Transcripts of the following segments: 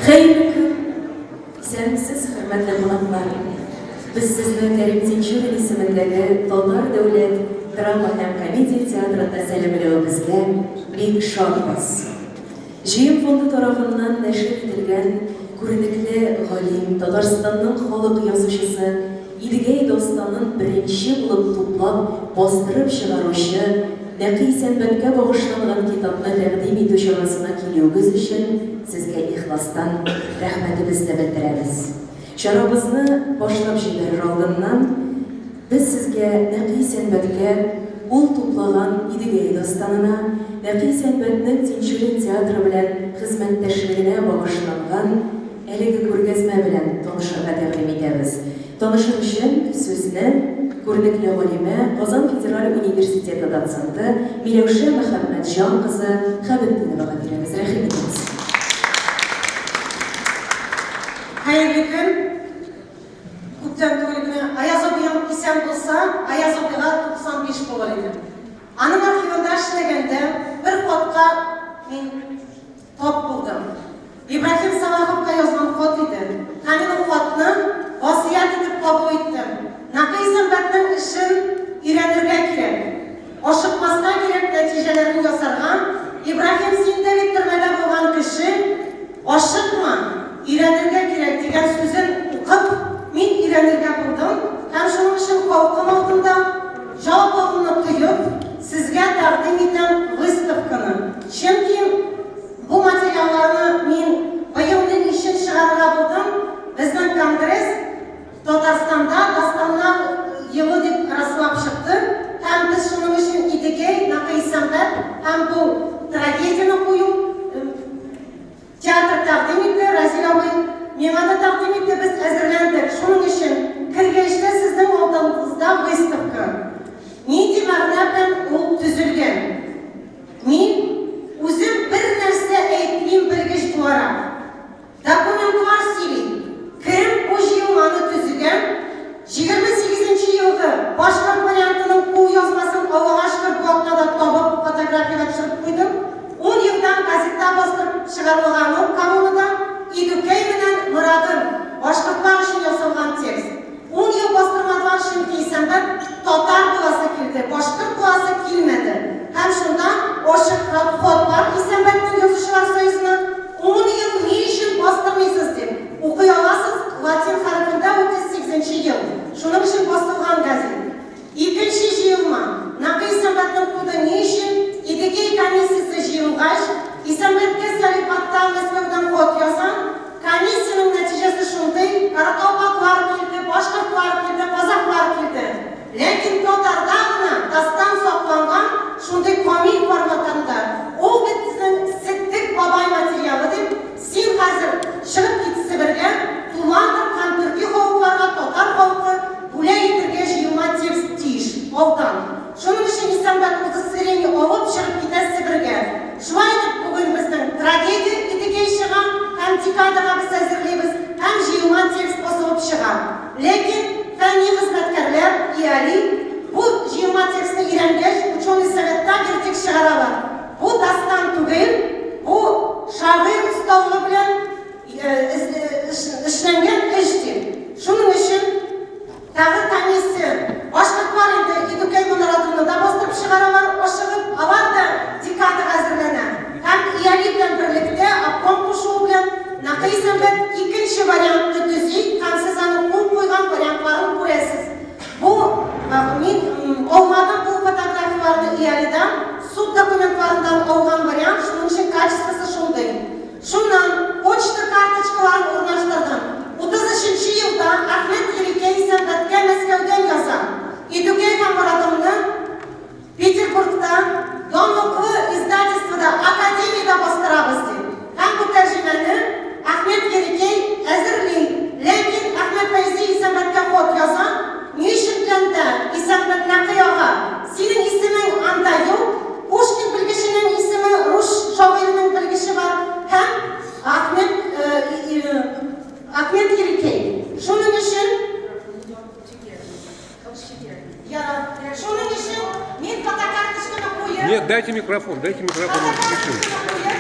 Хәерле көн! Исәнмесез, хөрмәтле кунаклар! Без сезне Кәрим Тинчурин исемендәге Татар дәүләт драма һәм комедия театрында сәламләвебезгә бик шатбыз. Җыен фонды тарафыннан нәшер ителгән күренекле галим, Татарстанның халык язучысы Идегәй дастанын беренче булып туплап, бастырып чыгаручы Нәкый Исәнбәткә багышланган китапны тәкъдим итү чарасына килүегез өчен сезгә ихластан рәхмәтебезне белдерәбез. Чарабызны башлап җибәрер алдыннан, без сезгә Нәкый Исәнбәткә, ул туплаган Идегәй дастанына, Нәкый Исәнбәтнең Тинчурин театры белән хезмәттәшлегенә багышланган Әлеге күргәзмә белән танышырга тәкъдим итәбез. Танышыр өчен сүзне күренекле галимә, Казан федераль университеты доценты Миләүшә Мөхәммәтҗан кызы Хәбетдиновага бирәбез. Рәхим итегез. Хәерле көн! Күптән түгел генә Аяз абыем исән булса, Аяз абыйга 95 булыр иде. Аның архивында эшләгәндә бер хатка мин Тап булдым. Ибраһим Салаховка язган хат иде. Һәм мин ул хатны васыять итеп кабул иттем. Нәкый Исәнбәтнең эшен өйрәнергә кирәк. Ашыкмаска кирәк, нәтиҗәләрен ясарга. Ибраһим, син дә бит төрмәдә булган кеше, ашыкма, өйрәнергә кирәк, дигән сүзен укып, мин өйрәнергә булдым һәм шуның өчен халкым алдында җаваплылыгымны тоеп, сезгә тәкъдим итәм выставканы. Чөнки бу материалларны мин быел ни өчен чыгарырга булдым, безнең конгресс Татарстанда Дастаннар елы дип раслап чыкты һәм без шуның өчен Идегәй, Нәкый Исәнбәт һәм бу трагедияне кую театр тәкъдим итте, Разил абый миңа да тәкъдим итте, без әзерләндек. Шуның өчен кергәч тә сезнең алдыгызда выставка. Нинди мәгънә белән ул төзелгән? Мин үзем бер нәрсә әйтмим белгеч буларак. Документлар сөйли. Кем бу җыелманы төзегән? 28 нче елгы башкорт вариантының кулъязмасын Аллага шөкер бу атнада табып фотографиягә төшереп куйдым. Ун елдан газетта бастырып чыгарылган ул Коммунада Идүкәй менән Морадым, башкортлар өчен ясалган текст. Ун ел бастырмадылар, чөнки Исәнбәт татар буласы килде, башкорт буласы килмәде. Һәм шунда ачык хат бар Исәнбәтнең Язучылар союзына, ун ел ни өчен бастырмыйсыз дип. Укый аласыз, латин хәрефендә 38 нче ел. Шуның өчен басылган гәзит. Икенче җыелма, Нәкый Исәнбәтнең коды ни өчен Идегәй комиссиясе җыелгач, Исәнбәткә Салихаттан Мәскәүдән хат яза, комиссиянең нәтиҗәсе шундый, каракалпаклар килде, башкортлар килде, казахлар килде. Ләкин татарда гына дастан сакланган шундый камил форматында, ул бит безнең Сеттек бабай материалы дип, син хәзер чыгып кит Себергә, туландыр һәм төрки халыкларга татар халкы Бүләк итергә җыелма текст тиеш, алдан. Шуның өчен Исәнбәт. Исәнбәт удостоверение алып чыгып китә Себергә. Шулай итеп, бүген безнең трагедия Идегәй чыга һәм декадага без әзерлибез, һәм җыелма текст басылып чыга. Ләкин фәнни хезмәткәрләр, ИАЛИ, бу җыелма текстны өйрәнгәч, ученый советта вердикт чыгаралар, бу дастан түгел, бу шагыйрь осталыгы белән эшләнгән эш дип. Шуның өчен Тагы комиссия. Башкортлар инде Идүкәй моноратуны да бастырып чыгаралар, ашыгып. Алар да декадага әзерләнә. Һәм ИЯЛИ белән берлектә, обком кушуы белән, Нәкый Исәнбәт икенче вариантны төзи һәм сез аның кул куйган вариантларын күрәсез. Бу, мин алмадым бу фотографияләрне ИЯЛИдан, суд документларыннан алган вариант, шуның өчен качествосы шундый. Шуннан почта карточкаларын урнаштырдым. 33 нче елда Әхмәт Ерикәй сәнгатькә Мәскәүдән яза. Идүкәй һәм Морадымны Петербургта, данлыклы издательствода, академиядә бастырабыз, ди. Һәм бу тәрҗемәне Әхмәт Ерикәй әзерли. Ләкин Әхмәт Фәйзи Исәнбәткә хат яза, Ни өчен тләндә, Исәнбәт Нәкый ага, синең исемең анда юк? Пушкин белгеченең исеме, рус шагыйренең белгече бар һәм Ахмед Ахмед Ерикей. Шуның өчен Ярар. Шуның өчен мин фотокарточканы куеп Нет, дайте микрофон, дайте микрофон, он фотокарточканы куеп,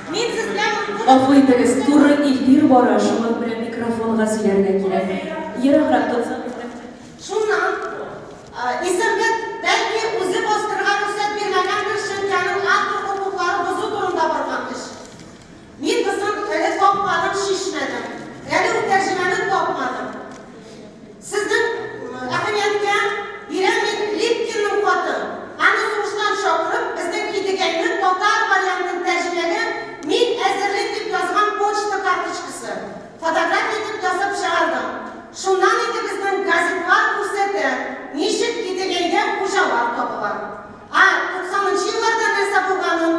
мин сезгә Гафу итегез, туры эфир бара, шуңа күрә микрофонга сөйләргә кирәк. Ераграк тотсагыз, рәхмәт. Шуннан Исәнбәт, бәлки, үзе бастырырга рөхсәт бирмәгәндер, чөнки аның автор хокуклары бозу турында барган эш. Мин бысын әле тапмадым, чишмәдем. Әле ул тәрҗемәне тапмадым. Сезнең әһәмияткә бирәм мин Липкинның хатын. Аны сугыштан чакырып, безнең Идегәйнең татар вариантын тәрҗемәгә мин әзерлим дип язган почта карточкасы. Фотография итеп ясап чыгардым. Шуннан инде безнең газетлар күрсәтә, ничек Идегәйгә хуҗалар табыла. Ә туксанынчы елларда нәрсә булганын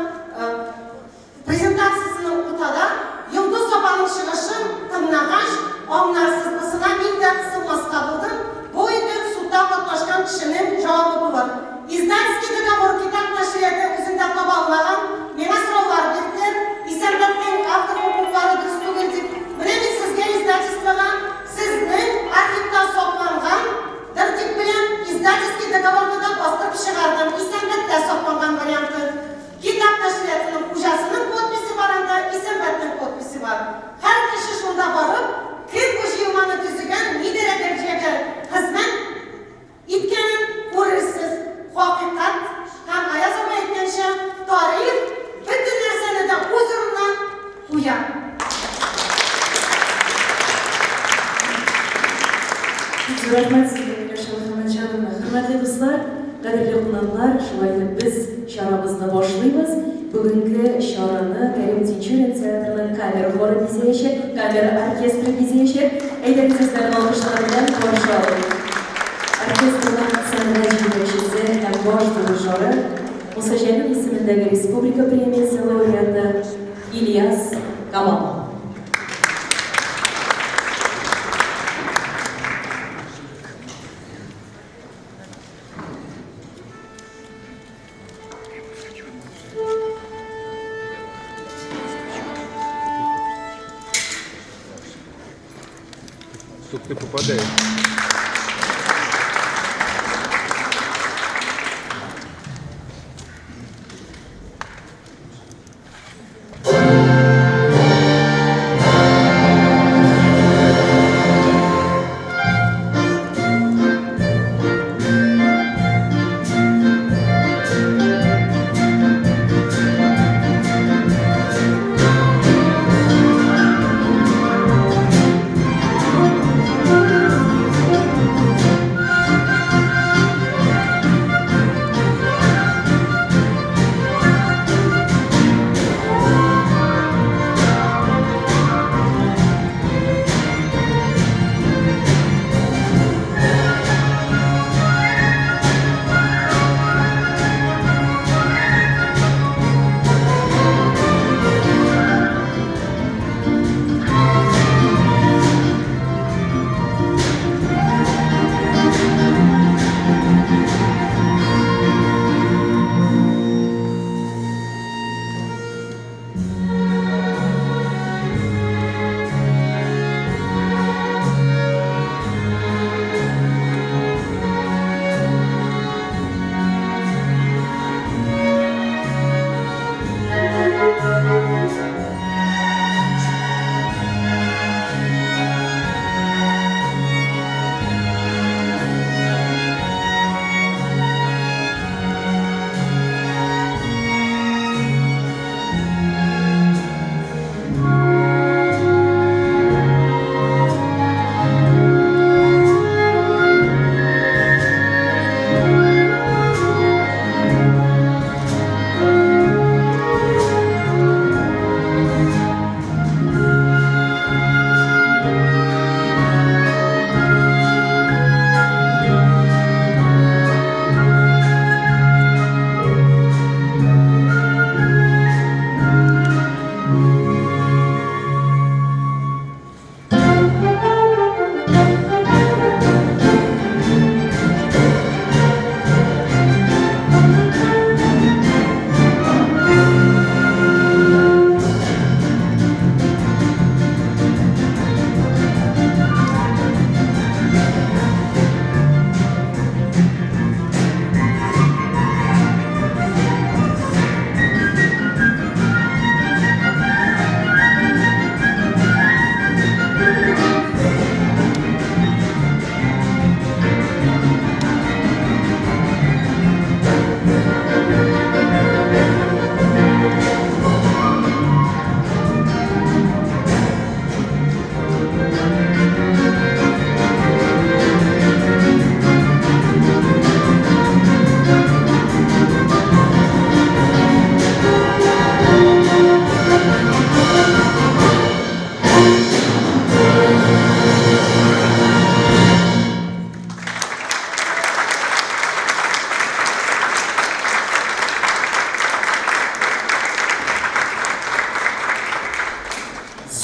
презентациясенең уртада Йолдыз апаның чыгышын тыңлагач, аңларсыз, бусына мин дә кысылмаска булдым, бу инде судта катнашкан кешенең җавабы булыр. Издательский договор китап нәшрияты үзендә таба алмаган, миңа сораулар бирделәр, Исәнбәтнең автор хокуклары дөрес түгел дип. Менә мин сезгә издательствога сезнең архивта сакланган дыр дип беләм, издательский договорны да бастырып чыгардым, Исәнбәттә сакланган варианты. Китап нәшриятының хуҗасының подписе бар анда, Исәнбәтнең подписе бар. Һәр кеше шунда барып, кем бу җыелманы төзегән, ни дәрәҗәгә хезмәт Иткәнен күрерсез. Хакыйкать һәм Аяз абый әйткәнчә, тарих бөтен нәрсәне дә үз урынына куя. Бик зур рәхмәт сезгә, Миләүшә Мөхәммәтҗановна. Хөрмәтле дуслар, кадерле кунаклар, шулай итеп без чарабызны башлыйбыз. Бүгенге чараны Кәрим Тинчурин театрының камера хоры бизәячәк, камера оркестры бизәячәк. Әйдәгез, үзләрен алкышлар белән каршы алыйк. Оркестрның сәнгать җитәкчесе һәм баш дирижеры, Муса Җәлил исемендәге республика премиясе лауреаты Ильяс Камал. Тут ты попадаешь.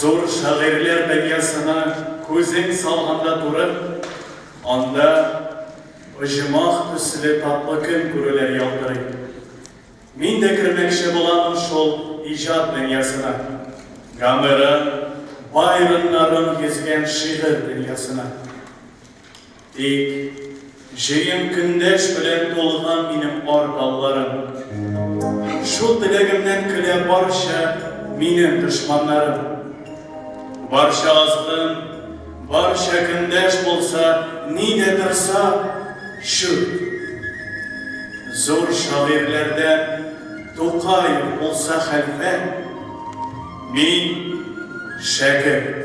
Зур шагыйрьләр дөньясына күзең салганда туры, анда оҗмах төсле татлы көн күрүләр ялтырый. Мин дә кермәкче буламын шул иҗат дөньясына. Гомерым, Байроннарым йөзгән шигырь дөньясына. Тик җыен көндәш белән тулган минем арт алларым. Шул теләгемнән көлә барча минем дошманнарым. Барча азгын, барча көндәш булса, ни дә торса, чүт. Зур шагыйрьләрдән Тукай булса хәлфә, мин шәкерт.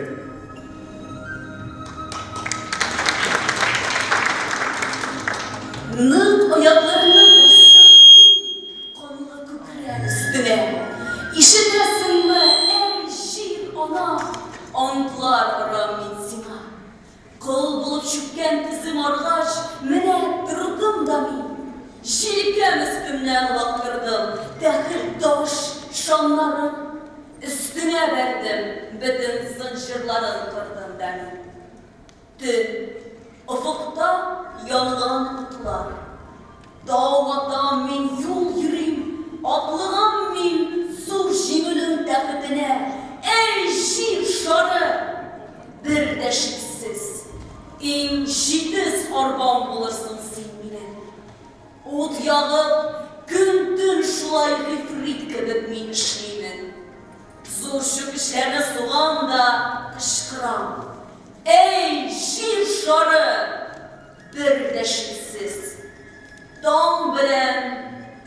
Нык аякларны басып киң канлы күкрәк өстенә. Ишетәсеңме, әй, җир ана, антлар орам мин сиңа. Кол булып чүккән тезем аргач, менә тордым да мин. Җилкәм өстемнән олактырдым тәхет таш шаннарын. Өстенә бәрдем, бөтен зынҗырларын кырдым да мин. Төн. Офыкта янган утлар. Тау атам мин, юл йөрим, атлыгам мин зур җиңүнең тәхетенә. Әй, җир шары! Бер дә шиксез, иң җитез арбам булырсың син минем. Ут ягып, көн-төн шулай гыйфрит кебек мин эшлимен. Зур чүкечләрне сугам да кычкырам, Әй, җир шары! Бер дә шиксез, таң белән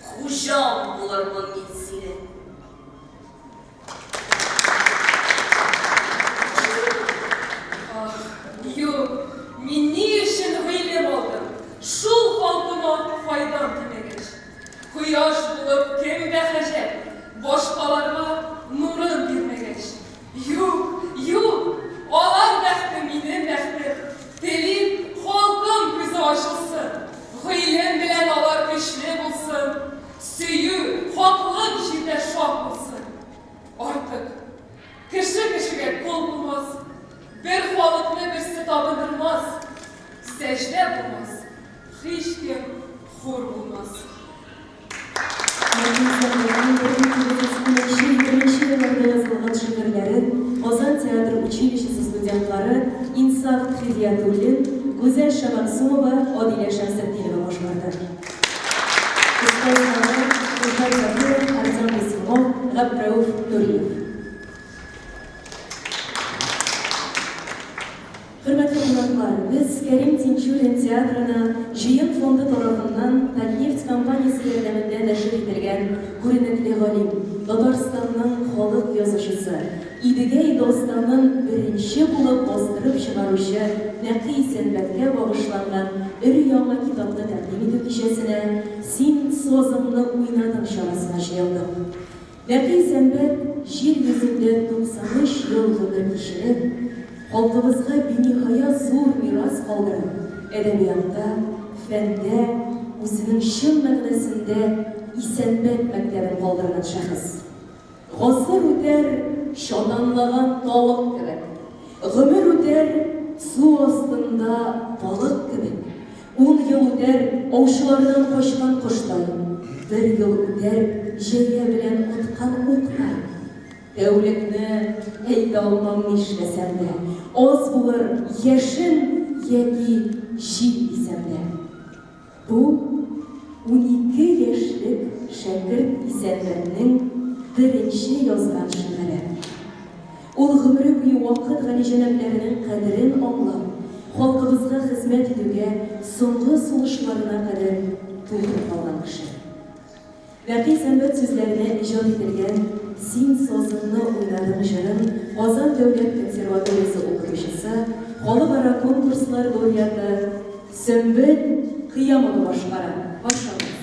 хуҗаң булырмын мин синең. Ах, юк, мин ни өчен гыйлем алдым, шул халкыма файдам тимәгәч. Кояш булып кемгә хаҗәт, башкаларга нурын бирмәгәч. Юк, юк, алар бәхте минем бәхтем, телим, халкым күзе ачылсын, гыйлем белән алар көчле булсын, Сөю, хаклык җирдә шаһ булсын. Артык. Кеше кешегә кол булмас. Бер халыкны берсе табындырмас. Сәҗдә булмас. Һичкем хур булмас. Мәрхүм Сәфәрнең 1910 елларда язылган шигырьләрен Казан театр училищесы студентлары Инсаф Хидиятуллин, Гүзәл Шәмәгъсумова, Адилә Шәмсетдинова башкарды. Остазлары, Илдар Закиров, Артем Лисунов, Габдрәүф Нуриев. Хөрмәтле кунаклар, без Кәрим Тинчурин театрына Җыен фонды тарафыннан Татнефть компаниясе ярдәмендә нәшер ителгән күренекле галим, Татарстанның халык язучысы, Идегәй дастанын беренче булып бастырып чыгаручы Нәкый Исәнбәткә багышланган өр-яңа китапны тәкъдим итү кичәсенә Син сазыңны уйнадың чарасына җыелдык. Нәкый Исәнбәт җир йөзендә 93 ел гомер кичереп, халкыбызга биниһая зур мирас калдырып, әдәбиятта, фәндә үзенең чын мәгънәсендә Исәнбәт мәктәбен калдырган шәхес. Гасыр үтәр чатанлаган тавык кебек, Гомер үтәр су астында балык кебек, Ун ел үтәр аучылардан качкан коштай, Бер ел үтәр җәя белән аткан уктай. Тәүлекне әйтә алмам нишләсәм дә, Аз булыр яшен яки җил дисәм дә. Бу, 12 яшьлек шәкерт Исәнбәтнең беренче язган шигыре. Ул гомере буе вакыт галиҗәнапләренең кадерен аңлап, халкыбызга хезмәт итүгә соңгы сулышларына кадәр тугры калган кеше. Нәкый Сәнбәт сүзләренә иҗат ителгән Син сазыңны уйнадың җырын Казан дәүләт консерваториясе укытучысы, халыкара конкурслар лауреаты Сөмбел Кыямова башкара. Каршы алыгыз.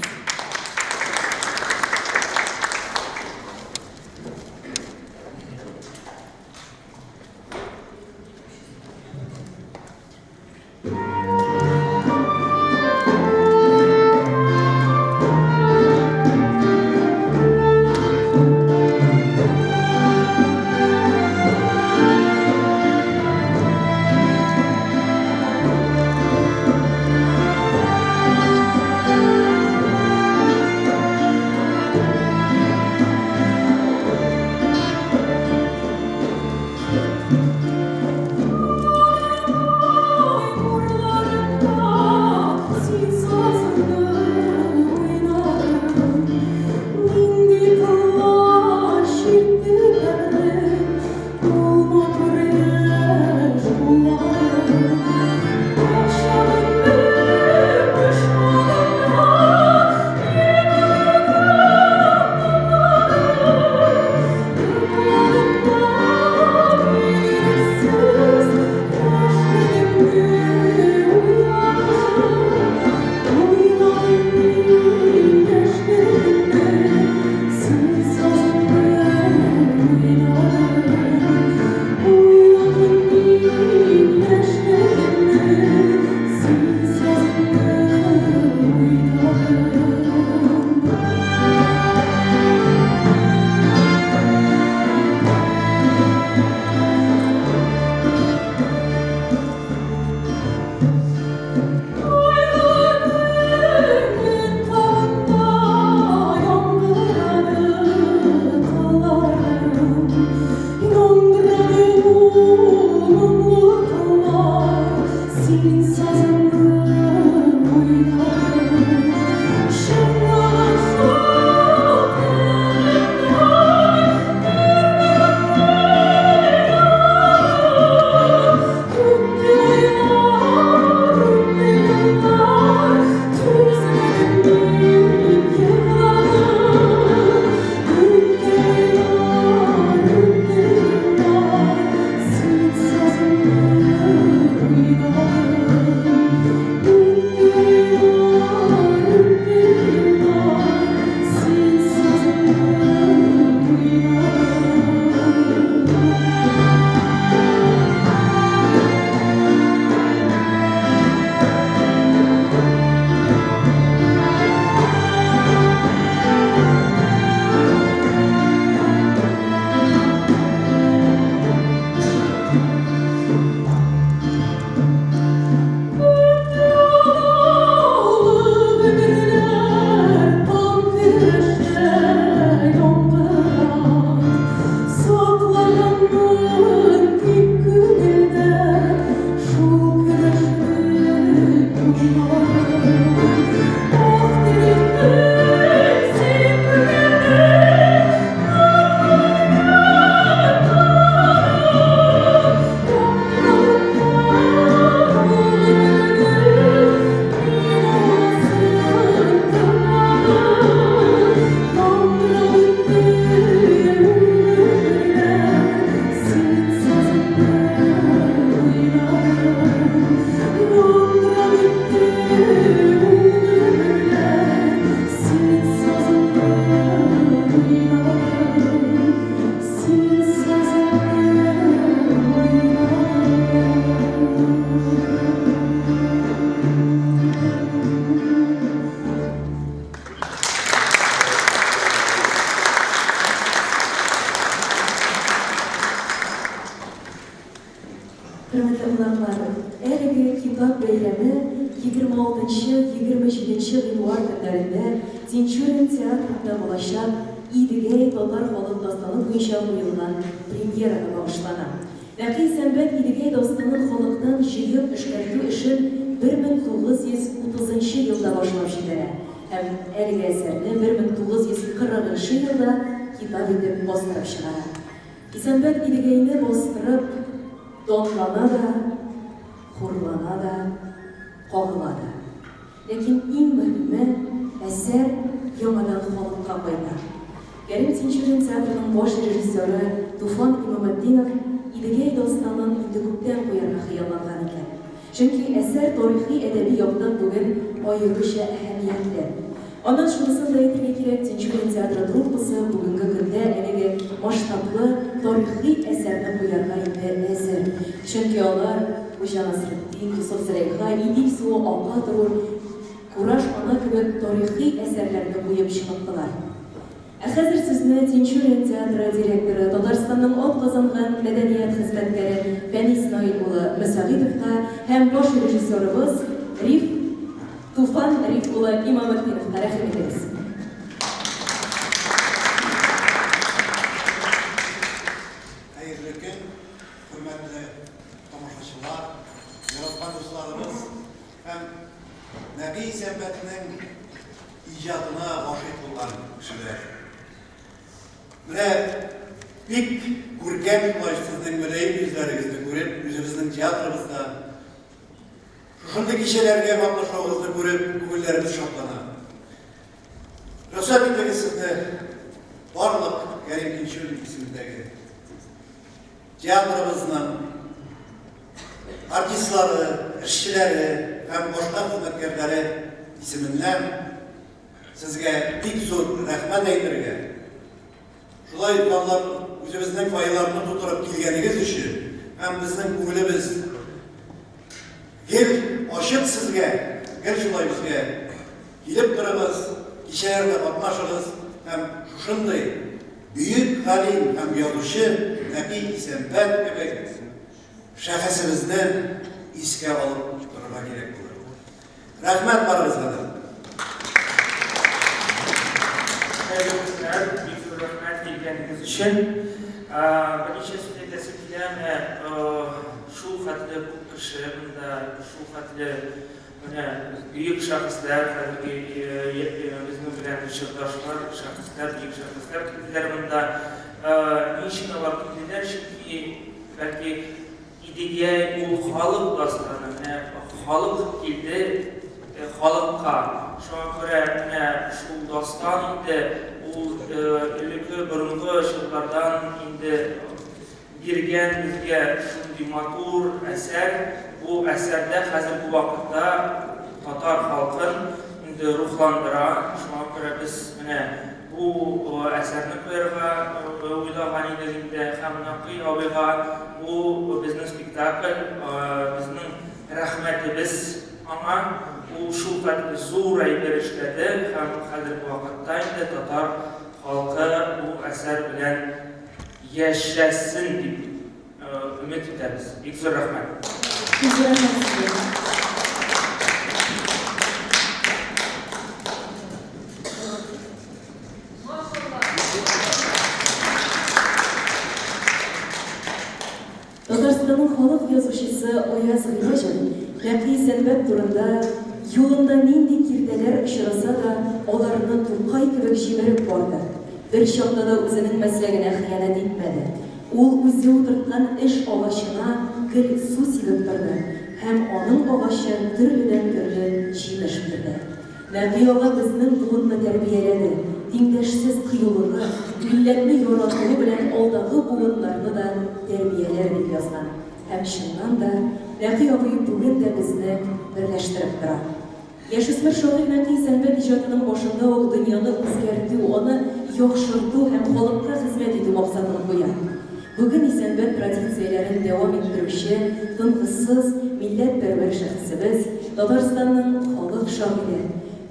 китап бәйрәме 26-27 гыйнвар көннәрендә Тинчурин театрында булачак Идегәй татар халык дастаны буенча куелган премьерага багышлана. Нәкый Исәнбәт Идегәй дастанын халыктан җыеп эшкәртү эшен 1930 нчы елда башлап җибәрә һәм әлеге әсәрне 1940 нчы елда китап итеп бастырып чыгара. Исәнбәт Идегәйне бастырып, данлана да, хурлана да, кагыла да. Ләкин иң мөһиме, әсәр яңадан халыкка кайта. Кәрим Тинчурин театрының баш режиссеры Туфан Имаметдинов Идегәй дастанын инде күптән куярга хыялланган икән. Чөнки әсәр тарихи-әдәби яктан бүген аеруча әһәмиятле. Аннан шунысын да әйтергә кирәк, Тинчурин театры труппасы бүгенге көндә әлеге масштаблы тарихи әсәрне куярга инде әзер. Чөнки алар Хуҗа Насретдин, Йосыф Зөләйха, Идил суы ака торур, Кураж ана кебек тарихи әсәрләрне куеп чыныктылар. Ә хәзер сүзне Тинчурин театры директоры, Татарстанның атказанган мәдәният хезмәткәре Фәнис Наил улы Мөсәгыйтовка һәм баш режиссерыбыз Риф Туфан Риф улы Имаметдиновка рәхим итегез. Хәерле көн, хөрмәтле тамашачылар, яраткан дусларыбыз һәм Нәкый Исәнбәтнең иҗатына гашыйк булган кешеләр. Менә бик күркәм шулай сезнең мөлаем йөзләрегезне күреп, үзебезнең театрыбызда шушындый кичәләргә катнашуыгызны күреп, күңелләребез шатлана. Рөхсәт итегез сезне барлык Кәрим Тинчурин исемендәге театрыбызның артистлары, эшчеләре һәм башка хезмәткәрләре исеменнән сезгә бик зур рәхмәт әйтергә, шулай ук үзебезнең фойеларны тутырып килгәнегез өчен һәм безнең күңелебез гел ачык сезгә, гел шулай безгә килеп торыгыз, кичәләрдә катнашыгыз һәм шушындый бөек галим һәм язучы Нәкый Исәнбәт кебек шәхесебезне искә алып торырга кирәк булыр. Рәхмәт барыгызга да. Хәерле көннәр, бик зур рәхмәт килгәнегез өчен. Берничә сүз әйтәсе килә, менә шул хәтле күп кеше монда, шул хәтле менә бөек шәхесләр, хәзерге безнең белән чордашлар, шәхесләр, бөек шәхесләр килделәр монда. Ни өчен алар килделәр? Чөнки, бәлки, Идегәй ул халык дастаны, менә халык килде халыкка. Шуңа күрә менә шул дастан инде ул элекке борынгы чорлардан инде биргән безгә шундый матур әсәр. Бу әсәрдә хәзерге вакытта татар халкын инде рухландыра. Шуңа күрә без менә бу әсәрне куярга уйлаган идек инде һәм Нәкый абыйга бу безнең спектакль, безнең рәхмәтебез аңа. Ул шулкадәр зур әйбер эшләде һәм хәзерге вакытта инде татар халкы бу әсәр белән яшәсен дип өмет итәбез. Бик зур рәхмәт. Бик зур рәхмәт сезгә. Татарстанның халык язучысы Аяз Гыйләҗев Нәкый Исәнбәт турында, Юлында нинди киртәләр очраса да, аларны Тукай кебек җимереп барды. Бер чакта да үзенең мәсләгенә хыянәт итмәде. Ул үзе утырткан эш агачына гел су сибеп торды һәм аның агачы төрледән-төрле җимеш бирде. Нәкый ага безнең буынны тәрбияләде, тиңдәшсез кыюлыгы, милләтне яратуы белән алдагы буыннарны да тәрбияләр, дип язган. Һәм чыннан да, Нәкый абый бүген дә безне берләштереп тора. Яшүсмер шагыйрь Нәкый Исәнбәт иҗатының башында ук дөньяны үзгәртү, аны яхшырту һәм халыкка хезмәт итү максатын куя. Бүген Исәнбәт традицияләрен дәвам иттерүче тынгысыз, милләтпәрвәр шәхесебез, Татарстанның халык шагыйре,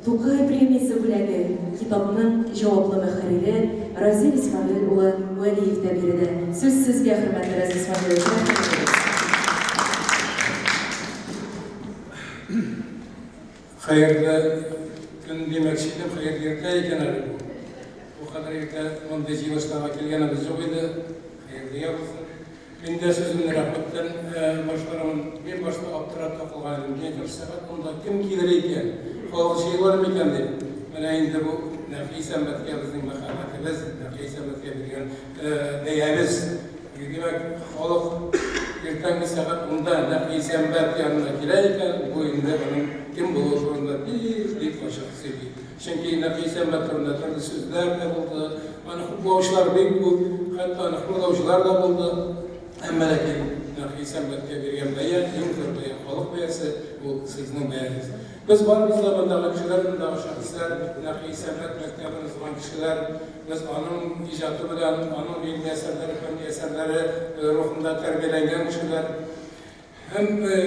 Тукай премиясе бүләге, китапның җаваплы мөхәррире Разил Исмәгыйль улы Вәлиев тә биредә. Сүз сезгә, хөрмәтле Разил Исмәгыйль улы, рәхим итегез. Хәерле көн димәкче идем, хәерле иртә икән әле бу. Бу кадәр иртә мондый җыелышларга килгәнебез юк иде. Хәерлегә булсын. Мин дә сүземне рәхмәттән башлармын. Мин башта аптырап та калган идем. Мин әйтәм, сәгать унда кем килер икән? Халык җыелыр микән дип. Менә инде бу Нәкый Исәнбәткә безнең мәхәббәтебез, Нәкый Исәнбәткә биргән бәябез. Димәк, халык иртәнге сәгать унда Нәкый Исәнбәт янына килә икән, бу инде аның кем булуы турында бик-бик ачык сөйли. Чөнки Нәкый Исәнбәт турында төрле сүзләр дә булды, аны хуплаучылар бик күп, хәтта аны хурлаучылар да булды. Әмма ләкин Нәкый Исәнбәткә биргән бәя, иң зур бәя, халык бәясе, ул сезнең бәягез. Без барыбыз да мондагы кешеләр, мондагы шәхесләр, Нәкый Исәнбәт мәктәбен узган кешеләр, без аның иҗаты белән, аның гыйльми әсәрләре, фәнни әсәрләре рухында тәрбияләнгән кешеләр. Һәм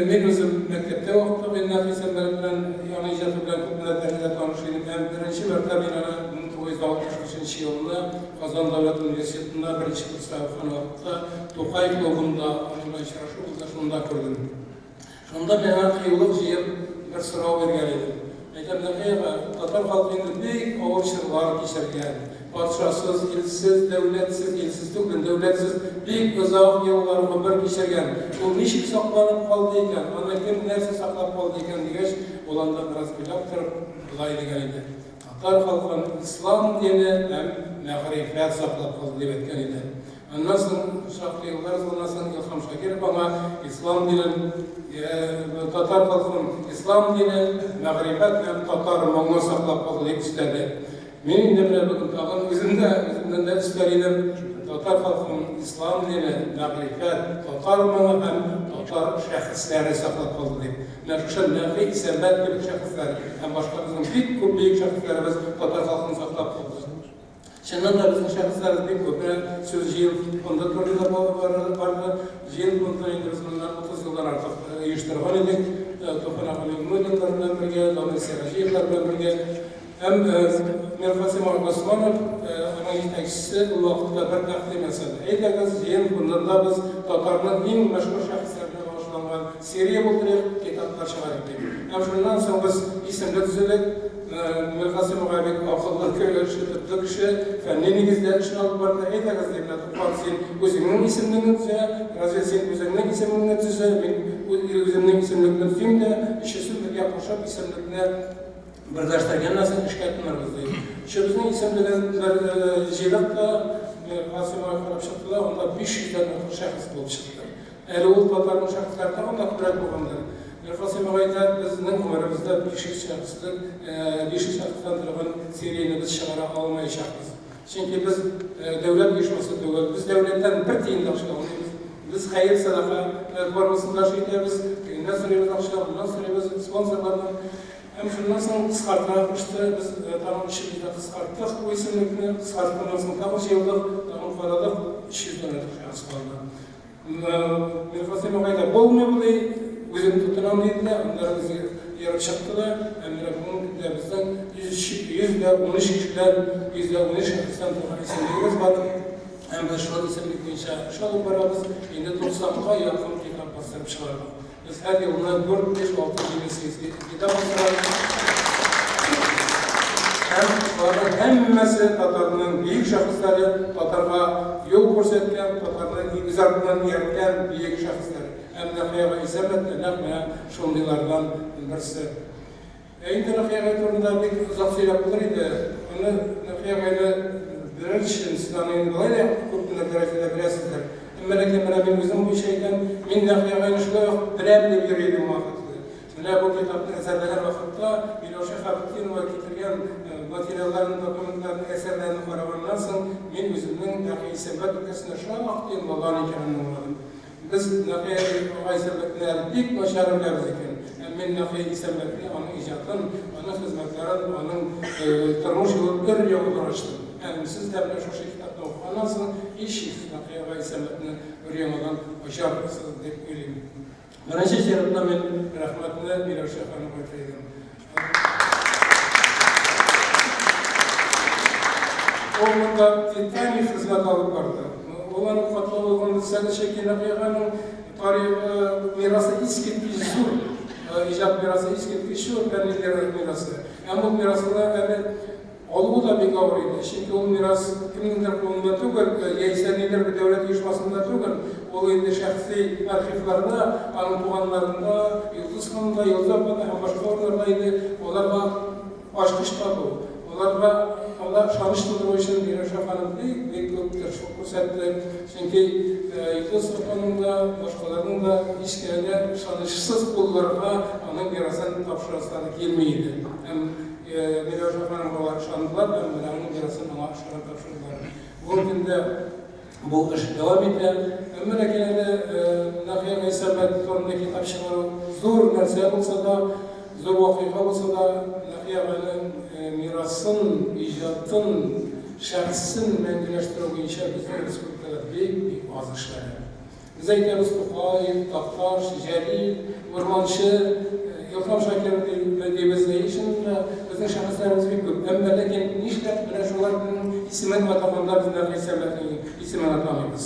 мин үзем мәктәптә вакытта мин Нәкый Исәнбәт белән, аның иҗаты белән күпмедер дәрәҗәдә таныш идем. Һәм беренче мәртәбә мин аны 1965 елны Казан дәүләт университетында беренче курста укыган вакытта Тукай клубында аның белән очрашу булды, шунда күрдем. Шунда миңа кыюлык җыеп бер сорау биргән идем. Әйтәм, Нәкый ага, татар халкы инде бик авыр чорлар кичергән. Патшасыз, илсез, дәүләтсез, илсез түгел, дәүләтсез бик озак еллар гомер кичергән. Ул ничек сакланып калды икән, аны кем, нәрсә саклап калды икән дигәч, ул анда бераз уйлап торып, болай дигән иде, Татар халкын ислам дине һәм мәгърифәт саклап калды, дип әйткән иде. Аннан соң, шактый еллар узганнан соң, Илһам Шакиров аңа ислам динен, татар халкын ислам дине, мәгърифәт һәм татар моңы саклап калды, дип өстәде. Мин инде менә бүген тагын үзем дә, үземнән дә өстәр идем, татар халкын ислам дине, мәгърифәт, татар моңы һәм татар шәхесләре саклап калды дип. Менә шушы Нәкый Исәнбәт кебек шәхесләр һәм башка безнең бик күп бөек шәхесләребез татар халкын саклап калды. Чыннан да безнең шәхесләребез бик күп. Менә сүз Җыен фонды турында барды. Җыен фондын инде без моннан 30 елдан артык оештырган идек. Туфан ага Миңнуллиннар белән бергә, Дамир Сираҗиевлар белән бергә. Һәм Миркасыйм ага Госманов, аның җитәкчесе, ул вакытта бер тәкъдим ясады. Әйдәгез, Җыен фондында без татарның иң мәшһүр шәхесләренә багышланган серия булдырыйк, китаплар чыгарыйк, дип. Һәм шуннан соң без исемле төзедек. Миркасыйм ага бик акыллы, кеше, төпле кеше, фәнни нигездә эшне алып барды. Әйдәгез, ди, менә Туфан, син үзеңнең исемлеңне төзә, Разил, син үзеңнең исемеңне төзе, мин үземнең исемлекне төзим дә, өчесен бергә кушып, исемлекне берләштергәннән соң эшкә тотынырбыз, ди. Өчебезнең исемлеген бер җыйдык та, Миркасыйм ага карап чыкты да, анда 500 дән артык шәхес булып чыкты. Әле ул татарның шәхесләре тагын да күбрәк булгандыр. Миркасыйм агай әйтә, безнең гомеребездә 500 шәхеслек, 500 шәхестән торган серияне без чыгара алмаячакбыз. Чөнки без дәүләт оешмасы түгел, без дәүләттән бер тиен дә акча алмыйбыз. Без хәер-сәдака формасында эш итәбез, тегеннән сорыйбыз акча, моннан сорыйбыз, спонсорлардан. Һәм шуннан соң кыскартырга кушты. Без тагын өчебез дә кыскарттык бу исемлекне. Кыскартканнан соң тагын җыелдык, тагын карадык, 300 дән артык шәхес калды. Миркасыйм агай да булмый бу ди, үзем тотынам диде дә, аннары үзе ерып чыкты да, һәм менә бүгенге көндә безнең 113 кешедән, 113 шәхестән торган исемлегебез бар. Һәм без шул исемлек буенча эш алып барабыз. Инде 90га якын китап бастырып чыгардык. Без һәр елны 4, 5, 6, 7, 8 китап бастырабыз. Һәм аларның һәммәсе татарның бөек шәхесләре, татарга юл күрсәткән, татарны үз артыннан иярткән бөек шәхесләр. Һәм Нәкый ага Исәнбәт тә нәкъ менә шундыйлардан берсе. Ә инде Нәкый агай турында бик озак сөйләп булыр иде. Аны, Нәкый агайны белер өчен, сез аны инде болай да күпмедер дәрәҗәдә беләсездер. Әмма ләкин менә мин үзем буенча әйтәм, мин Нәкый агайны шулай ук беләм дип йөри идем вакытлы. Менә бу китапны әзерләгән вакытта Миләүшә Хәбетдинова китергән материалларны, документларны, әсәрләрне караганнан соң, мин үземнең Нәкый Исәнбәт өлкәсендә шактый надан икәнемне аңладым. Без Нәкый агай Исәнбәтне әле бик начар беләбез икән. Һәм мин Нәкый Исәнбәтне, аның иҗатын, аның хезмәтләрен, аның тормыш юлын өр-яңадан ачтым. Һәм сез дә менә шушы китапны укыганнан соң, һичшиксез Нәкый агай Исәнбәтне өр-яңадан ачарсыз дип уйлыйм. Беренче чиратта мин рәхмәтне Миләүшә ханымга әйтә идем. Ул монда титаник хезмәт алып барды. Ул аның катлаулыгын белсәгез, чөнки Нәкый аганың тарихы, мирасы искиткеч зур. иҗат мирасы искиткеч зур фәнни мирасы. Һәм ул мирасны әле алуы да бик авыр иде. Чөнки ул мирас кемнеңдер кулында түгел, яисә ниндидер бер дәүләт оешмасында түгел. Ул инде шәхси архивларда, аның туганнарында, Йолдыз ханымда, Йолдыз апада һәм башка урыннарда иде. Аларга ачкыч табу, аларга алар ышаныч тудыру өчен Миләүшә ханым бик-бик күп тырышлык күрсәтте. Чөнки Йолдыз апаның да, башкаларның да һич кенә дә ышанычсыз кулларга аның мирасын тапшырасылары килми иде. Һәм Миләүшә ханымга алар ышандылар һәм менә аның мирасын аңа ышанып тапшырдылар. Бүгенге көндә бу эш дәвам итә. Әмма ләкин әле Нәкыя Гайсәмәт турында китап чыгару зур нәрсә булса да, зур вакыйга булса да, Нәкыя агайның мирасын, иҗатын, шәхесен мәңгеләштерү буенча безнең республикада бик-бик аз эшләнә. Без әйтәбез, Тукай, Такташ, Җәлил, Урманчы, Илһам Шакиров дибез. Ни өчен менә безнең шәхесләребез бик күп. Әмма ләкин нишләп менә шуларның исемен атаганда без Нәкый Сәмәтнең исемен атамыйбыз?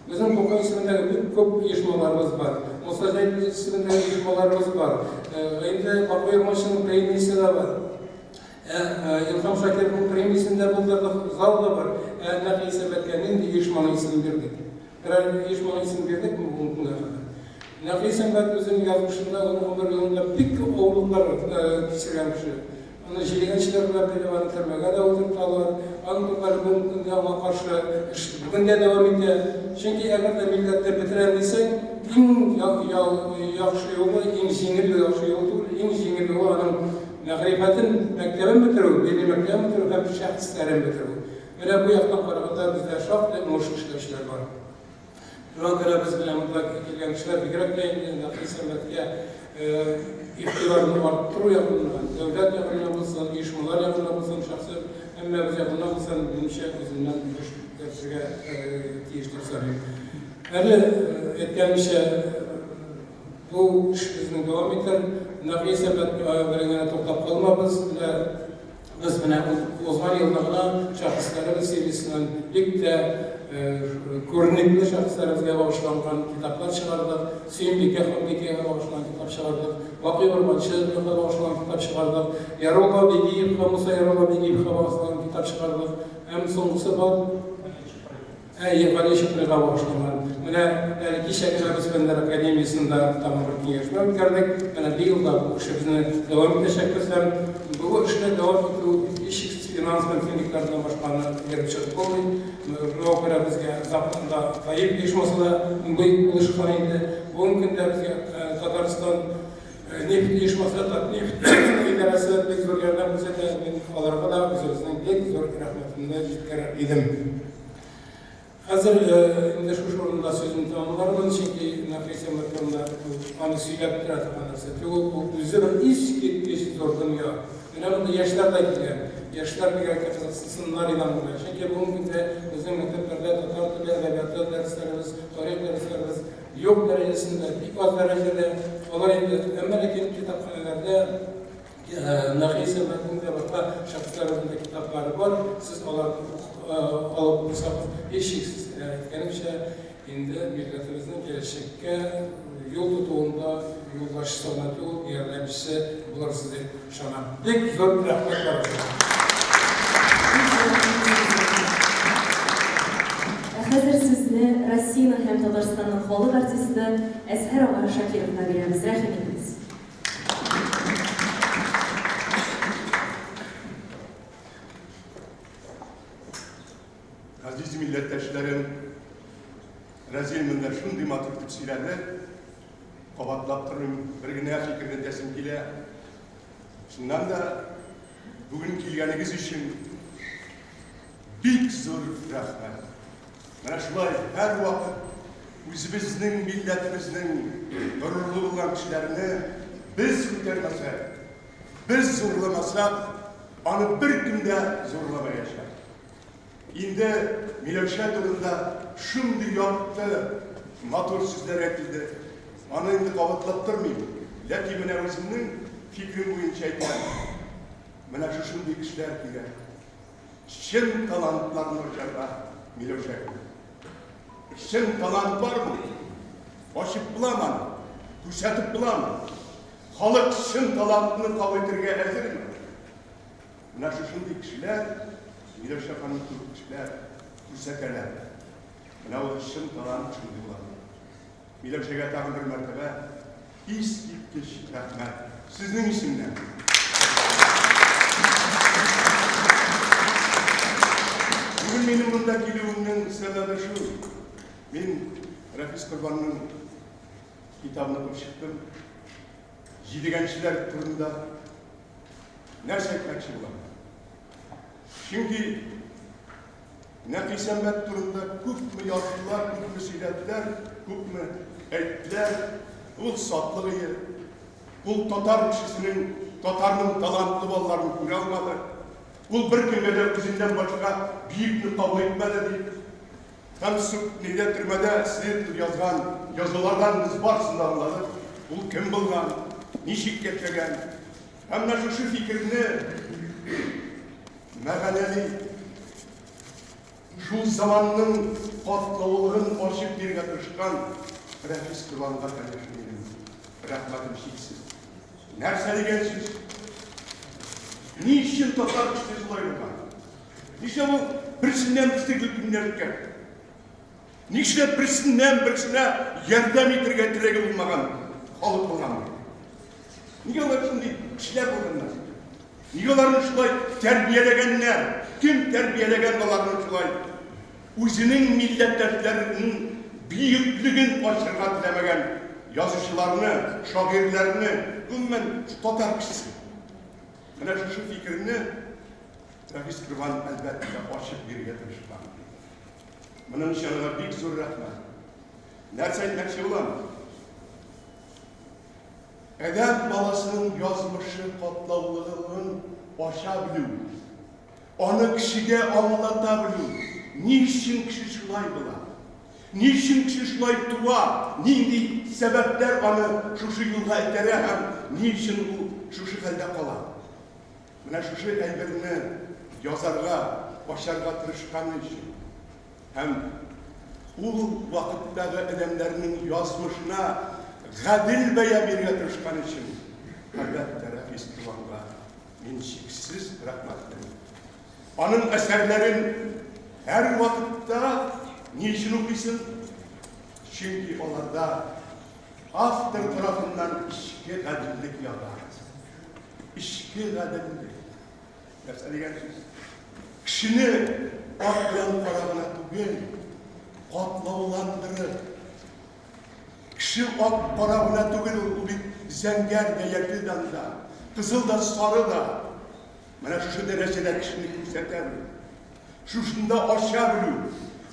Безнең Тукай исемендәге бик күп оешмаларыбыз бар. Муса Җәлил исемендәге оешмаларыбыз бар. Инде Бакый Урманчының премиясе дә бар. Ә Илһам Шакировның премиясен дә булдырдык, зал да бар. Ә Нәкый Сәмәткә нинди оешманың исемен бирдек? Берәр оешманың исемен бирдекме бүгенге көнгә кадәр? Нәкый Сәнгать үзенең язмышында, аның гомер юлында бик күп авырлыклар кичергән кеше. Аны җилгәнчеләр белән бәйләп, аны төрмәгә дә утырталар. Аның турында бүгенге көндә аңа каршы эш бүген дә дәвам итә. Чөнки әгәр дә милләтне бетерәм дисәң, иң яхшы юлы, иң җиңел яхшы юл түгел, иң җиңел юлы аның мәгърифәтен, мәктәбен бетерү, дини мәктәбен бетерү һәм шәхесләрен бетерү. Менә бу яктан караганда бездә шактый уңышлы эшләүчеләр бар. Шуңа күрә без менә монда килгән кешеләр бигрәк тә инде Нәкый Сәмәткә игътибарны арттыру ягыннан, дәүләт ягыннан булсын, оешмалар ягыннан булсын, шәхси һәммәбез ягыннан булсын, минемчә, үзеннән өлеш кертергә тиеш дип саныйм. Әле әйткәнемчә, бу эш безнең дәвам итәр. Нәкый Сәмәт белән генә туктап калмабыз. Менә Без менә узган елны гына шәхесләребез сериясеннән бик тә күренекле шәхесләребезгә багышланган китаплар чыгардык. Сөембикә ханбикәгә багышланган китап чыгардык. Бакый Урманчеевка багышланган китап чыгардык. Ярулла Бигиевка, Муса Ярулла Бигиевка багышланган китап чыгардык. Һәм соңгысы бар. Әйе, Гали Чокрыйга багышланган. Менә әле кичә генә без Фәннәр академиясендә тагын бер киңәшмә үткәрдек. Менә быел да бу эшебезне дәвам итәчәкбез һәм бу эшне дәвам итү һичшиксез финанс мөмкинлекләреннән башканы ерып чыгып булмый. Шуңа күрә безгә заманында ТАИФ оешмасы да бик булышкан инде. Бүгенге көндә безгә Татарстан нефть оешмасы, Татнефть идарәсе бик зур ярдәм күрсәтә. Мин аларга да үзебезнең бик зур рәхмәтемне җиткерер идем. Хәзер инде шушы урында сүземне тәмамлармын, чөнки Нәфисә турында аны сөйләп тора торган нәрсә түгел, ул үзе бер искиткеч зур дөнья. Менә монда яшьләр дә килә. Яшьләр бигрәк тә кызыксынсыннар иде аның белән. Чөнки бүгенге көндә безнең мәктәпләрдә татар теле, әдәбияты дәресләребез, тарих дәресләребез юк дәрәҗәсендә, бик аз дәрәҗәдә. Алар инде, әмма ләкин китапханәләрдә Нәкый Сәмәтнең дә башка шәхесләребезнең дә китаплары бар. Сез аларны алып укысагыз, һичшиксез, әйткәнемчә, инде милләтебезнең киләчәккә юл тотуында юлбашчысы гына түгел, ярдәмчесе булырсыз дип ышанам. Бик зур рәхмәт барыгызга. Ә хәзер сүзне Россиянең һәм Татарстанның халык артисты Әзһәр ага Шакировка бирәбез. Рәхим итегез. Газиз милләттәшләрем, Рәзил менә шундый матур итеп сөйләде. Кабатлап тормыйм, бер генә фикерне әйтәсем килә. Чыннан да, бүген килгәнегез өчен бик зур рәхмәт. Менә шулай һәрвакыт үзебезнең милләтебезнең горурлы булган кешеләрне без күтәрмәсәк, без зурламасак, аны беркем дә зурламаячак. Инде Миләүшә турында шундый якты, матур сүзләр әйтелде. Аны инде кабатлап тормыйм. Ләкин менә үземнең фикерем буенча әйтәм, менә шушындый кешеләр кирәк. Чын талантларны ачарга, Миләүшә. Чын талант бармы? Ачып буламы аны? Күрсәтеп буламы? Халык чын талантны кабул итәргә әзерме? Менә шушындый кешеләр, Миләүшә ханым кебек кешеләр күрсәтәләр. Менә ул чын талант шундый була. Миләүшәгә тагын бер мәртәбә искиткеч рәхмәт. Сезнең исемнән. Бүген минем монда килүемнең сәбәбе шул. Мин Рәфис Корбанның китабын укып чыктым. Җидегәнчеләр турында нәрсә әйтмәкче булам? Чөнки Нәкый Сәнбәт турында күпме яздылар, күпме сөйләделәр, күпме әйттеләр, ул сатлык ие. Ул татар кешесенең, татарның талантлы балаларын күрә алмады. Ул беркемгә дә үзеннән башка бөекне кабул итмәде дип. Һәм суд нидә төрмәдә следователь язган язулардан без барысын да аңладык, ул кем булган, ничек яшәгән. Һәм менә шушы фикерне мәгънәли шул заманның катлаулыгын ачып бирергә тырышкан Рәфис Корбанга, конечно, минем рәхмәтем чиксез. Нәрсә дигән сүз? Ни өчен татар кешесе шулай булган? Нишләп ул берсеннән берсе гел көнләшкән? Нишләп берсеннән берсенә ярдәм итергә теләге булмаган халык булган? Нигә алар шундый кешеләр булганнар? Нигә аларны шулай тәрбияләгәннәр? Кем тәрбияләгән аларны шулай? Үзенең милләттәшләренең бөеклеген ачырга теләмәгән язучыларны, шагыйрьләрне, гомумән, татар кешесе. Менә шушы фикерне Рәфис Корбан, әлбәттә, ачып бирергә тырышкан. Моның өчен аңа бик зур рәхмәт. Нәрсә әйтмәкче булам? Адәм баласының язмышы катлаулылыгын ача белү, аны кешегә аңлата белү, ни өчен кеше шулай була, ни өчен кеше шулай туа, нинди сәбәпләр аны шушы юлга этәрә һәм ни өчен ул шушы хәлдә кала. Менә шушы әйберне язарга, ачарга тырышканы өчен һәм ул вакыттагы адәмнәрнең язмышына гадел бәя бирергә тырышкан өчен, әлбәттә, Рәфис Корбанга мин чиксез рәхмәтлемен. Аның әсәрләрен һәрвакытта ни өчен укыйсың? Чөнки аларда автор тарафыннан эчке гаделлек ята. Эчке гаделлек. Нәрсә дигән сүз? Кешене ак белән кара гына түгел, катлауландырып. Кеше ак кара гына түгел, ул бит зәңгәр дә, яшел дә анда, кызыл да, сары да. Менә шушы дәрәҗәдә кешене күрсәтә белү. Шушында ача белү,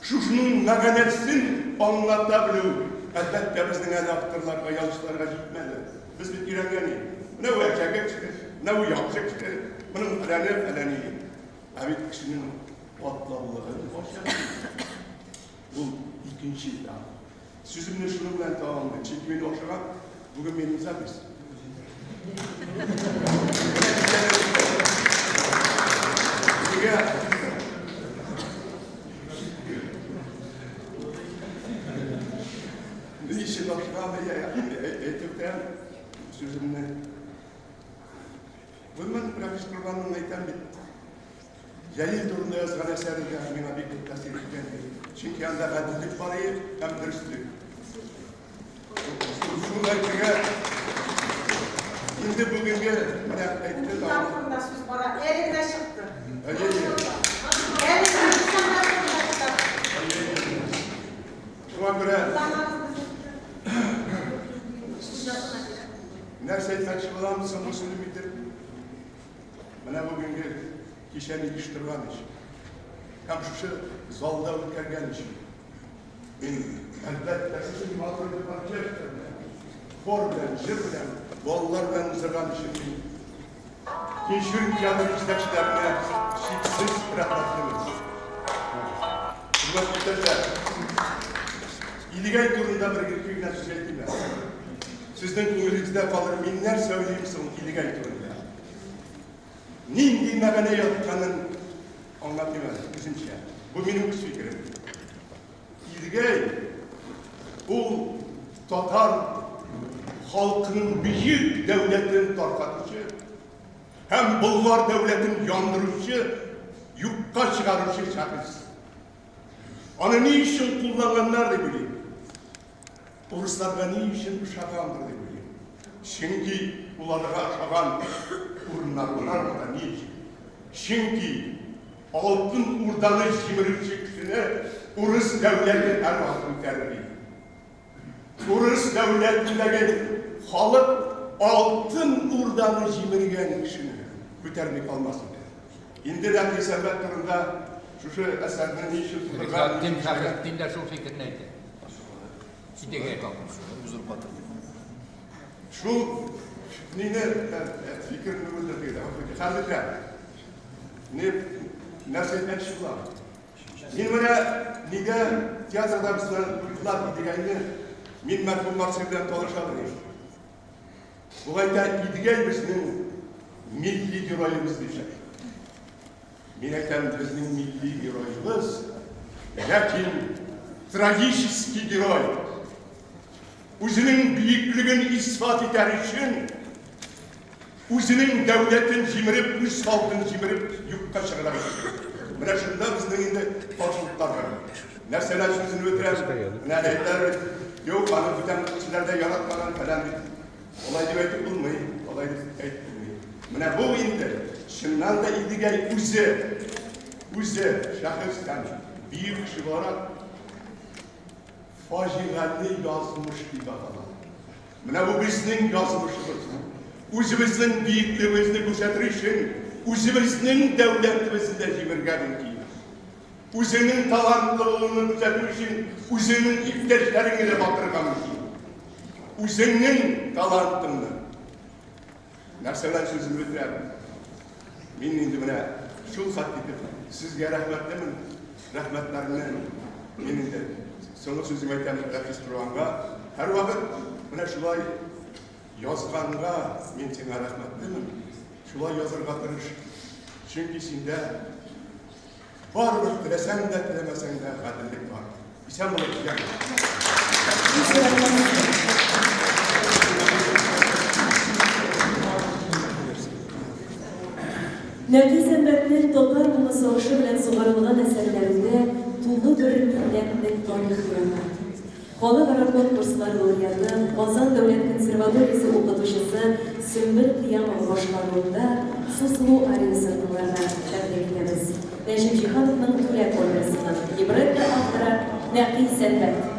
шушының мәгънәсен аңлата белү, әлбәттә, безнең әле авторларга, язучыларга җитмәде. Без бит өйрәнгән идек. Менә бу әшәке кеше, менә бу яхшы кеше, моның фәләне, фәләни. Ә бит кешенең катлаулыгын ача белү, ул икенче этап. Сүземне шуның белән тәмамлыйм, чөнки мин ашыгам, бүген минем запись. Нигә? Ни өчен ашыгам, әйтеп үтәм сүземне. Гомумән, Рәфис Корбанның әйтәм бит, Җәлил турында язган әсәре дә миңа бик нык тәэсир иткән иде. Чөнки анда гаделлек бар иде һәм дөреслек. Шуны әйтергә инде бүгенге менә әйтте Китап тагын. турында сүз бара. Әле генә чыкты. Әйе, әйе. Әле генә сәнгать турында китап. Шуңа күрә Танабыз безне. нәрсә әйтмәкче булам, соңгы сүзем итеп. Менә бүгенге кичәне оештырган өчен һәм шушы залда үткәргән өчен мин, әлбәттә, шушы матур итеп оркестр белән, хор белән, җыр белән, балалар белән уздырган өчен мин Тинчурин театры җитәкчеләренә чиксез рәхмәтлемен. Хөрмәтле иптәшләр, Идегәй турында бер ике генә сүз әйтим әле. Сезнең күңелегездә калыр, мин нәрсә уйлыйм соң Идегәй турында? Нинди мәгънә ятканын аңлатыйм әле, үземчә. Бу минем үз фикерем. Идегәй ул татар халкының бөек дәүләтен таркатучы һәм Болгар дәүләтен яндыручы, юкка чыгаручы шәхес. Аны ни өчен кулланганнар дип уйлыйм. Урысларга ни өчен ошагандыр дип уйлыйм. Чөнки уларга ошаган урыннар бар монда. Ни өчен? Чөнки Алтын Урданы җимерүче кешене урыс дәүләте һәрвакыт күтәрер иде. Урыс дәүләтендәге халык Алтын Урданы җимергән кешене күтәрми калмас иде. Инде Нәкый Сәнбәт турында шушы әсәрне ни өчен тудырган? Ризаэтдин Фәхретдин дә шул фикерне әйтә. Идегәй Шул мине фикерне бүлдерде. Хәзер бетерәм. Не нәрсә әйтмәкче булам? Мин менә нигә театрда безне куйдылар Идегәйне, мин мәрхүм Марсель белән таныша белмим. Ул әйтә, Идегәй безнең милли героебыз дишә. Мин әйтәм, безнең милли героебыз, ләкин трагический герой. Үзенең бөеклеген исбат итәр өчен, үзенең дәүләтен җимереп, үз халкын җимереп юкка чыгара өчен. Менә шунда безнең инде каршылыклар бар. Нәрсәләр сүзен бетерәм, менә әйтәләр бит, юк, аны бүтән кешеләр дә яратмаган фәлән дип. Алай дип әйтеп булмый, алай дип әйтеп булмый. Менә бу инде чыннан да Идегәй үзе, үзе шәхес һәм бөек кеше буларак фаҗигале язмыш дип атала. Менә бу безнең язмышыбыз. Үзебезнең бөеклегебезне күрсәтер өчен үзебезнең дәүләтебезне дә җимерергә мөмкин. Үзеңнең талантлы булуыңны күрсәтү өчен үзеңнең иптәшләреңне дә батырырга мөмкин. Үзеңнең талантыңны. Нәрсә белән сүземне бетерәм? Мин инде менә шул хәтле итеп сезгә рәхмәтлемен. Рәхмәтләрне мин инде соңгы сүзем әйтәм Рәфис Корбанга. Һәрвакыт менә шулай язганга мин сиңа рәхмәтлемен. Шулай язырга тырыш. Чөнки синдә Барыбер теләсәң дә, теләмәсәң дә гаделлек бар. Исән булыгыз, ягез. Нәкый Сәнбәтнең татар моңы сагышы белән сугарылган әсәрләрендә тулы бер милләтнең тарихы ята. Халыкара конкурслар лауреаты, Казан дәүләт консерваториясе укытучысы Сөмбел Кыямова башкаруында Сусылу ариясын тыңларга тәкъдим итәбез. Нәҗип Җиһановның Түләк операсыннан либретто авторы Нәкый Сәнбәт.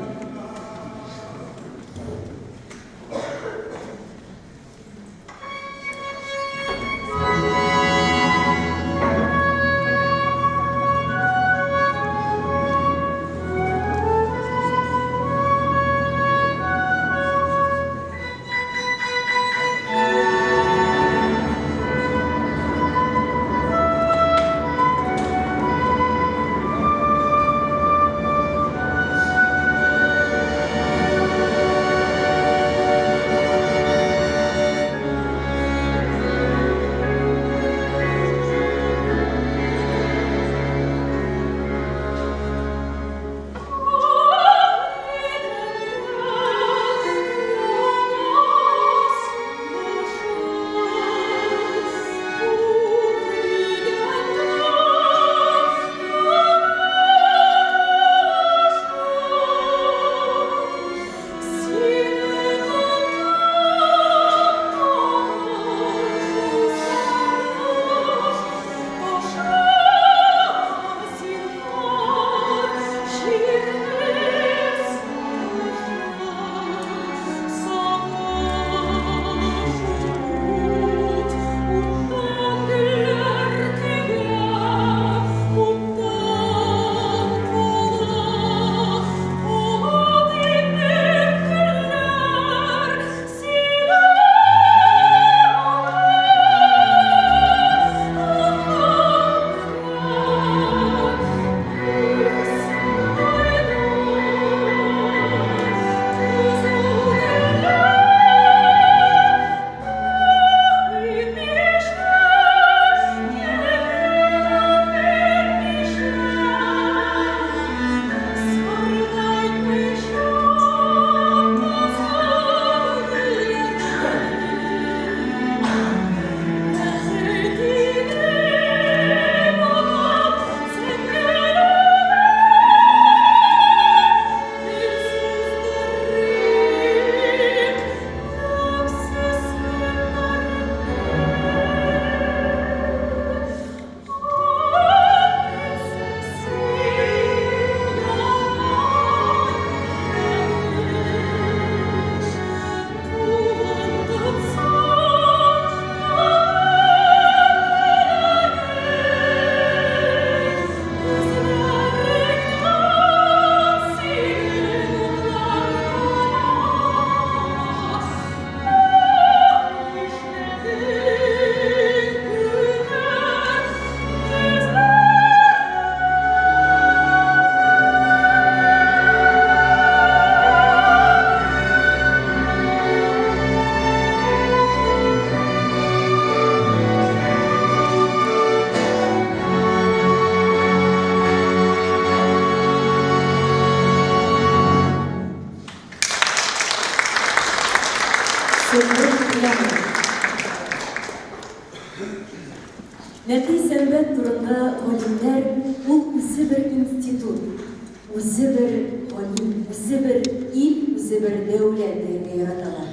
үзе бер галим, үзе бер ил, үзе бер дәүләт дияргә яраталар.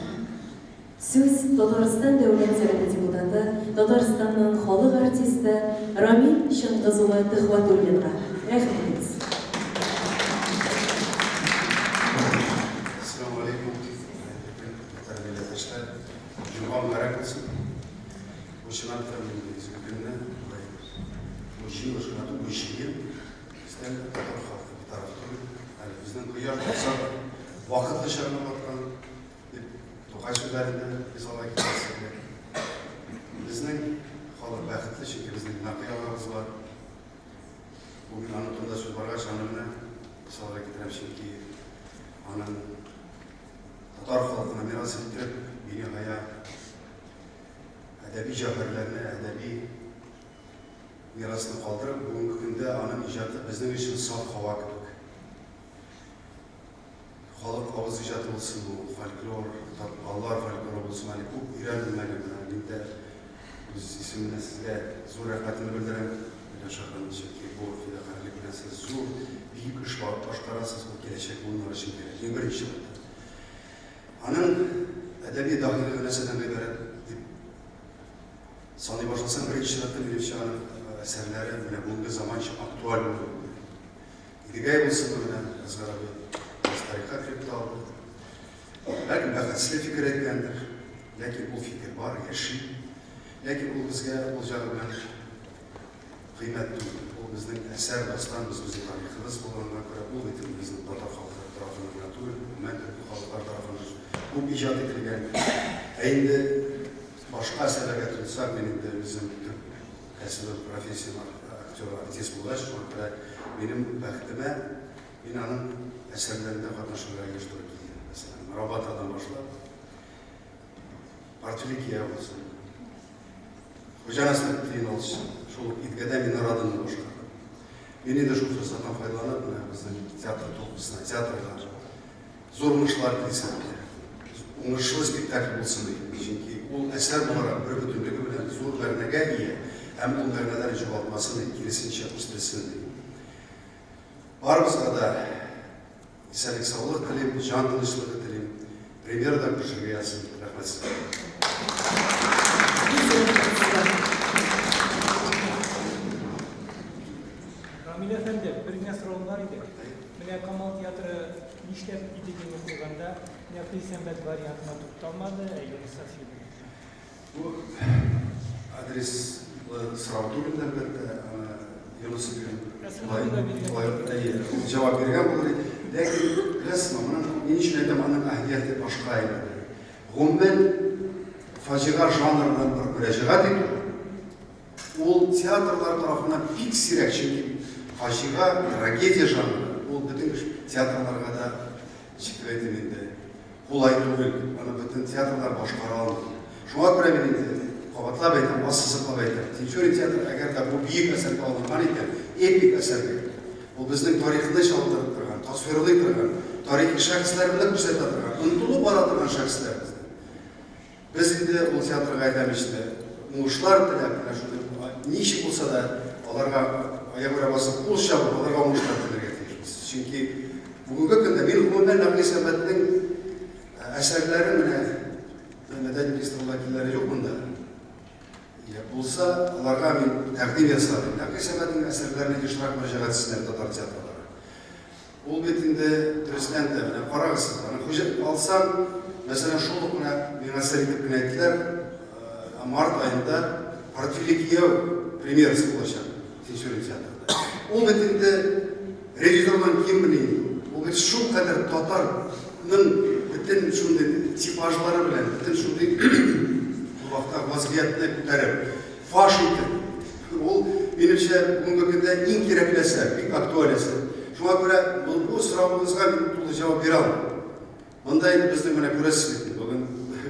Сүз Татарстан Дәүләт Советы депутаты, Татарстанның халык артисты Рамил Чыңгыз улы Төхвәтуллинга. Рәхим итегез. Ассаламу алейкум, хәерле көн, татар милләттәшләр. Җомга мөбарәк булсын. Бу чынлап та мин изге көнне, болай бу җыелыш кына түгел, бу җыен бездән татар халкы битараф түгел. Әле безнең кояш батса да, вакытлыча гына баткан. Дип, Тукай сүзләрен дә мисалга китерәсе килә. Безнең халык бәхетле, чөнки безнең Нәкый агабыз бар. Бүген аның турында сүз баргач, аны менә мисалга китерәм, чөнки аның татар халкына мирас иттереп, биниһая әдәби җәүһәрләрне, әдәби мирасны калдырып, бүгенге көндә аның иҗаты безнең өчен саф һава кебек. Халык авыз иҗаты булсын бу, фольклор, балалар фольклоры булсын, әле күп өйрәнелмәгән. Менә мин дә үз исемемнән сезгә зур рәхмәтемне белдерәм, Миләүшә ханым, чөнки бу фидакарьлек белән сез зур, бөек эш башкарасыз, ул киләчәк буыннар өчен кирәк, иң беренче чиратта. Аның әдәби даһилыгы нәрсәдән гыйбарәт дип саный башласаң, беренче чиратта, минемчә, аның әсәрләре менә бүгенге заманча актуаль булуы. Идегәй булсын менә, Әсгар абый. Без тарихка кереп тә алдык. Бәлкем бәхәсле фикер әйткәндер, ләкин ул фикер бар, яши. Ләкин ул безгә ул җагы белән кыйммәт түгел. Ул безнең әсәр, дастан, без безнең тарихыбыз булганга күрә, ул бит инде безнең татар халкы тарафыннан гына түгел, гомумән төрки халыклар тарафыннан күп иҗат ителгән. Ә инде башка әсәрләргә тотынсак, мин инде үзем төрк Кәсебем, профессиям актер, артист булгач, шуңа күрә минем бәхетемә, мин аның әсәрләрендә катнашырга еш туры килде. Мәсәлән, Рабатадан башлап, Портфели кияү булсын, Хуҗа Насретдин алсын, шул ук Идгәдә Минораданы башкардым. Мин инде шул форсаттан файдаланып, менә безнең театр труппасына, театрга Зур уңышлар телисем килә. Уңышлы спектакль булсын иде, чөнки ул әсәр буларак бербөтенлеге белән зур мәгънәгә ия һәм ул мәгънәләрен югалтмасын иде, киресенчә, үстерсен иде. Барыбызга да исәнлек-саулык телим, җан тынычлыгы телим. Премьерада күрешергә язсын. Рәхмәт сезгә. Бик зур рәхмәт сезгә. Рамил әфәнде, бер генә соравым бар иде. Менә Камал театры нишләп Идегәйне куйганда Нәкый Исәнбәт вариантына тукталмады, ә Юныс Сафин? Бу адреслы сорау түгел, әлбәттә, аны Юныс болай, әйе, ул җавап биргән булыр иде. Ләкин, беләсезме, моның, ни өчен әйтәм, аның әһәмияте башка иде. Гомумән, фаҗига жанрына бер мөрәҗәгать итү, Ул театрлар тарафыннан бик сирәк, чөнки фаҗига, трагедия жанры, ул бөтен театрларга да, ничек дип әйтим инде, кулай түгел, аны бөтен театрлар башкара алмый. Шуңа күрә мин инде кабатлап әйтәм, ассызыклап әйтәм, Тинчурин театры, әгәр дә бу бөек әсәргә алынган икән, эпик әсәргә, ул безнең тарихны чагылдырып торган, тасвирлый торган, тарихи шәхесләрне күрсәтә торган, онытылып бара торган шәхесләр безнең. Без инде ул театрга әйтәм ич инде, уңышлар теләп, менә шундый ничек булса да аларга аягүрә басып кул чабып, аларга уңышлар теләргә тиешбез. Чөнки бүгенге көндә мин гомумән Нәкый Сәмәтнең әсәрләрен менә мәдәният министры вәкилләре юк монда. Я булса, аларга мин тәкъдим ясадым. Нәкый Сәмәтнең әсәрләренә ешрак мөрәҗәгать итсеннәр татар театрлары. Ул бит инде, дөрестән дә, менә карагыз сез, аны хуҗа алсаң, мәсәлән, шул ук менә миңа сер итеп кенә әйттеләр, март аенда Портфельле кияү премьерасы булачак Тинчурин театрында. Ул бит инде ревизордан киммени инде ул. Ул бит шулкадәр татарның бөтен шундый типажлары белән, бөтен шундый ул вакытта вазгыятьне күтәреп, фаш итеп, Ул, минемчә, бүгенге көндә иң кирәкле әсәр, бик актуаль әсәр. Шуңа күрә бу соравыгызга мин тулы җавап бирә алмыйм. Монда инде безнең менә күрәсез бит, бүген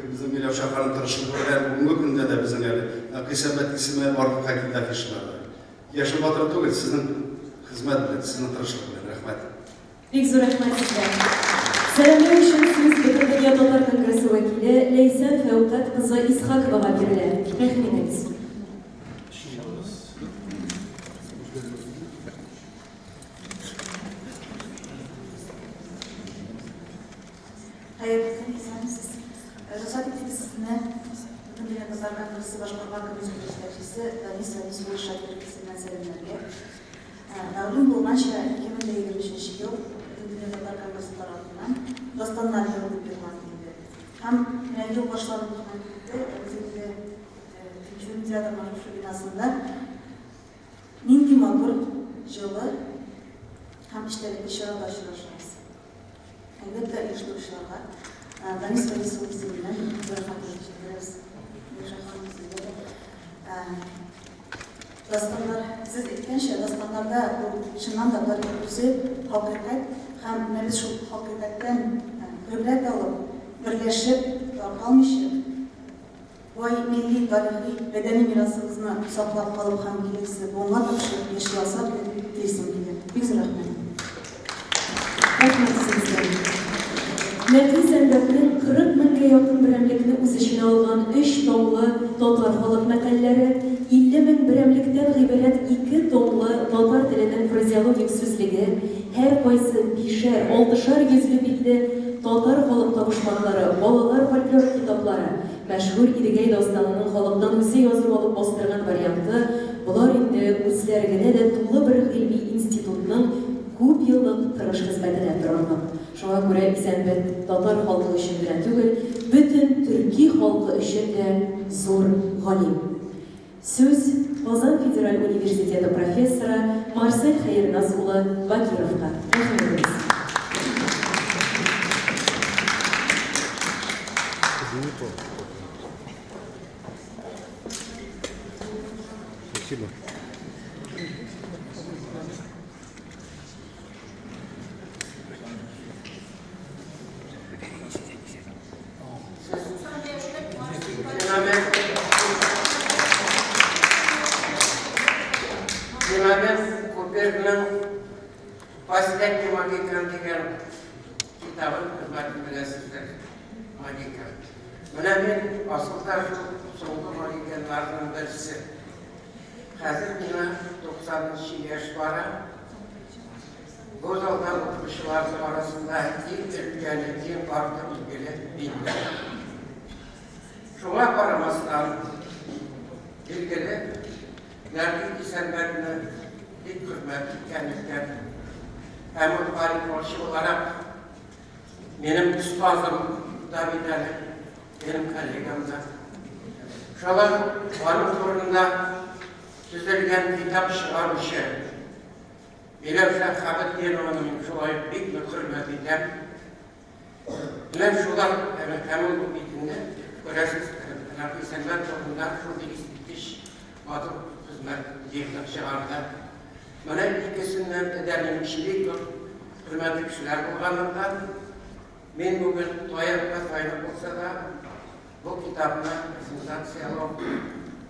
безнең Миләүшә ханым тырышлыгы белән бүгенге көндә дә безнең әле Нәкый Сәмәт исеме барлыкка килде афишаларда. Яшел батыр түгел, сезнең хезмәт белән, сезнең тырышлык белән. Рәхмәт. Бик зур рәхмәт сезгә. Сәламләү өчен сүз Бөтендөнья татар конгрессы вәкиле Ләйсән Фәүкать кызы Исхаковага бирелә. Рәхим итегез. Рәзил, исәнмесез. Рөхсәт итегез сезне Бөтендөнья татар конгрессы башкарма комитеты җитәкчесе Данис Фәнис улы Шакиров исеменнән сәламләргә. Мәгълүм булганча, 2023 ел Бөтендөнья татар конгрессы тарафыннан Дастаннар елы дип игълан ителде. Һәм менә ел башланып кына китте, ә без инде Тинчурин театрының шушы бинасында нинди матур, җылы һәм эчтәлекле чарада очрашабыз. Әлбәттә, оештыручыларга Данис Фәнис улы исеменнән зур рәхмәт җиткерәбез. Миләүшә ханым, сезгә дә. Дастаннар, сез әйткәнчә, дастаннарда ул чыннан да тарих үзе, хакыйкать һәм менә без шул хакыйкатьтән гыйбрәт алып, берләшеп, таркалмыйча, бай милли, тарихи, мәдәни мирасыбызны саклап калып һәм киләсе буынга тапшырып яши алсак дип телисем килә. Бик зур рәхмәт. Рәхмәт сезгә. Нәкый Сәнбәтнең 40 меңгә якын берәмлекне үз эченә алган өч томлы Татар халык мәкальләре, 50 мең берәмлектән гыйбарәт ике томлы Татар теленең фразеологик сүзлеге, һәркайсы бишәр, алтышар йөзле битле Татар халык табышмаклары, балалар фольклоры китаплары, мәшһүр Идегәй дастанының халыктан үзе язып алып бастырган варианты, болар инде үзләре генә дә тулы бер гыйльми институтның күп еллык тырыш хезмәтенә торырлык. Шуңа күрә Исәнбәт татар халкы өчен генә түгел, бөтен төрки халкы өчен дә зур галим. Сүз Казан федераль университеты профессоры Марсель Хәернас улы Бакировка. Рәхим итегез. Спасибо. Синабер Куперның Последний могикан дигән китабын бәлки беләсездер. Могикан. Менә мин асылда шул соңгы могиканнарның берсе. Хәзер миңа 90 яшь бара. Бу залда укучылар арасында иң өлкәне, иң карты билгеле мин. Шуңа карамастан, билгеле, Нәкый Исәнбәтне бик хөрмәт иткәнлектән һәм ул фольклорчы буларак минем остазым да бит әле, минем коллегам да. Шулай аның турында төзелгән китап чыгаручы Миләүшә Хәбетдинованы мин шулай ук бик нык хөрмәт итәм. Менә шулар һәм ул бит инде, күрәсез, Нәкый Исәнбәт турында шундый искиткеч матур хезмәт җыентык чыгарды. Менә икесеннән дә минем өчен бик зур хөрмәтле кешеләр булганлыктан, мин бүген таякка таянып булса да, бу китапны презентацияләү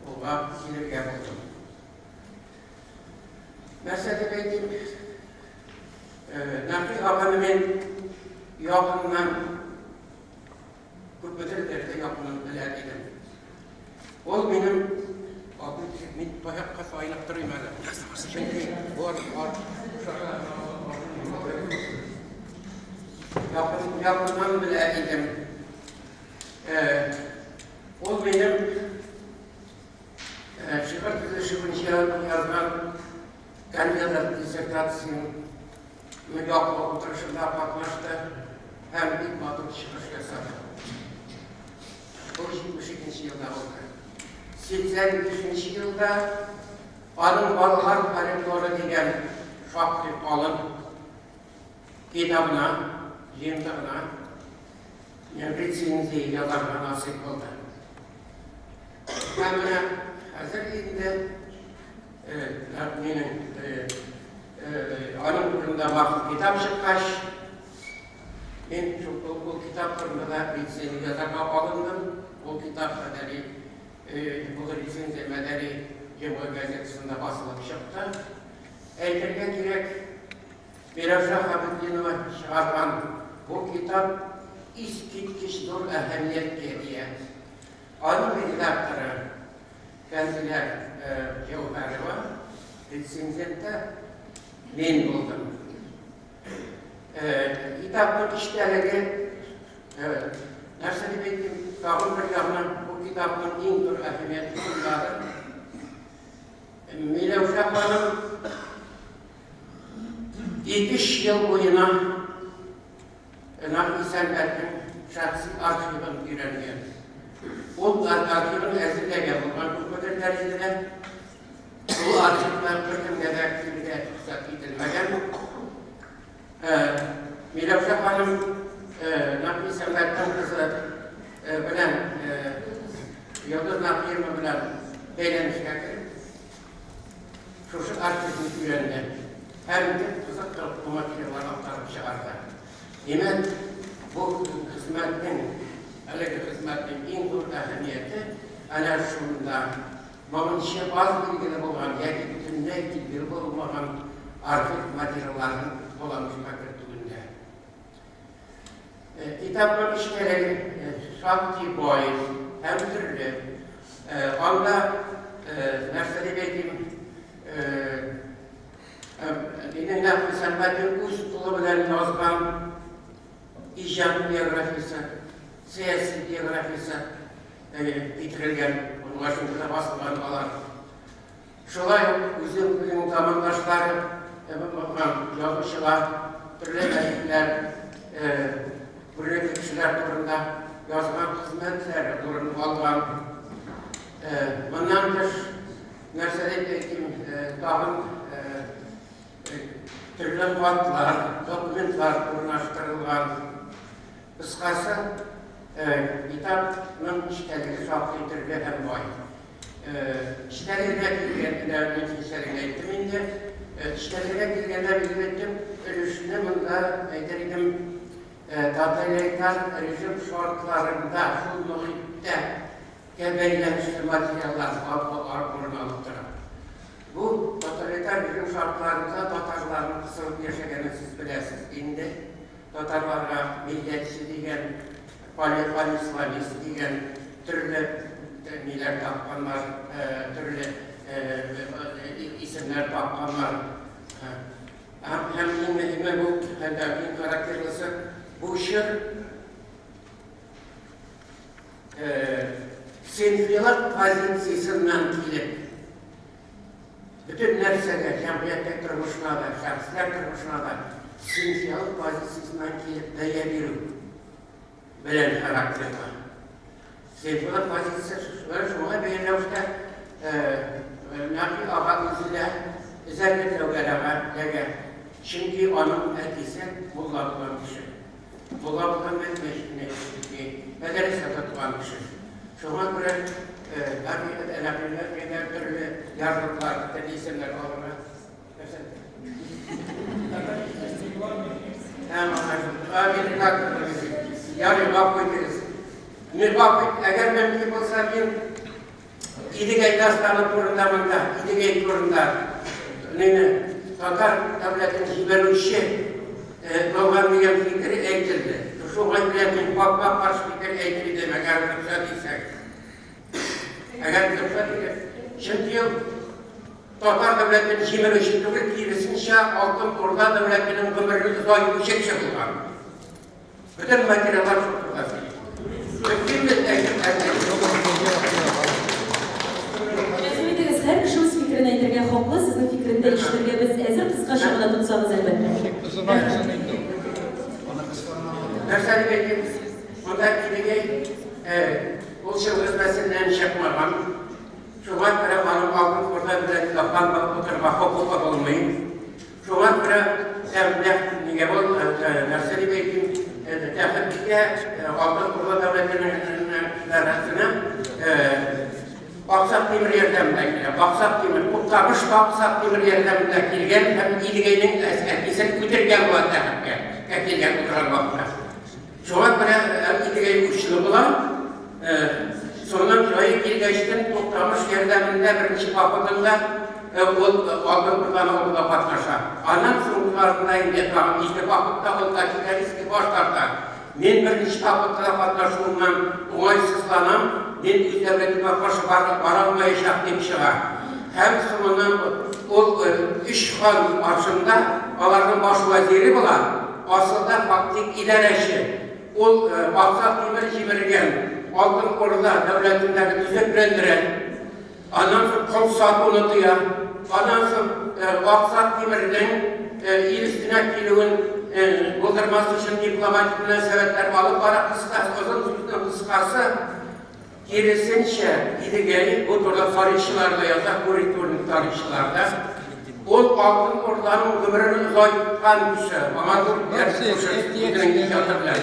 кулга килергә булдым. Нәрсә дип әйтим? Нәкый аганы мин якыннан күпмедер дәрәҗәдә якыннан белә идем. Ул минем алтын мин таякка таянып торыйм әле. Чөнки бар бар якын якыннан белә идем. Ул минем Шигырь төзелеше буенча язган кандидат диссертациясен яклау утырышында катнашты һәм бик матур чыгыш ясады. Бу 72 елда булды. 85 елда аның Балалар фольклоры дигән шактый калын китабына, җыентыгына рецензия язарга насыйп булды. Һәм менә хәзер инде минем аның турында махсус китап чыккач, мин шул ул китап турында да рецензия язарга алындым. Ул китап Мәдәни, ул рецензия Мәдәни йомга газетасында басылып чыкты. Әйтергә кирәк, Миләүшә Хәбетдинова чыгарган бу китап искиткеч зур әһәмияткә ия. Аның редакторы Фәнзилә Җәүһәрова, рецензент та мин булдым. Китапның эчтәлеге Нәрсә дип әйтим, тагын бер ягыннан бу китапның иң зур әһәмияте шундадыр. Миләүшә ханым 2-3 ел буена Нәкый Исәнбәтнең шәхси архивын өйрәнгән. Ул архивын әзерләгән булган күпмедер дәрәҗәдә. Ул архивка беркемгә дә керергә рөхсәт ителмәгән. Миләүшә ханым Нәкый Исәнбәтнең кызы белән Йолдыз Нәкыева белән бәйләнешкә кереп, шушы архивны өйрәнгән һәм бик кызык кылып материаллар актарып чыгарды. Димәк, бу хезмәтнең, әлеге хезмәтнең иң зур әһәмияте әнә шунда. Моңынчы аз билгеле булган яки бөтенләй билгеле булмаган архив материалларын кулланышка кертүендә. Китапның эчтәлеге шактый бай һәм төрле. Анда, нәрсә дип әйтим, Динең Нәкый Сәнбәтнең үз кулы белән язган иҗат биографиясе, сәяси биографиясе китерелгән, Вашингтонда басылган алар. Шулай ук үзенең замандашлары булган язучылар, төрле әдипләр, күренекле кешеләр турында язган хезмәтләре урын алган. Моннан тыш, нәрсә дип әйтим, тагын төрле хатлар, документлар урнаштырылган. Кыскасы, китапның эчтәлеге шактый төрле һәм бай. Эчтәлегенә килгәндә, мин эчтәлеген әйттем инде. Эчтәлегенә килгәндә, билгеле төп өлешне монда әйтер идем, тоталитар режим шартларында, шул мохиттә бәйләнешле материаллар урын алып тора. Бу тоталитар режим шартларында татарларның кысылып яшәгәнен сез беләсез инде. Татарларга милләтче дигән, панисламист дигән төрле ниләр тапканнар, төрле исемнәр тапканнар. Һәм иң мөһиме бу, һәм иң характерлысы, бу чор сыйнфыйлык позициясеннән килеп, бөтен нәрсәгә, җәмгыятьтә тормышына да, шәхесләр тормышына да сыйнфыйлык позициясеннән килеп бәя бирү белән характерлы. Сыйнфыйлык позициясе шуңа бәйле рәвештә Нәкый ага үзе дә эзәрлекләүгә эләгә, чөнки аның әтисе мулла булган кеше. Мулла булган мәдрәсә тоткан кеше. Шуңа күрә Нәкыйгә төрле ярлыклар, төрле исемнәр алырга. Ярый, гафу итегез. Мин гафу ит, әгәр мөмкин булса, мин Идегәй дастаны турында монда, Идегәй турында мине татар дәүләтен җибәрүче булган дигән фикер әйтелде. Шуңа белән мин капма-каршы фикер әйтер идем, әгәр рөхсәт итсәгез. Әгәр рөхсәт итсәгез. Чөнки ул татар дәүләтен җимерүче түгел, киресенчә, Алтын Урда дәүләтенең гомерен озайтучы кеше булган. Бөтен материаллар шул турыда сөйли. Мөмкинме әйтеп әйтеп? Рәхим итегез, һәр кеше үз фикерен әйтергә хаклы, сезнең фикерен дә ишетергә без әзер, кыскача гына тотсагыз, әлбәттә. Нәрсә дип әйтим? Монда Идегәй ул Чыңгыз нәселеннән чыкмаган. Шуңа күрә аның Алтын Урда белән хан булып утырырга хокукы булмый. Шуңа күрә нигә ул нәрсә дип әйтим, тәхеткә Алтын Урда дәүләтенең рәсенә Аксак Тимер ярдәмендә килә. Аксак Тимер, Туктамыш та Аксак Тимер ярдәмендә килгән һәм Идегәйнең әтисен үтергән була тәхеткә килгән утырган вакытта. Шуңа күрә Идегәй үчле була. Соңыннан җае килгәчтен Туктамыш ярдәмендә беренче походында ул Алтын Урданы алуда катнаша. Аннан соңгыларында инде тагын ике походта ул категорически баш тарта. Мин беренче походта да катнашуымнан уңайсызланам, мин үз дәүләтемә каршы бара алмаячак, дип чыга. Һәм соңыннан ул өч хан каршында аларның баш вәзире була, асылда фактик идарәче. Ул Аксак Тимер җимергән Алтын Урда дәүләтендәге төзекләндерә. Аннан соң кол сатуны тыя. Аннан соң Аксак Тимернең ил өстенә килүен булдырмас өчен дипломатик мөнәсәбәтләр алып бара. Кыскасы, озын сүзнең кыскасы, Киресенчә, Идегәй, бу турыда тарихчылар да яза, куритурный тарихчылар да. Ул Алтын Урданың гомерен озайткан кеше, аңа зур дәрт кушып, үзенең иҗаты белән.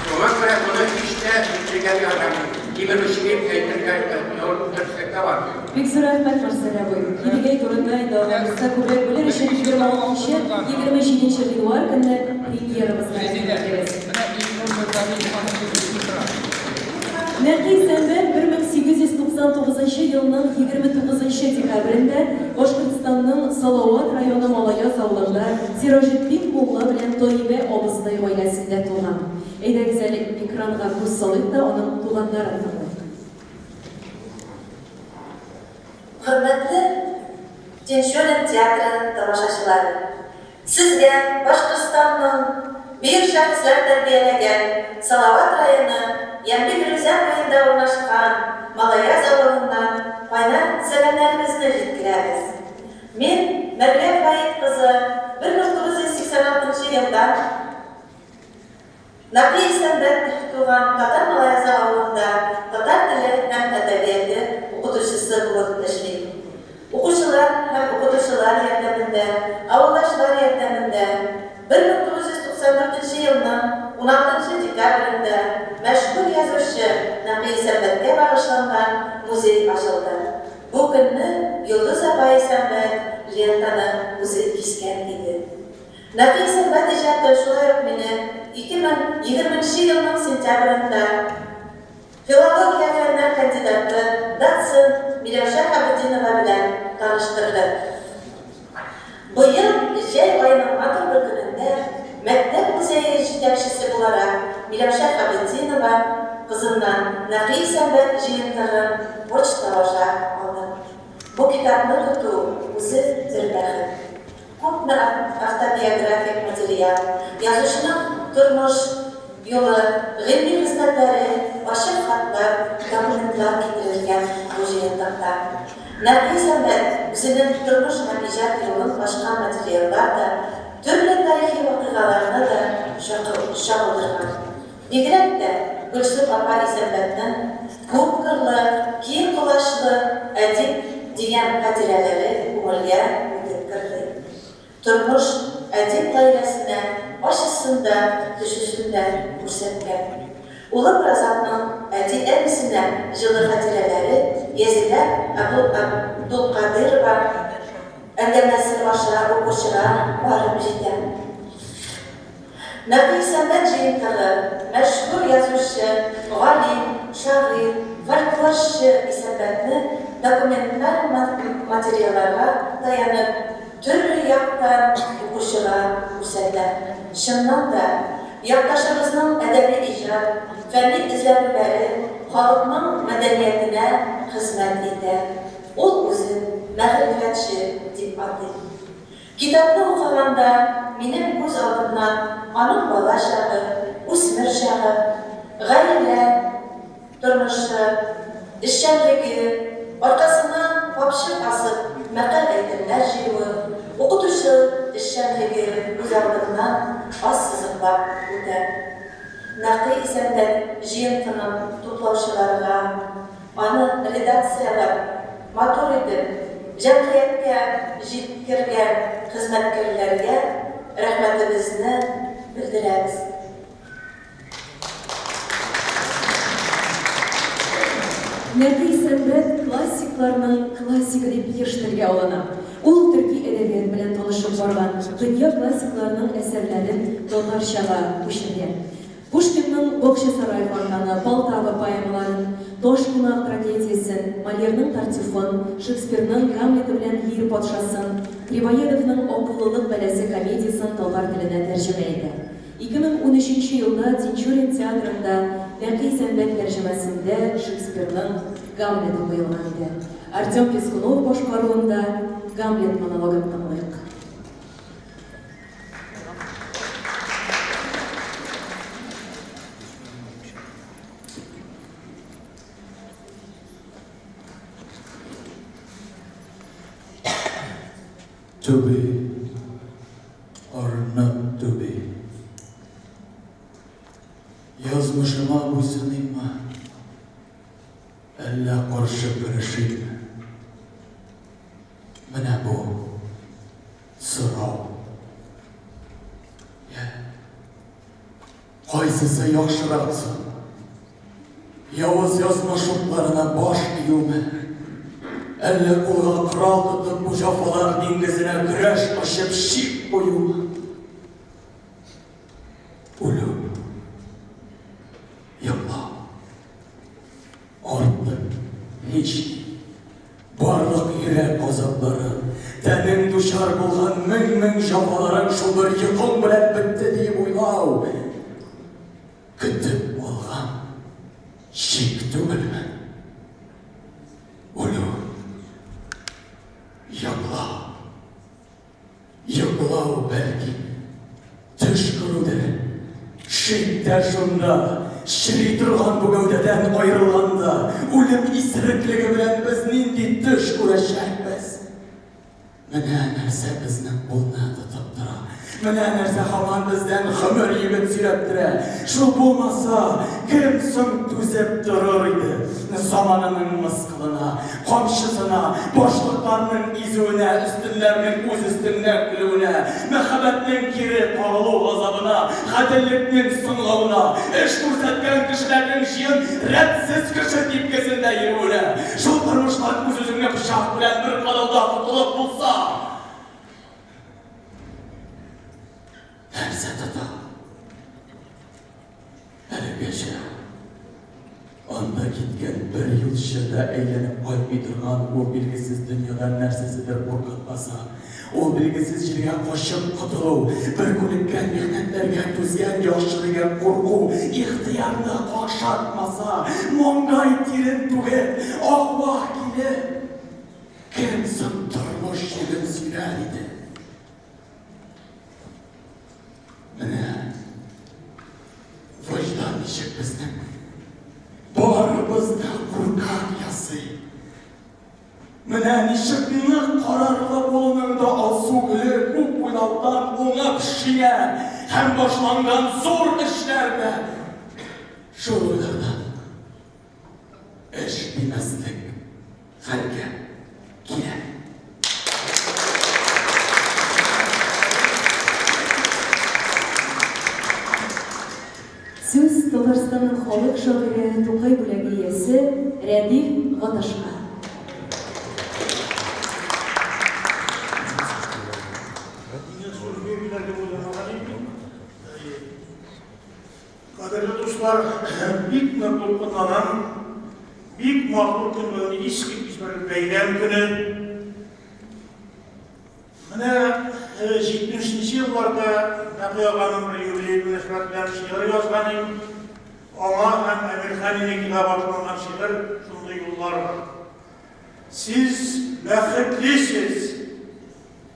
Шуңа күрә моны һич тә әйтергә ярамый, кимерүче дип әйтергә дөреслеккә бармый. Бик зур рәхмәт, Марсель абый. Идегәй турында инде аллабирса күбрәк белер өчен 26 27 гыйнвар көнне премьерабызга килегез. Нәкый Сәнбәт 1899 елның 29 декабрендә Башкортстанның Салават районы Малаяз авылында Сираҗетдин мулла белән Таибә абыстай гаиләсендә туган. Әйдәгез әле экранга күз салыйк та аның туганнарын тыңлыйк. Хөрмәтле Тинчурин театры тамашачылары! Сезгә Башкортстанның бөек шәхесләр тәрбияләгән Салават районы Ямбик-Рүзә буенда урнашкан Малаяз авылыннан кайнар сәламнәребезне җиткерәбез. Мин, Мәрьям Фаит кызы, 1986 елдан Нәкый Исәнбәт туган Татар Малаязы авылында татар теле һәм әдәбияте укытучысы булып эшлим. Укучылар һәм укытучылар ярдәмендә, авылдашлар ярдәмендә 1994 нче елның уналтынчы декабрендә мәшһүр язучы Нәкый Исәнбәткә багышланган музей ачылды. Бу көнне Йолдыз апа Исәнбәт лентаны үзе кискән иде. Нәкый Сәнбәт иҗаты шулай ук мине 2020 нче елның сентябрендә филология фәннәр кандидаты, доцент Миләүшә Хәбетдинова белән таныштырды. Быел җәй аеның матур бер көнендә мәктәп музее җитәкчесе буларак Миләүшә Хәбетдинова кызыннан Нәкый Сәнбәт җыентыгын почта аша алдым. Бу китапны тоту үзе бер бәхет. Күпме автобиографик материал, язучының тормыш юлы, гыйльми хезмәтләре, ачык хатлар, документлар китерелгән бу җыентыкта. Нәкый Сәнбәт үзенең тормыш һәм иҗат юлын ачкан материаллар да, төрле тарихи вакыйгаларны да чагылдырган. Бигрәк тә Гөлсем апа Исәнбәтнең Күпкырлы, киң колачлы әдип дигән хатирәләре күңелгә үтеп керде. Тормыш әдип гаиләсенә ачысын да, төчесен дә күрсәткән. Улым Разатның әти-әнисенә җылы хатирәләре Язилә Абдулкадыйрова әңгәмәсе аша укучыга барып җитә. Нәкый Исәнбәт җыентыгы, мәшһүр язучы, галим, шагыйрь, фольклорчы Исәнбәтне документаль материалларга таянып, төрле яктан укучыга күрсәтә. Чыннан да, якташыбызның әдәби иҗат, фәнни эзләнүләре халыкның мәдәниятенә хезмәт итә. Ул үзен мәгърифәтче дип атый. Китапны укыганда минем күз алдымнан аның бала чагы, үсмер чагы, гаилә тормышы, эшчәнлеге, аркасына капчык асып мәкаль-әйтемнәр җыюы, укытучы эшчәнлеге күз алдымнан ассызыклап үтә. Нәкый Исәнбәт җыентыгын туплаучыларга, аны редакцияләп, матур итеп, җәмгыятькә җиткергән хезмәткәрләргә рәхмәтебезне белдерәбез. Нәкый Исәнбәт классикларның классигы дип еш телгә алына. Ул төрки әдәбият белән танышып барган, дөнья классикларының әсәрләрен татарчага күчергән. Пушкинның Бакчасарай фонтаны, Полтава поэмаларын, Таш кунак трагедиясен, Мольерның Тартюфын, Шекспирның Гамлеты белән Лир патшасын, Грибоедовның Акыллылык бәласе комедиясен татар теленә тәрҗемә итә. 2013 нче елда Тинчурин театрында Нәкый Исәнбәт тәрҗемәсендә Шекспирның Гамлеты куелган иде. Артем Пискунов башкаруында Гамлет монологын тыңлыйк. To be or not to be. Язмышыма буйсыныйммы, әллә каршы көрәшимме? Менә бу сорау. Йә, кайсысы яхшырак соң? Явыз язмыш утларына баш июме? Әллә кулга корал тотып бу җәфалар диңгезенә көрәш ачып чик куюмы? Үлү. Йоклау. Артык һич барлык йөрәк газаплары, тәнең дучар булган мең-мең җәфаларың шул бер йокың белән бетте диеп уйлау. Көтеп алган чик түгелме? Үлү. Йоклау. Йоклау, бәлки, төш күрүдер. Шик тә шунда, чери торган бу гәүдәдән аерылганда, үлем исереклеге белән без нинди төш күрәчәкбез? Менә нәрсә безнең кулны тотып тора. Менә нәрсә һаман бездән гомер йөген сөйрәттерә. Шул булмаса, кем соң түзеп торыр иде? Заманының мыскылына, камчысына, башлыкларның изүенә, өстеннәрнең үз өстеңнән көлүенә, мәхәббәтнең кире кагылу газабына, гаделлекнең соңлавына, эш күрсәткән кешеләрнең җыен рәтсез кеше типкесендә йөрүенә, шул тормыштан үз-үзеңне пычак белән бер кадауда котылып булса, нәрсә тота? Әлегәчә анда киткән бер юлчы да әйләнеп кайтмый торган ул билгесез дөньядан нәрсәседер куркытмаса, ул билгесез җиргә качып котылу, бер күнеккән михнәтләргә түзгән яхшы дигән курку ихтыярны какшатмаса, маңгай тирен түгеп, ах-вах килеп, кем соң тормыш йөген сөйләр иде? Менә вөҗдан ничек безнең барыбыз да куркак ясый. Менә ничек нык карарлы булуның да алсу гөле күп уйлаудан уңып шиңә һәм башланган зур эшләр дә шул уйлардан эш димәслек хәлгә килә. Сүз Татарстанның халык шагыйре Тукай бүләге иясе Рәдиф Гаташка. Кадерле дуслар, бик нык дулкынланам. Бик матур көн бүген, искиткеч бер бәйрәм көне. Менә 70 нче елларда Нәкый аганың бер юбилей мөнәсәбәте белән шигырь язган идем. Аңа һәм Әмирхан Еникигә багышланган шигырь шундый юллар бар. Сез бәхетлесез,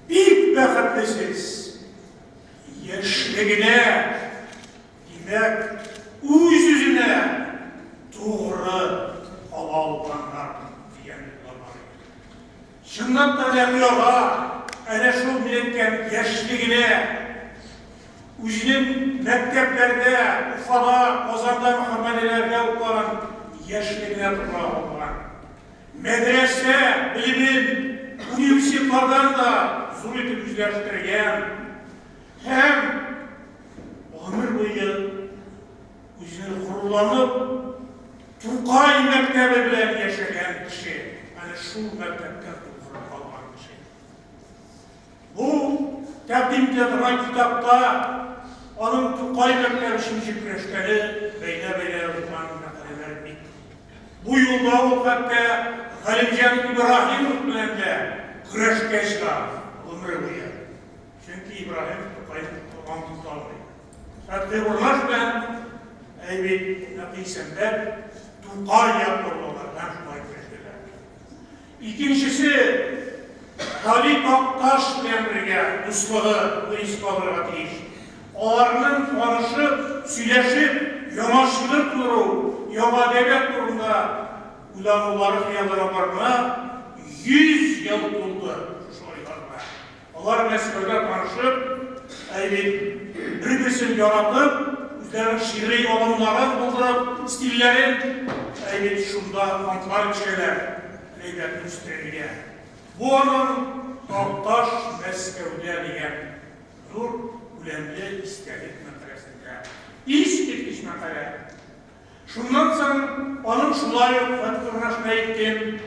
бик бәхетлесез. Яшьлегенә, димәк, үз-үзенә тугры кала алганнар, дигән юллар бар иде. Чынлап та Нәкый ага әнә шул мин әйткән яшьлегенә, үзенең мәктәпләрдә, Уфада, Казанда, Мөхәммәдияләрдә укыган яшьлегенә тугры калган. Мәдрәсә белемен университетлардан да зур итеп үзләштергән һәм гомер буе үзенең горурланып Тукай мәктәбе белән яшәгән кеше, әнә шул мәктәпкә тугры калган кеше. Бу тәкъдим ителә торган китапта аның Тукай мәктәбе өчен ничек көрәшкәне бәйнә-бәйнә язылган мәкаләләр бик күп. Бу юлда ул хәтта Галимҗан Ибраһимов белән дә көрәшкә чыга гомере буе. Чөнки Ибраһимов Тукайны аңын тота алмый. Фәтхи Урмаш белән әй бит Нәкый Исәнбәт Тукай яклы булалар һәм шулай көрәшәләр. Икенчесе, Гали Такташ белән бергә дуслыгы бу искә алырга тиеш. Аларның танышып, сөйләшеп, яңа шигырь тудыру, яңа әдәбият турында уйланулары, хыяллануларына 100 ел тулды шушы айларда. Алар Мәскәүдә танышып, әй бит, бер-берсен яратып, үзләренең шигъри алымнарын булдырып, стильләрен, әй бит, шунда антлар эчәләр, әйбәтне үстерергә. Бу аның Такташ Мәскәүдә дигән зур күләмле истәлек мәкаләсендә. Искиткеч мәкалә! Шуннан соң аның шулай ук Фәтхурнашны әйттем,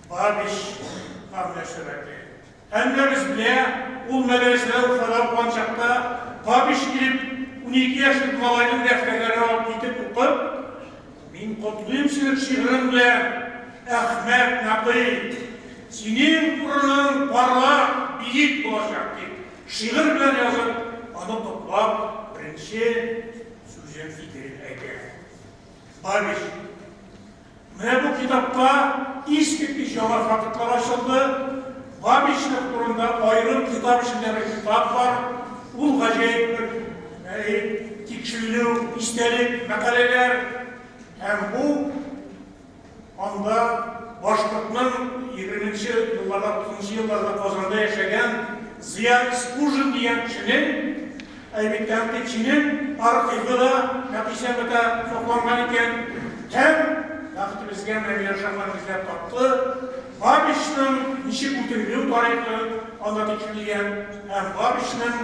Бабичка мөнәсәбәте. Һәммәбез белә, ул мәдрәсәдә Уфада укыган чакта Бабич килеп, 12 яшьлек малайның дәфтәрләрен алып китеп укып, Мин котлыйм сине шигырең белән, Әхмәт Нәкый! Синең урының парлак, биек булачак, дип, шигырь белән язып, аны котлап, беренче сүзен, фикерен әйтә. Бабич. Менә бу китапта искиткеч яңа фактлар ачылды. Бабичның турында аерым китап эчендә бер китап бар. Ул гаҗәеп бер тикшеренү, истәлек, мәкаләләр. Һәм бу анда башкортның егерменче елларда, утызынчы елларда Казанда яшәгән Зыя Искужин дигән кешенең, ә бит тәнкыйтьченең архивы да Нәкыйсәмәдә сакланган икән. Һәм бәхетебезгә менә Миләүшә ханым эзләп тапты. Бабичның ничек үтерелү тарихы анда тикшерелгән һәм Бабичның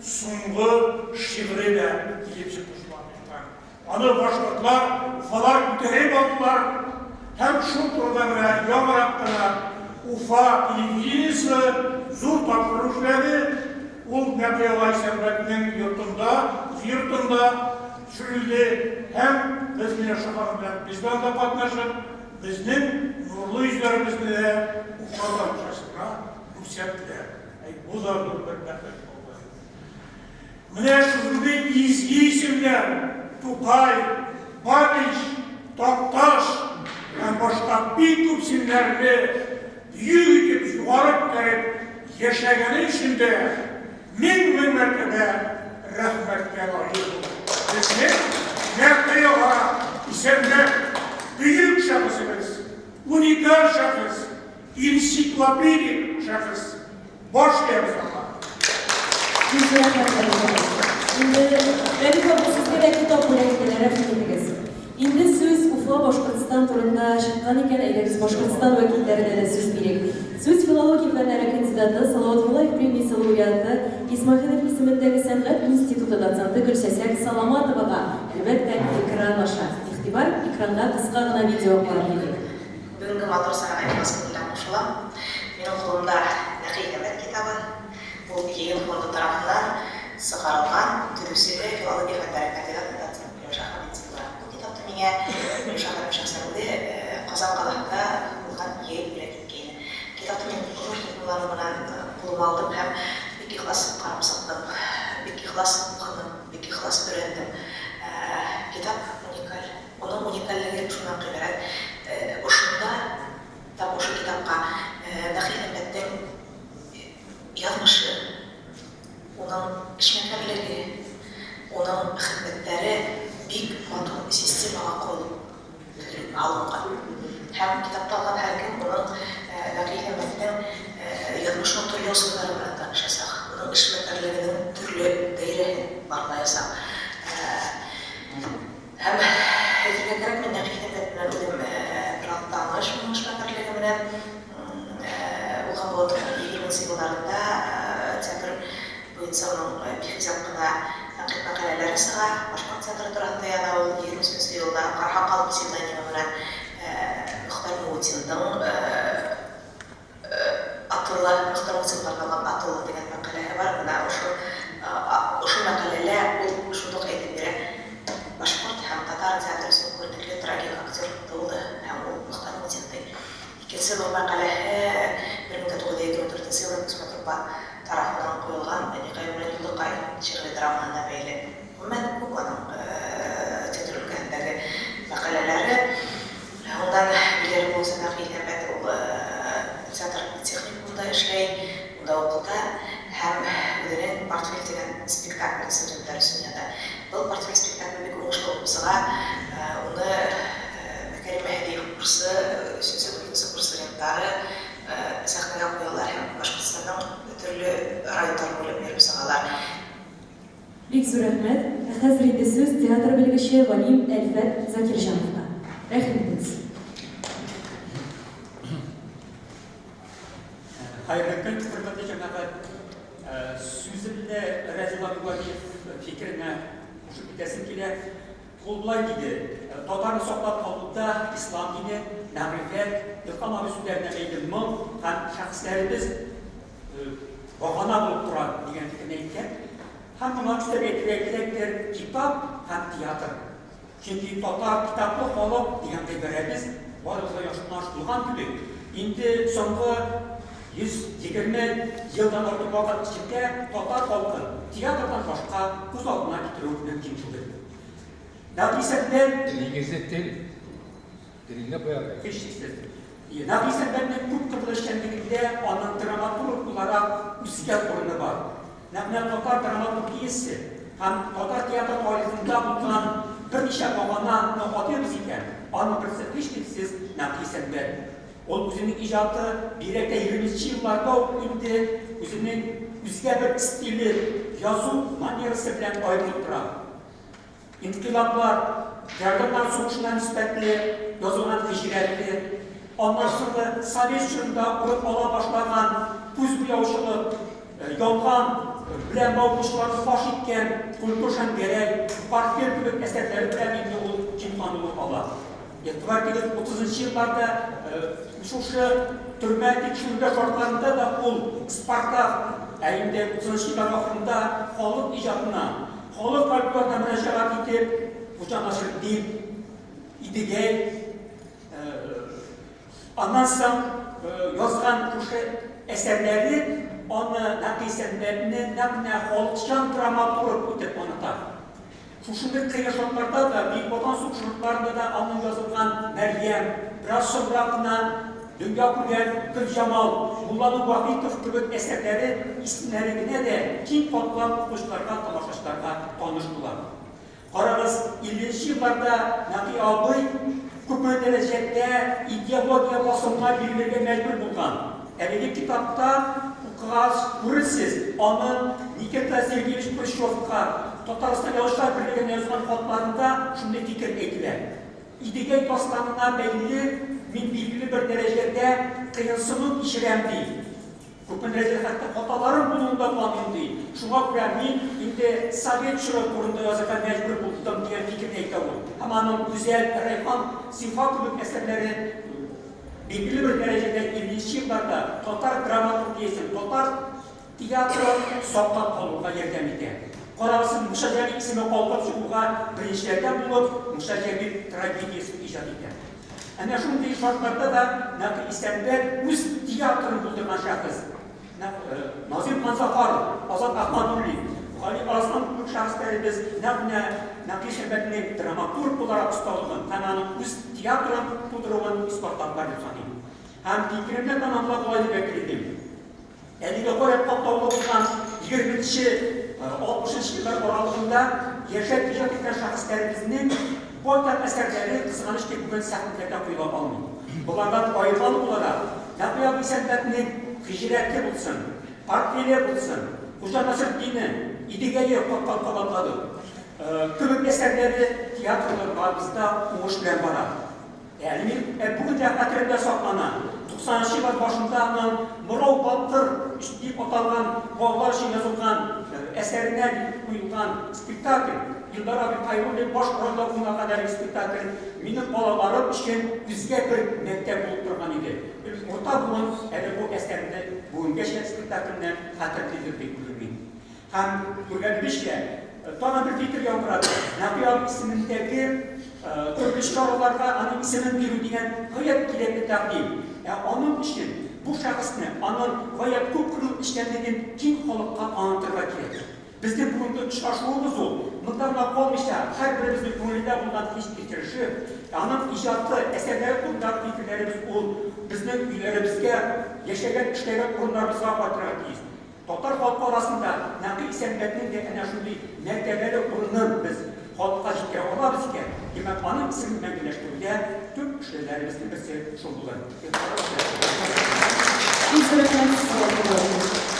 соңгы шигыре дә килеп чыкты шул архивтан. Аны башкортлар, уфалар күтәреп алдылар һәм шул турыда менә яңарак кына Уфа телевидениесе зур тапшыру эшләде. Ул Нәкый агай Сәнгатьнең йортында, үз йортында төшерелде һәм без Миләүшә ханым белән без дә анда катнашып, безнең нурлы йөзләребезне дә Уфа тамашачысына күрсәттеләр. Әй, бу да зур бер бәхет булды. Менә шушындый изге исемнәр, Тукай, Бабич, Такташ һәм башка бик күп исемнәрне бөек итеп югары күтәреп яшәгәне өчен дә мең-мең мәртәбә рәхмәткә лаек ул. Безнең Нәкый ага Исәнбәт, бөек шәхесебез, уникаль шәхес, энциклопедик шәхес. Баш иябез аңа. Бик рәхмәт, Рәфис абый. Инде, Рәфис абый, сезгә дә китап бүләк итәләр, рәхим итегез. Инде сүз Уфа, Башкортстан турында чыккан икән, әйдәгез Башкортстан вәкилләренә дә сүз бирик. Сүз филология фәннәре кандидаты, Салават Юлаев премиясе лауреаты, Исмәгыйлов исемендәге сәнгать институты доценты Гөлчәчәк Саламатовага, әлбәттә, экран аша. Игътибар, экранга кыска гына видео карап китик. Бүгенге матур сарага ихлас күңелдән кушылам. Минем кулымда Нәкый Исәнбәт китабы. Ул Йыйын фонды тарафыннан чыгарылган, төзүчесе, филология фәннәре кандидаты, доцент Миләүшә Хабитдинова. Бу китапны миңа Миләүшә ханым шәхсән үзе Казан каласында булган йыйын бүләк иткәйне. Китапны мин зур дулкынлану белән кулыма алдым һәм бик ихлас карап чыктым, бик ихлас укыдым, бик ихлас өйрәндем. Китап уникаль. Моның уникальлеге шуннан гыйбарәт, ошында, тап ошо китапка Нәкый Исәнбәтнең язмышы, уның эшмәкәрлеге, уның хезмәтләре бик матур системага корылып төзелеп алынган. Һәм китапны алган һәркем уның Нәкый Исәнбәтнең язмышының төрле ысуллары белән танышачак, уның эшмәкәрлегенең төрле даирәһен барлаячак. Һәм әйтергә кирәк, мин Нәкый Исәнбәт белән үзем бераз таныш, моның эшмәкәрлеге белән. Ул һәм Болотовның егерменче елларында театр буенча аның бихисап кына тәнкыйть мәкаләләре чыга. Башкорт театры турында яза ул, егерме өченче елда Кархакал псевдонимы белән Мөхтәр Мутиндың Атылла, Мөхтәр Мутинга арналган Атылла дигән мәкаләһе бар. Менә ошо ошо мәкаләлә ул шундук әйтеп бирә, Башкорт һәм татар театры өчен күренекле трагик актер тулды һәм ул Мөхтәр Мутин, ди. Икенче зур мәкаләһе 1924 елда Күчмә труппа тарафыннан куелган Әникай белән Юлдыкай шигъри драмаһына бәйле. Гомумән, күп аның театр өлкәһендәге мәкаләләре. Ундан билгеле булганча, Нәкый Исәнбәт ул театр техникумында эшләй, унда укыта һәм үзенең Портфель дигән спектаклен студентлар өчен яза. Был Портфель спектакле бик уңышлы булып чыга. Уны Мөкәрим Мәһдиев курсы, өченче, дүртенче курс студентлары сәхнәгә куялар һәм Башкортстанның. районнар буйлап йөреп чыгалар. Бик зур рәхмәт. Ә хәзер инде сүз театр белгече, галим Әлфәт Закирҗановка. Рәхим итегез. Хәерле көн, хөрмәтле җәмәгать. Сүземне Рәзил абый Вәлиев фикеренә кушып китәсем килә. Ул болай диде, Татарны саклап калуда ислам дине, мәгърифәт, Илһам абый сүзләренә бәйле моң һәм шәхесләребез багана булып тора, дигән фикерне әйткән. Һәм моңа өстәп әйтергә кирәктер, китап һәм театр. Чөнки татар китаплы халык дигән гыйбарәбез барыбызга яхшы таныш булган кебек, инде соңгы 120 елдан артык вакыт эчендә татар халкын театрдан башка күз алдына китерү мөмкин түгел. Нәкъ исәптән. Нигезе тел. Телеңне куярга. Һичшиксез. Нәкъ исәптәннең күпкырлы эшчәнлегендә аның драматург буларак үзгә урыны бар. Нәкъ менә татар драматургиясе һәм татар театр тарихында булган берничә багана ны атыйбыз икән, аның берсе һичшиксез Нәкый Исәнбәт. Ул үзенең иҗаты, бигрәк тә егерменче елларда ук инде үзенең үзгә бер стиле, язу манерасы белән аерылып тора. Инкыйлаблар, гражданнар сугышына нисбәтле язылган һиҗрәте, аннан соңгы совет чорында урын ала башлаган күз буяучылык, ялган белән мавыгучыларны фаш иткән Культур Шәнгәрәй, Портфель кебек әсәрләре белән инде ул киң танылу ала. Игътибар итегез, утызынчы елларда шушы төрмә тикшерүләр шартларында да ул Спартак, ә инде утызынчы еллар ахырында халык иҗатына, Халык фольклорына мөрәҗәгать итеп, Хуҗа Насретдин, Идегәй, аннан соң язган шушы әсәрләре аны Нәкый Исәнбәтне нәкъ менә халыкчан драматург итеп таныта. Шушындый кыен шартларда да, Бөек Ватан сугышы шартларында да аның язылган Мәрьям, бераз соңрак кына Дөнья күргән Гөлҗамал, Мулланур Вахитов кебек әсәрләре исемнәре генә дә киң катлам укучыларга, тамашачыларга таныш була. Карагыз, илленче елларда Нәкый абый күпме дәрәҗәдә идеология басымына бирелергә мәҗбүр булган. Әлеге китапта укыгач күрерсез, аның Никита Сергеевич Хрущевка, Татарстан Язучылар берлегенә язган хатларында шундый фикер әйтелә. Идегәй дастанына бәйле мин билгеле бер дәрәҗәдә кыенсыну кичерәм, ди. Күпме дәрәҗәдә хәтта хаталарым булуын да таныйм, ди. Шуңа күрә мин инде совет чоры турында язарга мәҗбүр булдым, дигән фикерне әйтә ул. Һәм аның Гүзәл, Рәйхан, Зифа кебек әсәрләре билгеле бер дәрәҗәдә илленче елларда татар драматургиясен, татар Театрын саклап калуга ярдәм итә. Карагыз, Муса Җәлил исеме калкып чыгуга беренчеләрдән булып Муса Җәлил трагедиясен иҗат итә. Әнә шундый шартларда да Нәкый Исәнбәт үз театрын булдырган шәхес. Нәкъ Назыйм Ханзафаров, Азат Әхмәдуллин, Гали Арслан кебек шәхесләребез нәкъ менә Нәкый Исәнбәтнең драматург буларак осталыгын һәм аның үз театрын тудыруын исбатладылар дип саныйм. Һәм фикеремне тәмамлап болай дип әйтер идем. Әлеге гаять катлаулы булган егерменче, алтмышынчы еллар аралыгында яшәп иҗат иткән шәхесләребезнең байтак әсәрләре, кызганыч ки, бүген сәхнәләрдә куела алмый. Болардан аермалы буларак, Нәкый абый Исәнбәтнең Һиҗрәте булсын, Портфеле булсын, Хуҗа Насретдине, Идегәе кат-кат кабатладык, кебек әсәрләре театрларыбызда уңыш белән бара. Әле мин бүген дә хәтеремдә саклана, туксанынчы еллар башында аның Морау батыр дип аталган балалар өчен язылган әсәренә дип куелган спектакль, Илдар абый Хәйруллин баш рольдә уйнаган әлеге спектакль минем балаларым өчен үзгә бер мәктәп булып торган иде. Урта буын әле бу әсәрне бүгенгәчә спектакльне хәтерлидер дип уйлыйм мин. Һәм, күргәнебезчә, тагын бер фикер яңгырады, Нәкый абый исемендәге төрле чараларга аның исемен бирү дигән гаять кирәкле тәкъдим. Ә аның өчен бу шәхесне, аның гаять күпкырлы эшчәнлеген киң халыкка танытырга кирәк. Безнең бүгенге очрашуыбыз ул, монда гына калмыйча, һәрберебезнең күңелендә булган хис-кичереше, аның иҗаты, әсәрләре турындагы фикерләребез ул безнең өйләребезгә, яшәгән, эшләгән урыннарыбызга кайтырга тиеш. Татар халкы арасында Нәкый Исәнбәтнең дә әнә шундый мәртәбәле урынын без халыкка җиткерә алабыз икән, димәк, аның исемен мәңгеләштерүдә төп эшләүләребезнең берсе шул булыр. Игътибарыгыз өчен рәхмәт. Бик зур рәхмәт, салаватлы булыгыз.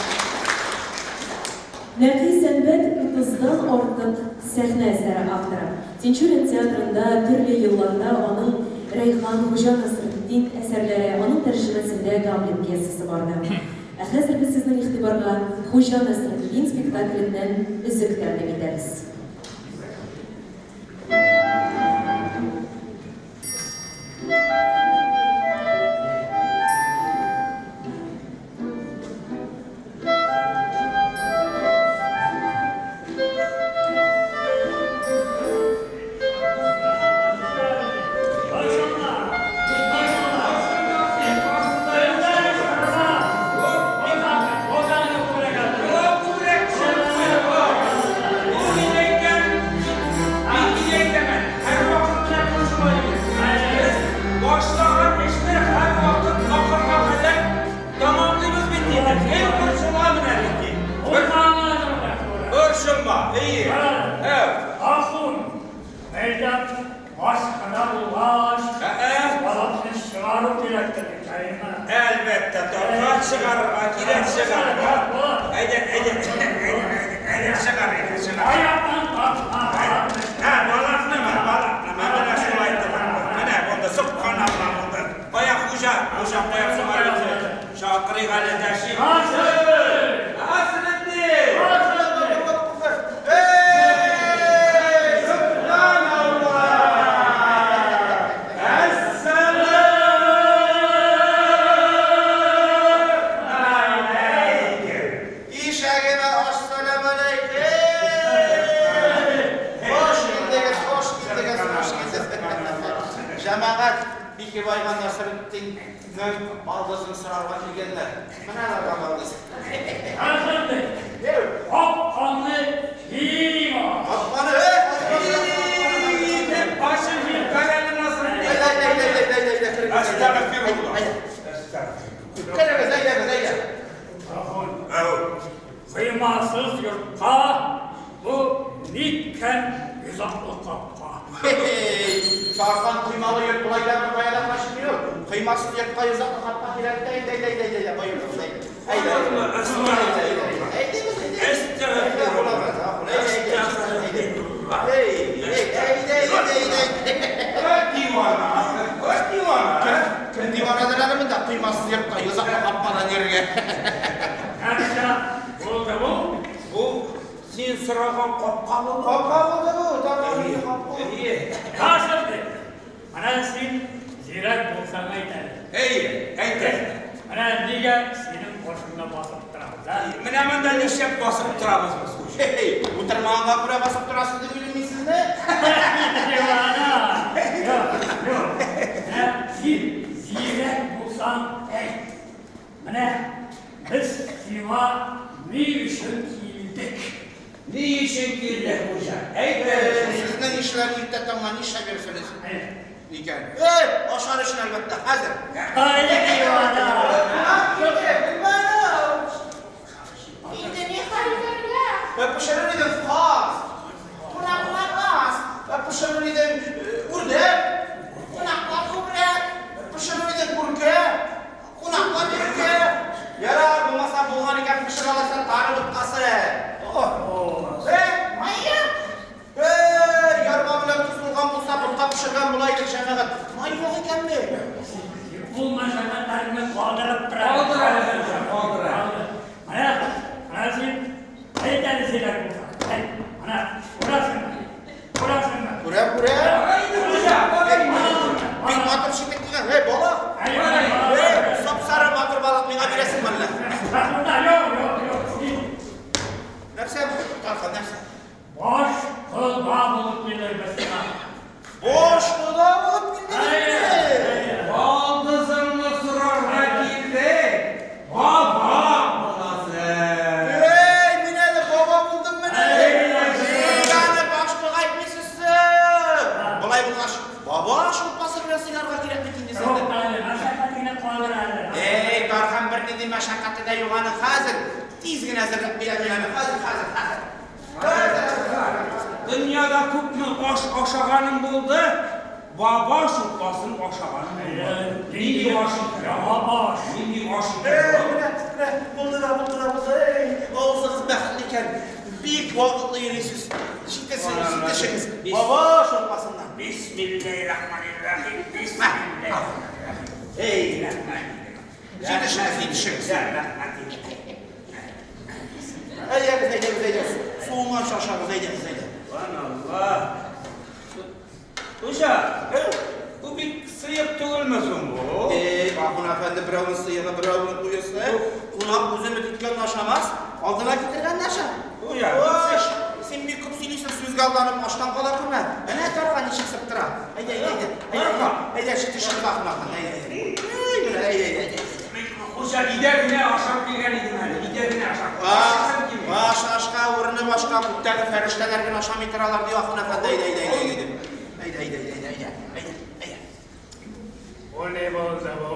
Нәкый Сәнбәт утыздан артык сәхнә әсәре авторы. Тинчурин театрында төрле елларда аның Рәйхан, Хуҗа Насретдин әсәрләре, аның тәрҗемәсендә Гамлет пьесасы барды. Ә хәзер без сезнең игътибарга Хуҗа Насретдин спектакленнән өзек тәкъдим итәбез. Башлаган эшне һәрвакыт ахырга кадәр Тәмамлыйбыз бит инде. Гел борчыла менә бит. Борчылма. Әйе. Әү. Ахун, мәйдан баш кына булгач, балыкны чыгару кирәктер бит, әйеме? Әлбәттә, тархан чыгарырга кирәк чыгарырга. Әйдә, әйдә, әйдә, әйдә, чыгар, әйдә, чыгар. Аяктан тартма. Ә, балыкнымы, балыкнымы? Менә шулай итеп. Менә булды, собханалла булды. Кая хуҗа? Хуҗа кая соң әле? Чакырыйк әле, дәшик. Насретдин! Эй, сөбханалла! Әссәләмәләйкем! Ишәгемә ассәламәләйкем! Хуш килдегез, хуш килдегез, хуш килдегез. Җәмәгать, Бикебайга Насретдиннең балдызын сорарга килгәннәр. Менә аларга балдыз. Әфәнде, капканы киң ач. Капканы, итеп ачып җибәр әле Насретдин. Әйдә, әйдә, әйдә, әйдә, әйдә, керегез. Әстәгъфирулла. Керегез, әйдәгез, әйдә. Ахун, коймасыз йортка бу ниткән йозаклы капка? Хе-хей! Саркан коймалы йорт болай да беркая да качмый ул. Коймасыз йортка йозаклы капка кирәк тә инде, әйдә, әйдә, әйдә, әйдә, боерыгыз, әйдә. Әйдә, әйдә, әйдә, әйдәгез, әйдә. Әйдә, кунагыз, ахун, әйдә, әйдә, әйдә. Эй, эй, әйдә, әйдә, әйдә, әйдә. Дивана, дивана. Кем диванадыр әле монда коймасыз йортка йозаклы капкадан йөрергә? Нәрсә булды бу? Бу син сораган капка булды. Капка булды бу, тагын нинди капка? Әйе. Насретдин, менә син зирәк булсаң әйт әле. Әйе, әйт әле. Менә нигә синең каршыңда басып торабыз, ә? Менә монда нишләп басып торабыз без? Хе-хей, утырмаганга күрә басып торасыз дип уйлыйм мин сезне. Дивана! Юк, юк. Менә син зирәк булсаң әйт. Менә без сиңа ни өчен килдек? Ни өчен килдек, хуҗа? Әйт әле. Сезнең ишләр иртә таңнан нишләп йөрисез икән? Эй, ашар өчен, әлбәттә, хәзер. Ай, дивана! Инде ни хәл итәргә? Пешерер идең каз. Кунаклар аз. Пешерер идең үрдәк. Кунаклар күбрәк. Пешерер идең күркә. Кунаклар иркә. Ярар, булмаса булган икән, пешерә аласың тары боткасы. Э, май Э, ярма белән тоз булган булса, ботка пешергән була идек, җәмәгать. Май юк икәнме? Ул мәшәкатьләрне калдырып тора. Калдыр әле, хуҗа, калдыр әле. Менә, менә син әйт әле зирәк булсаң. Әйт, менә күрәсеңме? Күрәсеңме? Күрәм, күрәм. Кара инде, хуҗа, кара инде. Бик матур читек кигән. Эй, балык. Эй, сап-сары матур балык миңа бирәсеңме әллә? Рәхмәт, юк, юк, юк, син. Нәрсә бу? Тархан, нәрсә? Баш кода булып килербез сиңа. Баш кода булып килдегезме? Балдызыңны сорарга килдек, баба буласың. Эй, мин әле баба булдыммыни? Нигә аны баш кода әйтмисез соң? Болай булгач, баба шулпасы белән сыйларга кирәк бит инде сезне. Юк әле, мәшәкатеңне калдыр әле. Эй, Тархан, бернинди мәшәкате дә юк аның хәзер. Тиз генә әзерләп бирәм мин аны. Хәзер, хәзер, хәзер. Дөньяда күпме аш ашаганым булды, Баба шулпасын ашаганым булмады. Нинди аш икән? Яңа аш. Нинди аш икән? Эй, менә, менә, булды да, булды да, булды. Эй, авызыгыз бәхетле икән. Бик вакытлы йөрисез. Җитесез, җитешегез. Баба шулпасыннан. Бисмилләһиррахманиррахим. Бисмилләһиррахманиррахим. Эй, рәхмәт. Җитешегез, җитешегез. Рәхмәт. Әйдәгез, әйдәгез, әйдәгез. Суынганчы ашагыз, әйдәгез, әйдә. Ван Алла. Хуҗа, бу бик сыек түгелме соң бу? Эй, Ахун әфәнде, берәүнең сыегы, берәүнең куесы. Кунак үзе өмет иткәнне ашамас, алдына китергәнне ашар. Хуҗа, Хуш, син бик күп сөйлисең, сүзгә алданып, аштан кала күрмә. Әнә Тархан ничек сыптыра. Әйдә, әйдә, әйдә. Әйдә, әйдә, җитешегез, Ахун әфәнде, әйдә, әйдә. Әй, менә, әйдә, әйдә, әйдә. Хуҗа, өйдә генә ашап килгән идем әле, өйдә генә ашап. Ашыйсым килми. Баш ашка, урыны башка, күктәге фәрештәләр генә ашамый торалар, ди Ахун әфәнде. Әйдә, әйдә, әйдә, әйдә. Әйдә, әйдә, әйдә, әйдә, әйдә, әйдә. Бу ни булды бу?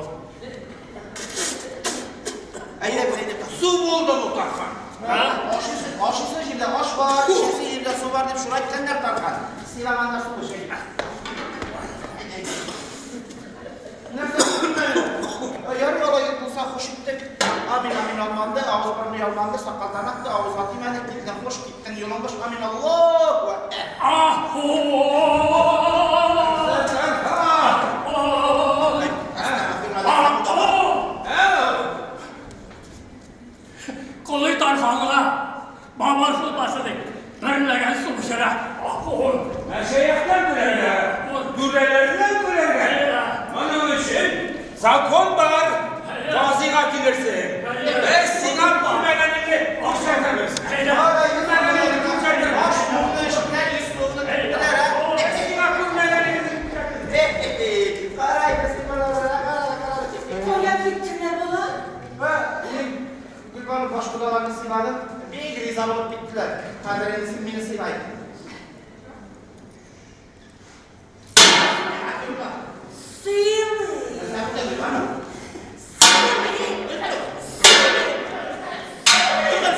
Әйдәгез, әйдә. Су булды бу, Тархан. Ашыйсы, ашыйсы җирдә аш бар, эчәсе җирдә су бар дип шулай әйткәннәр, Тархан. Сыйлаганда су эч, әйдә. Әйдә, әйдә. Нәрсә күрмәдең? Ярый алай булса, хуш иттек. Амин, амин, алманды, авыз борыны ялманды, сакалдан акты, авызга тимәде, килдең хуш, киттең юлың буш, амин, Аллаһу әкбәр. Колый Тарханга баба шулпасы дип берләгән су эчерә. Мәшәехтән көләргә, түрәләрдән көләргә. Моның өчен закон бар. Казыйга килерсең. Без сиңа күрмәгәнеңне күрсәтербез. Күрмәгәнеңне күрсәтербез. Баш суны эчтеләр, йөз суны түктеләр, ә? Без сиңа күрмәгәнеңне күрсәтербез. Карайбыз, кара, кара, кара. Кая киттеләр болар? Гөлбану баш кодаларны сыйлады. Бик риза булып киттеләр. Хәзер инде син мине сыйлай. Сыйлыйм.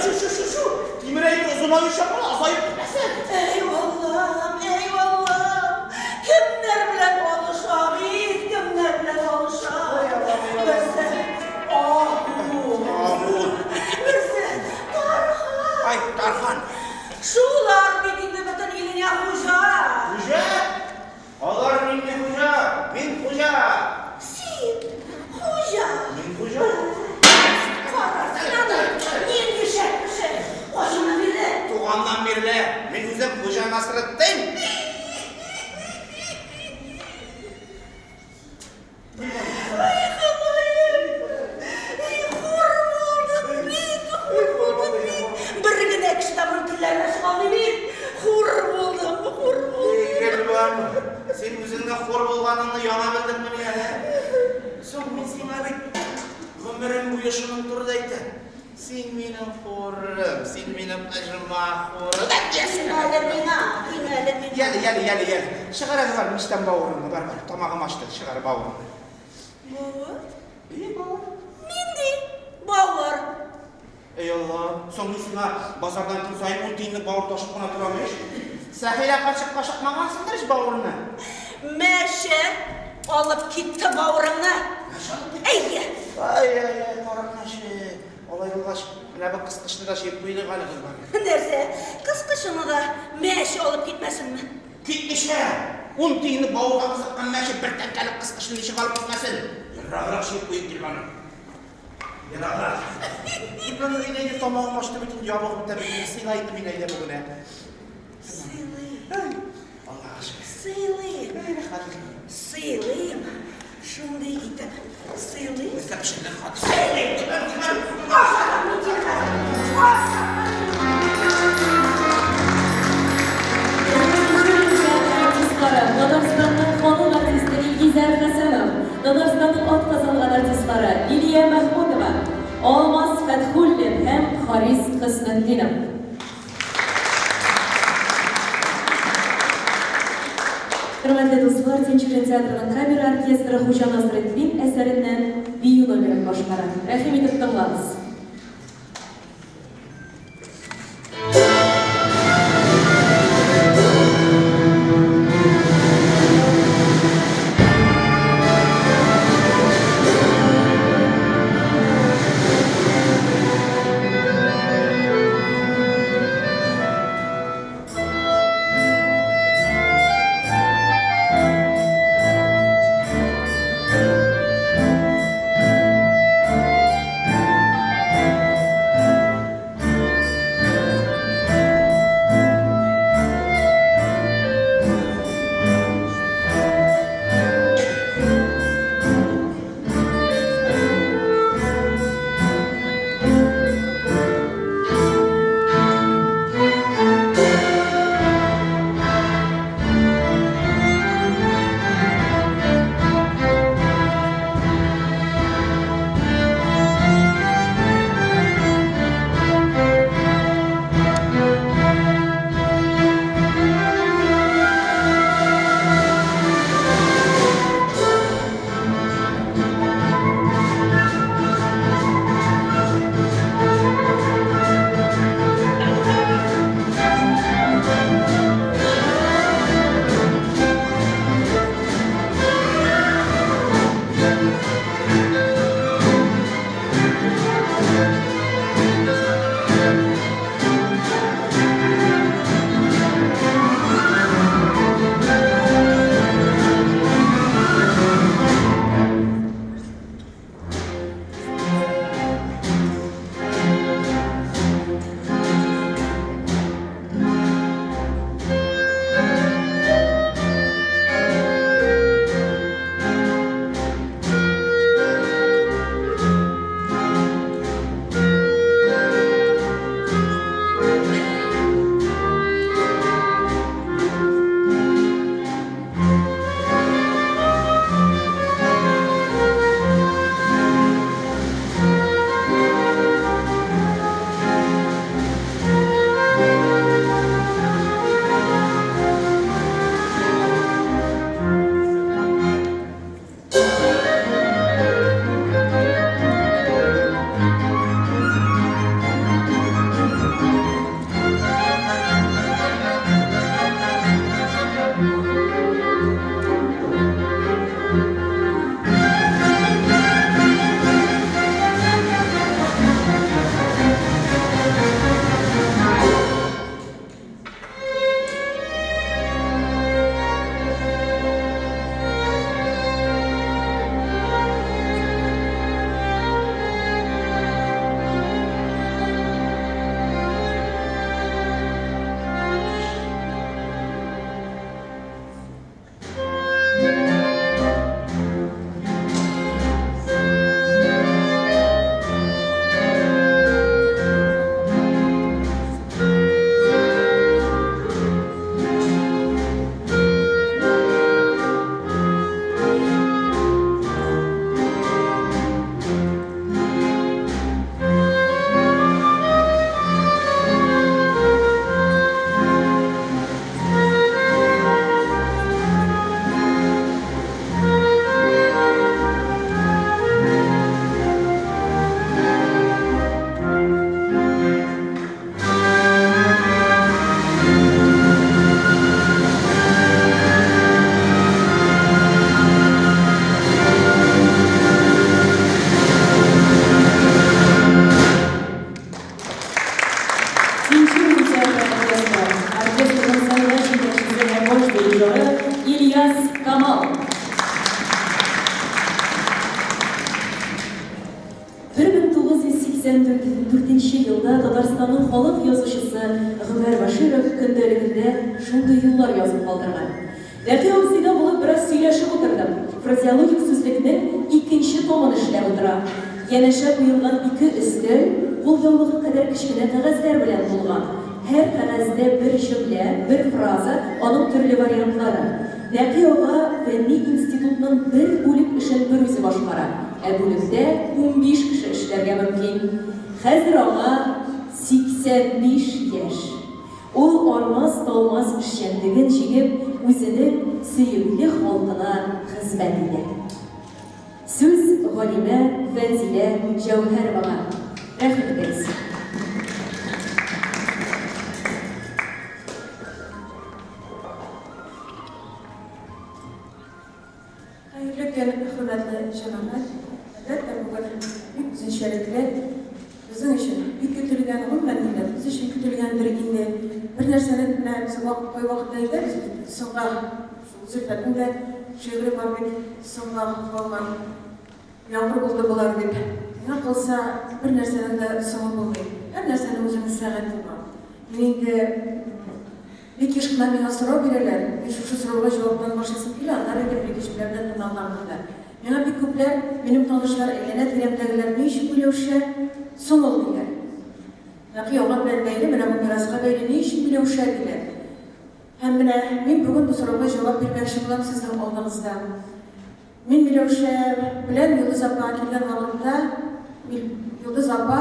Шу, шу, шу, шу. Тимер әйбер озынаю чакыр, азаеп китмәсен. Әй Аллам, әй Аллам. Кемнәр белән алыша бит, кемнәр белән алыша. Берсе Ахун. Берсе Тархан. Ай, Тархан. Шулар бит инде бөтен илеңә хуҗа. Хуҗа? Алар нинди хуҗа? Мин хуҗа. Син хуҗа. Мин хуҗа. Кара син аны, нинди шәп кеше. Кайчаннан бирле? Туганнан бирле. Мин үзем Хуҗа Насретдин. Ай, Ходаем! Эй, хур булдым мин, хур булдым мин. Бер генә кеше дә моның телләренә чыга алмый бит. Хур булдым, хур булдым. Эй, Гөлбану, син үзеңнең хур булганыңны яңа белдеңмени әле? Соң мин сиңа бит гомерем буе шуның турыда әйтәм. Син минем хурым, син минем оҗмах хурым. Тиң әле миңа, тиң әле миңа. Яле, яле, яле, яле. Чыгар әле бар, мичтән бавырыңны, бар, бар. Тамагым ачты, чыгар бавырыңны. Бавыр? И, бавыр. Нинди бавыр? Эй, Алла, соң мин сиңа базардан көн саен ун тиенлек бавыр ташып кына торам ич. Сәхилә карчык кашыкмагансыңдыр ич бавырны. Мәче алып китте бавырыңны. Мәче алып китте? Әйе. Ай-яй-яй, карак мәче. Алай булгач, менә бу кыскычны да җыеп куйдык әле, Гөлбану. Нәрсә, кыскычыңны да мәче алып китмәсенме? Китмичә! Ун тиенлек бавырга кызыккан мәче бер тәңкәлек кыскычны ничек алып китмәсен? Ераграк җыеп куйыйк, Гөлбану. Ераграк. Гөлбану, әйдә, әйдә, тамагым ачты бит инде, ябыгып бетәм бит инде. Сыйла инде мине, әйдә бүген, ә. Сыйлыйм. Аллага шөкер. Сыйлыйм. Әй, рәхмәт. Сыйлыйм. Шундый итеп сыйлыйм. Нәрсә пешердең, хатын? Сыйлыйм. Ашатам мин сине хәзер. Ашатам. Артистлары, Татарстанның халык артисты Илгизәр Хәсәнов, Татарстанның атказанган артистлары Лилия Мәхмүтова, Алмаз Фәтхуллин һәм Харис Хөснетдинов. Хөрмәтле дуслар, Тинчурин театрының камера оркестры Хуҗа Насретдин әсәреннән бию номерын башкара. Рәхим итеп тыңлагыз. елда Татарстанның халык язучысы Гомәр Бәширов көндәлегендә шундый юллар язып калдырган. Нәкый абзыйда булып бераз сөйләшеп утырдым. Фразеологик сүзлекнең икенче томын эшләп утыра. Янәшә куелган ике өстәл кулъяулыгы кадәр кечкенә кәгазьләр белән тулган. Һәр кәгазьдә бер җөмлә, бер фраза, аның төрле вариантлары. Нәкый ага фәнни институтның бер бүлек эшен берүзе башкара, ә бүлектә 15 кеше эшләргә мөмкин. Хәзер аңа 85 яшь. Ул армас-талмас эшчәнлеген җигеп, үзенең сөекле халкына хезмәт итә. Сүз галимә Фәнзилә Җәүһәровага. Рәхим итегез. Хәерле көн, хөрмәтле җәмәгать! Әлбәттә, бүген бик үзенчәлекле, безнең өчен бик көтелгән, гомумән, милләтебез өчен көтелгәндер инде. Бер нәрсәне менә без кайвакытта әйтәбез бит, соңга, шул Зөлфәтнең дә шигыре бар бит, соңга калган яңгыр булды болар дип. Миңа калса, бер нәрсәнең дә соңы булмый. Һәр нәрсәнең үзенең сәгате бар. Мин инде Бик еш кына миңа сорау бирәләр, мин шушы сорауга җаваптан башлыйсым килә, аннары инде бер-ике җөмлә белән тәмамлармын да. Миңа бик күпләр, минем танышлар, әйләнә-тирәмдәгеләр, ни өчен Миләүшә соң ул, диләр. Нәкый ага белән бәйле, менә бу мираска бәйле, ни өчен Миләүшә, диләр. Һәм менә мин бүген бу сорауга җавап бирмәкче булам сезнең алдыгызда. Мин Миләүшә белән Йолдыз апа килгән вакытта, Йолдыз апа,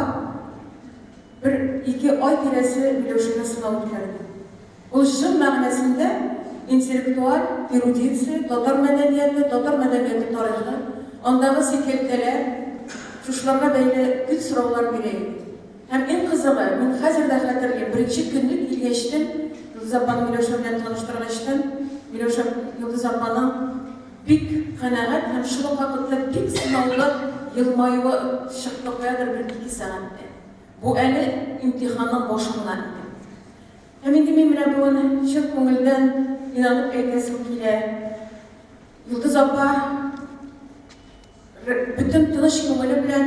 Бер-ике ай тирәсе Миләүшәгә сынау үткәрде. Ул чын мәгънәсендә интеллектуаль эрудиция, татар мәдәнияте, татар мәдәнияте тарихы, андагы сикәлтәләр, шушыларга бәйле гел сораулар бирә иде. Һәм иң кызыгы, мин хәзер дә хәтерлим, беренче көнне килгәчтен, Йолдыз апаны Миләүшә белән таныштыргачтын, Миләүшә Йолдыз апаның бик канәгать һәм шул ук вакытта бик сынаулы елмаюы чыкты каядыр бер-ике сәгатьтә. Бу әле имтиханның башы гына иде. Һәм инде мин менә бүген чын күңелдән инанып әйтәсем килә, Йолдыз апа бөтен тыныч күңеле белән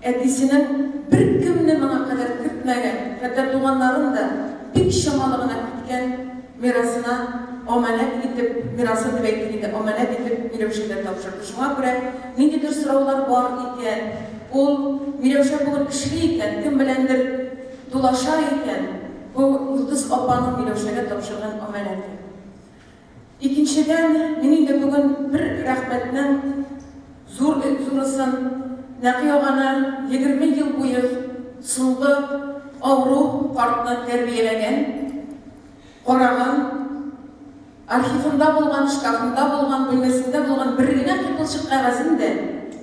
әтисенең беркемне моңа кадәр кертмәгән, хәтта туганнарын да бик чамалы гына керткән мирасына амәнәт итеп, мирасы дип әйтик инде, амәнәт итеп Миләүшәгә тапшырды. Шуңа күрә ниндидер сораулар бар икән, ул Миләүшә бүген эшли икән, кем беләндер дулаша икән, бу Йолдыз апаның Миләүшәгә тапшырган амәнәте. Икенчедән, мин инде бүген бер рәхмәтнең зур зурысын Нәкый аганы 20 ел буе соңгы авыру картны тәрбияләгән, караган, архивында булган, шкафында булган, бүлмәсендә булган бер генә кыйпылчык кәгазен дә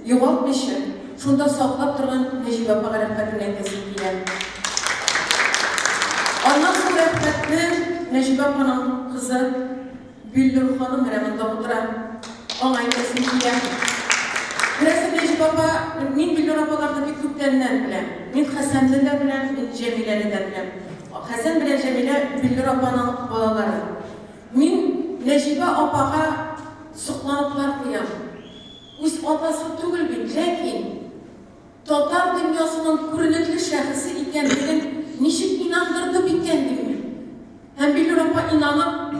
югалтмыйча, шунда саклап торган Нәҗибә апага рәхмәтемне әйтәсем килә. Аннан соң рәхмәтне Нәҗибә апаның кызы Биллүр ханым менә монда утыра. Аңа әйтәсем килә. Күрәсең, Нәҗибә апа, мин Биллүр апаларны бик күптәннән беләм. Мин Хәсәнне дә беләм, мин Җәмиләне дә беләм. Хәсән белән Җәмилә Биллүр апаның балалары. Мин Нәҗибә апага сокланыплар куям. Үз атасы түгел бит, ләкин татар дөньясының күренекле шәхесе икәнлеген ничек инандырды микән дим мин. Һәм Биллүр апа инанып,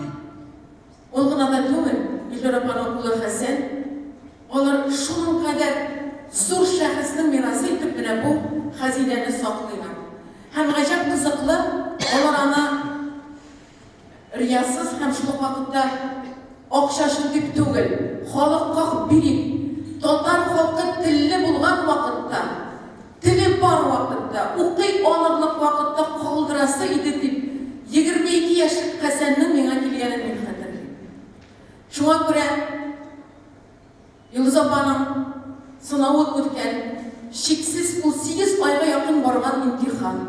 ул гына да түгел, Биллүр апаның улы Хәсән, алар шуның кадәр зур шәхеснең мирасы итеп менә бу хәзинәне саклыйлар. Һәм гаҗәп кызыклы, алар аны Риясыз һәм шул ук вакытта акча өчен дип түгел, халыкка бирик. Татар халкы телле булган вакытта, теле бар вакытта, укый алырлык вакытта калдырасы иде дип, 22 яшьлек Хәсәннең миңа килгәнен мин хәтерлим. Шуңа күрә Йолдыз апаның сынавын үткән шиксез ул сигез айга якын барган имтихан.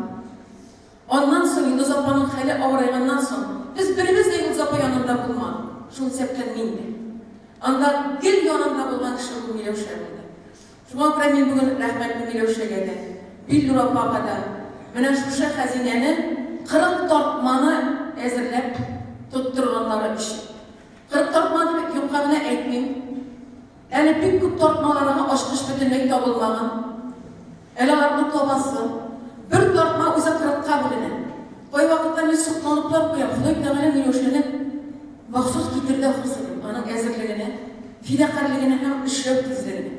Аннан соң, Йолдыз апаның хәле авырайганнан соң, без беребез дә Йолдыз апа янында булмадык, шул исәптән мин дә. Анда гел янында булган кеше ул Миләүшә булды. Шуңа күрә мин бүген рәхмәтле Миләүшәгә дә, Биллур апага да, менә шушы хәзинәне, 40 тартманы әзерләп тоттырганнары өчен. 40 тартма дип юкка гына әйтмим. Әле бик күп тартмаларга ачкыч бөтенләй табылмаган. Әле аларны табасы. Бер тартма үзе кырыкка бүленә. Кайвакытта мин сокланыплар куям, Ходай Тәгалә Миләүшәне махсус китерде ахрысы дим, аның әзерлегенә, фидакарьлегенә һәм эшләү тизлегенә.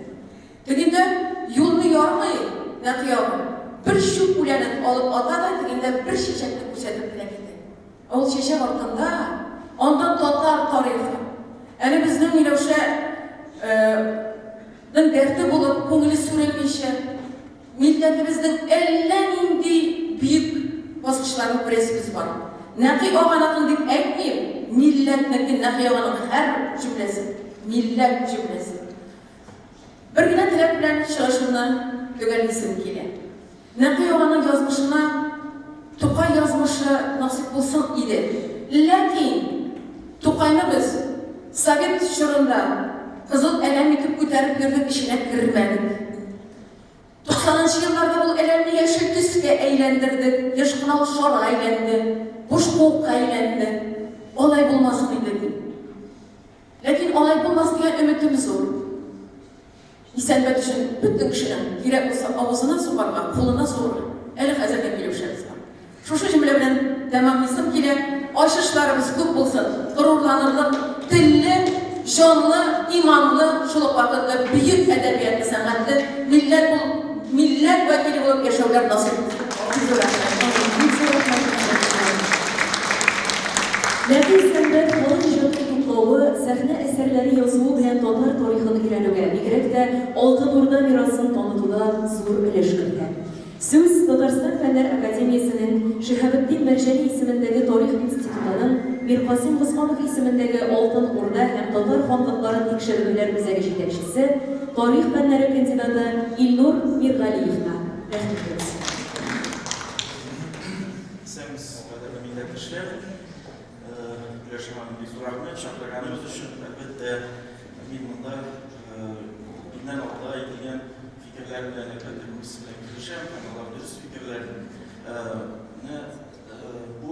Тегендә юлны ярмый Нәкыя апа, бер чүп үләнен алып ата да тегендә бер чәчәкне күрсәтеп кенә китә. Ә ул чәчәк артында, анда татар тарихы. Әле безнең Миләүшә ның дәрте булып, күңеле сүрелмичә, милләтебезнең әллә нинди бөек баскычларын күрәсебез бар. Нәкый аганыкын дип әйтмим, милләтнеке, Нәкый аганың һәр җөмләсе, милләт җөмләсе. Бер генә теләк белән чыгышымны төгәллисем килә. Нәкый аганың язмышына Тукай язмышы насыйп булсын иде. Ләкин Тукайны без совет чорында кызыл әләм итеп күтәреп йөрдек, эченә кермәдек. Туксанынчы елларда ул әләмне яшел төскә әйләндердек, еш кына ул шарга әйләнде, буш куыкка әйләнде. Алай булмасын иде, дим. Ләкин алай булмас дигән өметем зур. Исәнбәт өчен бөтен кешенең, кирәк булса, авызына сугарга, кулына суырга әле хәзер дә Миләүшәбез бар. Шушы җөмлә белән тәмамлыйсым килә, ачышларыбыз күп булсын, горурланырлык, телле, җанлы, иманлы, шул ук вакытта бөек әдәбиятлы, сәнгатьле милләт бул, милләт вәкиле булып яшәүләр насыйп булсын. Бик зур рәхмәт. Бик зур рәхмәт, Нәкый Исәнбәт халык иҗатын туплавы, сәхнә әсәрләре язуы белән татар тарихын өйрәнүгә, бигрәк тә Алтын Урда мирасын танытуда зур өлеш кертә. Сүз Татарстан Фәннәр академиясенең Шиһабетдин Мәрҗани исемендәге Тарих институтының Миркасыйм Госманов исемендәге Алтын Урда һәм татар ханлыкларын тикшеренүләр үзәге җитәкчесе, тарих фәннәре кандидаты Илнур Миргалиевка. Рәхим итегез. Исәнмесез, кадерле милләттәшләр! Миләүшә ханым, бик зур рәхмәт чакырганыгыз өчен. Әлбәттә, мин монда миннән алда әйтелгән фикерләр белән, әлбәттә, күбесе белән килешәм, һәм алар дөрес фикерләр. Менә бу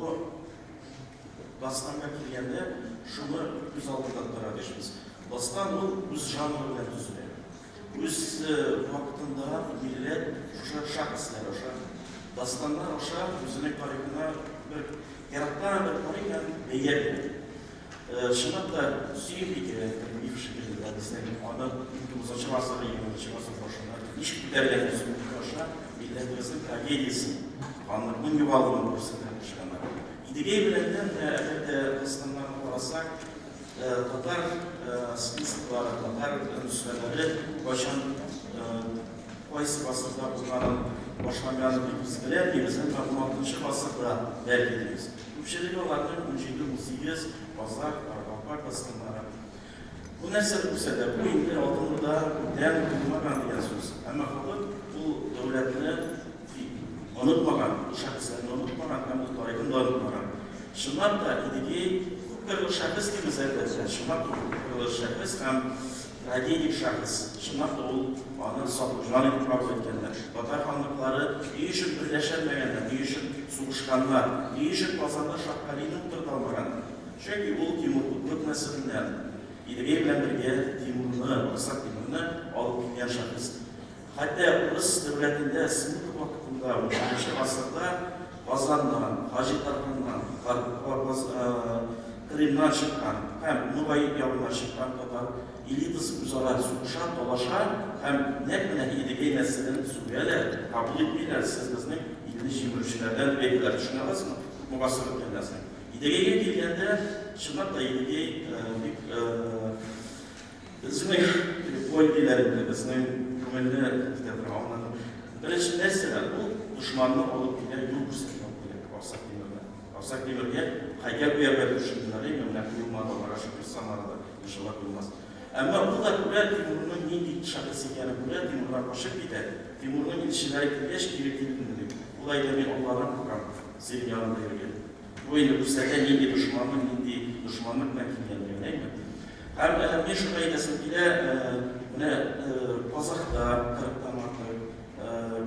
дастанга килгәндә, шуны күз алдында тотарга тиешбез. Дастан ул үз жанры белән төзелә. Үз вакытында милләт шушы шәхесләр аша, дастаннар аша үзенең тарихына бер яраткан бер тарих һәм бәя бирә. Чынлап та, Сөембикә бер миф шикелле дә безнең аны унтугызынчы гасыр, егерменче гасыр башында ничек күтәргән Сөембикә аша милләтебезнең трагедиясен, ханлыкның югалуын күрсәтә чыганак. Идегәй белән дә менә әгәр дә дастаннарны карасак, Татар списоклары, татар нөсхәләре кайчан, кайсы гасырда булганын, башланганын бик без беләмибез, әмма уналтынчы гасырда бәлки дибез. Күпчелеге аларның 17, 18, казак, каргалпак дастаннары. Бу нәрсәне күрсәтә? Бу инде Алтын Урда күптән булмаган дигән сүз. Әмма халык ул дәүләтне Онытмаган, ул шәхесләрне онытмаган һәм ул тарихын да онытмаган. Чынлап та, Идегей күпкырлы шәхес дибез, әлбәттә. Чынлап та ул күпкырлы шәхес һәм трагедик шәхес. Чынлап та ул аны сатучылар итеп кабул иткәннәр. Татар ханлыклары ни өчен берләшәлмәгәннәр, ни өчен сугышканнар, ни өчен Казанда Шаһгалине утырта алмаганнар? Чөнки ул Тимур Кутлык нәселеннән, Идегей белән бергә Тимурны, Аксак Тимурны алып килгән шәхес. Хәтта урыс дәүләтендә смута вакытында, унҗиденче гасырда Казаннан, Хаҗи Тарханнан, Кырымнан чыккан һәм Ногай ягыннан чыккан татар элитасы үзара сугыша, талаша һәм нәкъ менә Идегәй нәселен сүгәләр, кабул итмиләр, сез безнең илне җимерүчеләрдән дип әйтәләр. Төшенә аласызмы? Күпме гасыр үткәннән соң. Идегәйгә килгәндә, чынлап та Идегәй бик Безнең боль диләр инде, безнең күңелне китә торган аңладым. Беренче нәрсә, ул дошманны алып килә, юл күрсәтеп алып килә Аксак Тимерне. Аксак Тимергә һәйкәл куярга төшенделәр, әйме, менә куелмады, Аллага шөкер, Самарада, иншалла, куелмас. Әмма ул да күрә, Тимурның нинди шәхес икәнен күрә, Тимурдан качып китә. Тимурның илчеләре килгәч, кире килдем, ди. Ул әйтә, мин Алладан куркам, синең яныңда йөргән. Бу инде күрсәтә, нинди дошманның, нинди дошманлык белән килгәнлеген, әйме. Һәм мин шуны әйтәсем килә, менә Казахта кырыктан артык,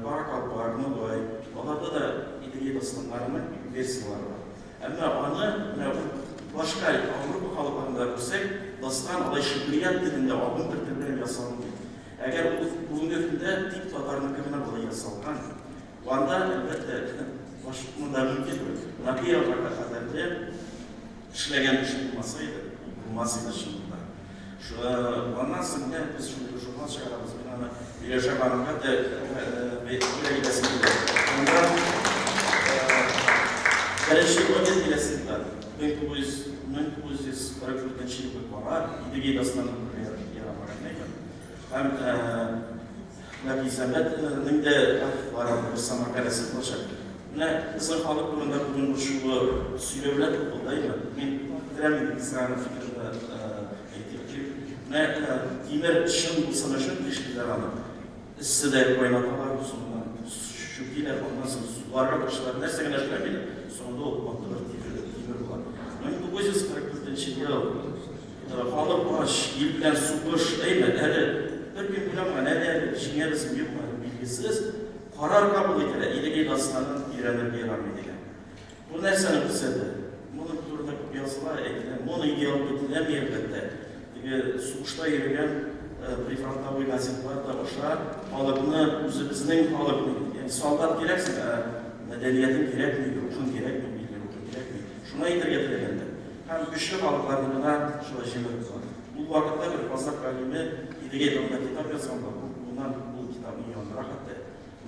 Каракалпак, Ногай, аларда да Идегәй дастаннарының версияләре бар. Әмма аны менә башка Ауропа халыкларында күрсәк, дастан алай шигърият телендә, агым бер тел белән ясалмый. Әгәр ул бүгенге көндә тик татарныкы гына болай ясалган. Анда, әлбәттә, баш монда мөмкин түгел. Нәкый ага кадәрле эшләгән кеше булмаса иде, булмас иде чынлыкта. Аннан соң менә без шундый бер журнал чыгарабыз. Мин аны Миләүшә ханымга да бүләк итәсем килә. Анда беренче номер киләсе елда 1944 елгы карар, Идегәй дастанын ярамаган әйбер. Һәм Нәкый Исәнбәтнең дә архивлары берсе мәкаләсе булачак. Менә безнең халык турында бүген борчулы сөйләүләр күп булды, әйеме? Мин бетерәм инде, кыска гына фикеремне әйтеп китим. Менә тимер чын булсын өчен нишлиләр аны? Эсседә кайнаталар, соңыннан чүкиләр, аннан соң сугарга тырышалар, нәрсә генә эшләмиләр, соңында ул каты бер тимер була. 1944 ел Халык ач, ил белән сугыш, әйме, әле беркем уйламаган, әле әле җиңәбезме, юкмы, әле билгесез, карар кабул ителә, Идегәй дастанын өйрәнергә ярамый дигән. Бу нәрсәне күрсәтә? Моның турында күп языла, әйтелә. Моны идеология теләми, әлбәттә. Теге сугышта йөргән прифронтовой газетлар да аша халыкны, үзебезнең халыкны, ягъни солдат кирәк сиңа, ә мәдәниятең кирәкми, рухың кирәкми, милли рухың кирәкми. Шуны әйтергә теләгәндер. Һәм көчле халыкларны гына шулай җимереп була. Ул вакытта бер казакъ галиме Идегәй турында китап язган була, куркуыннан ул китапны яндыра хәтта.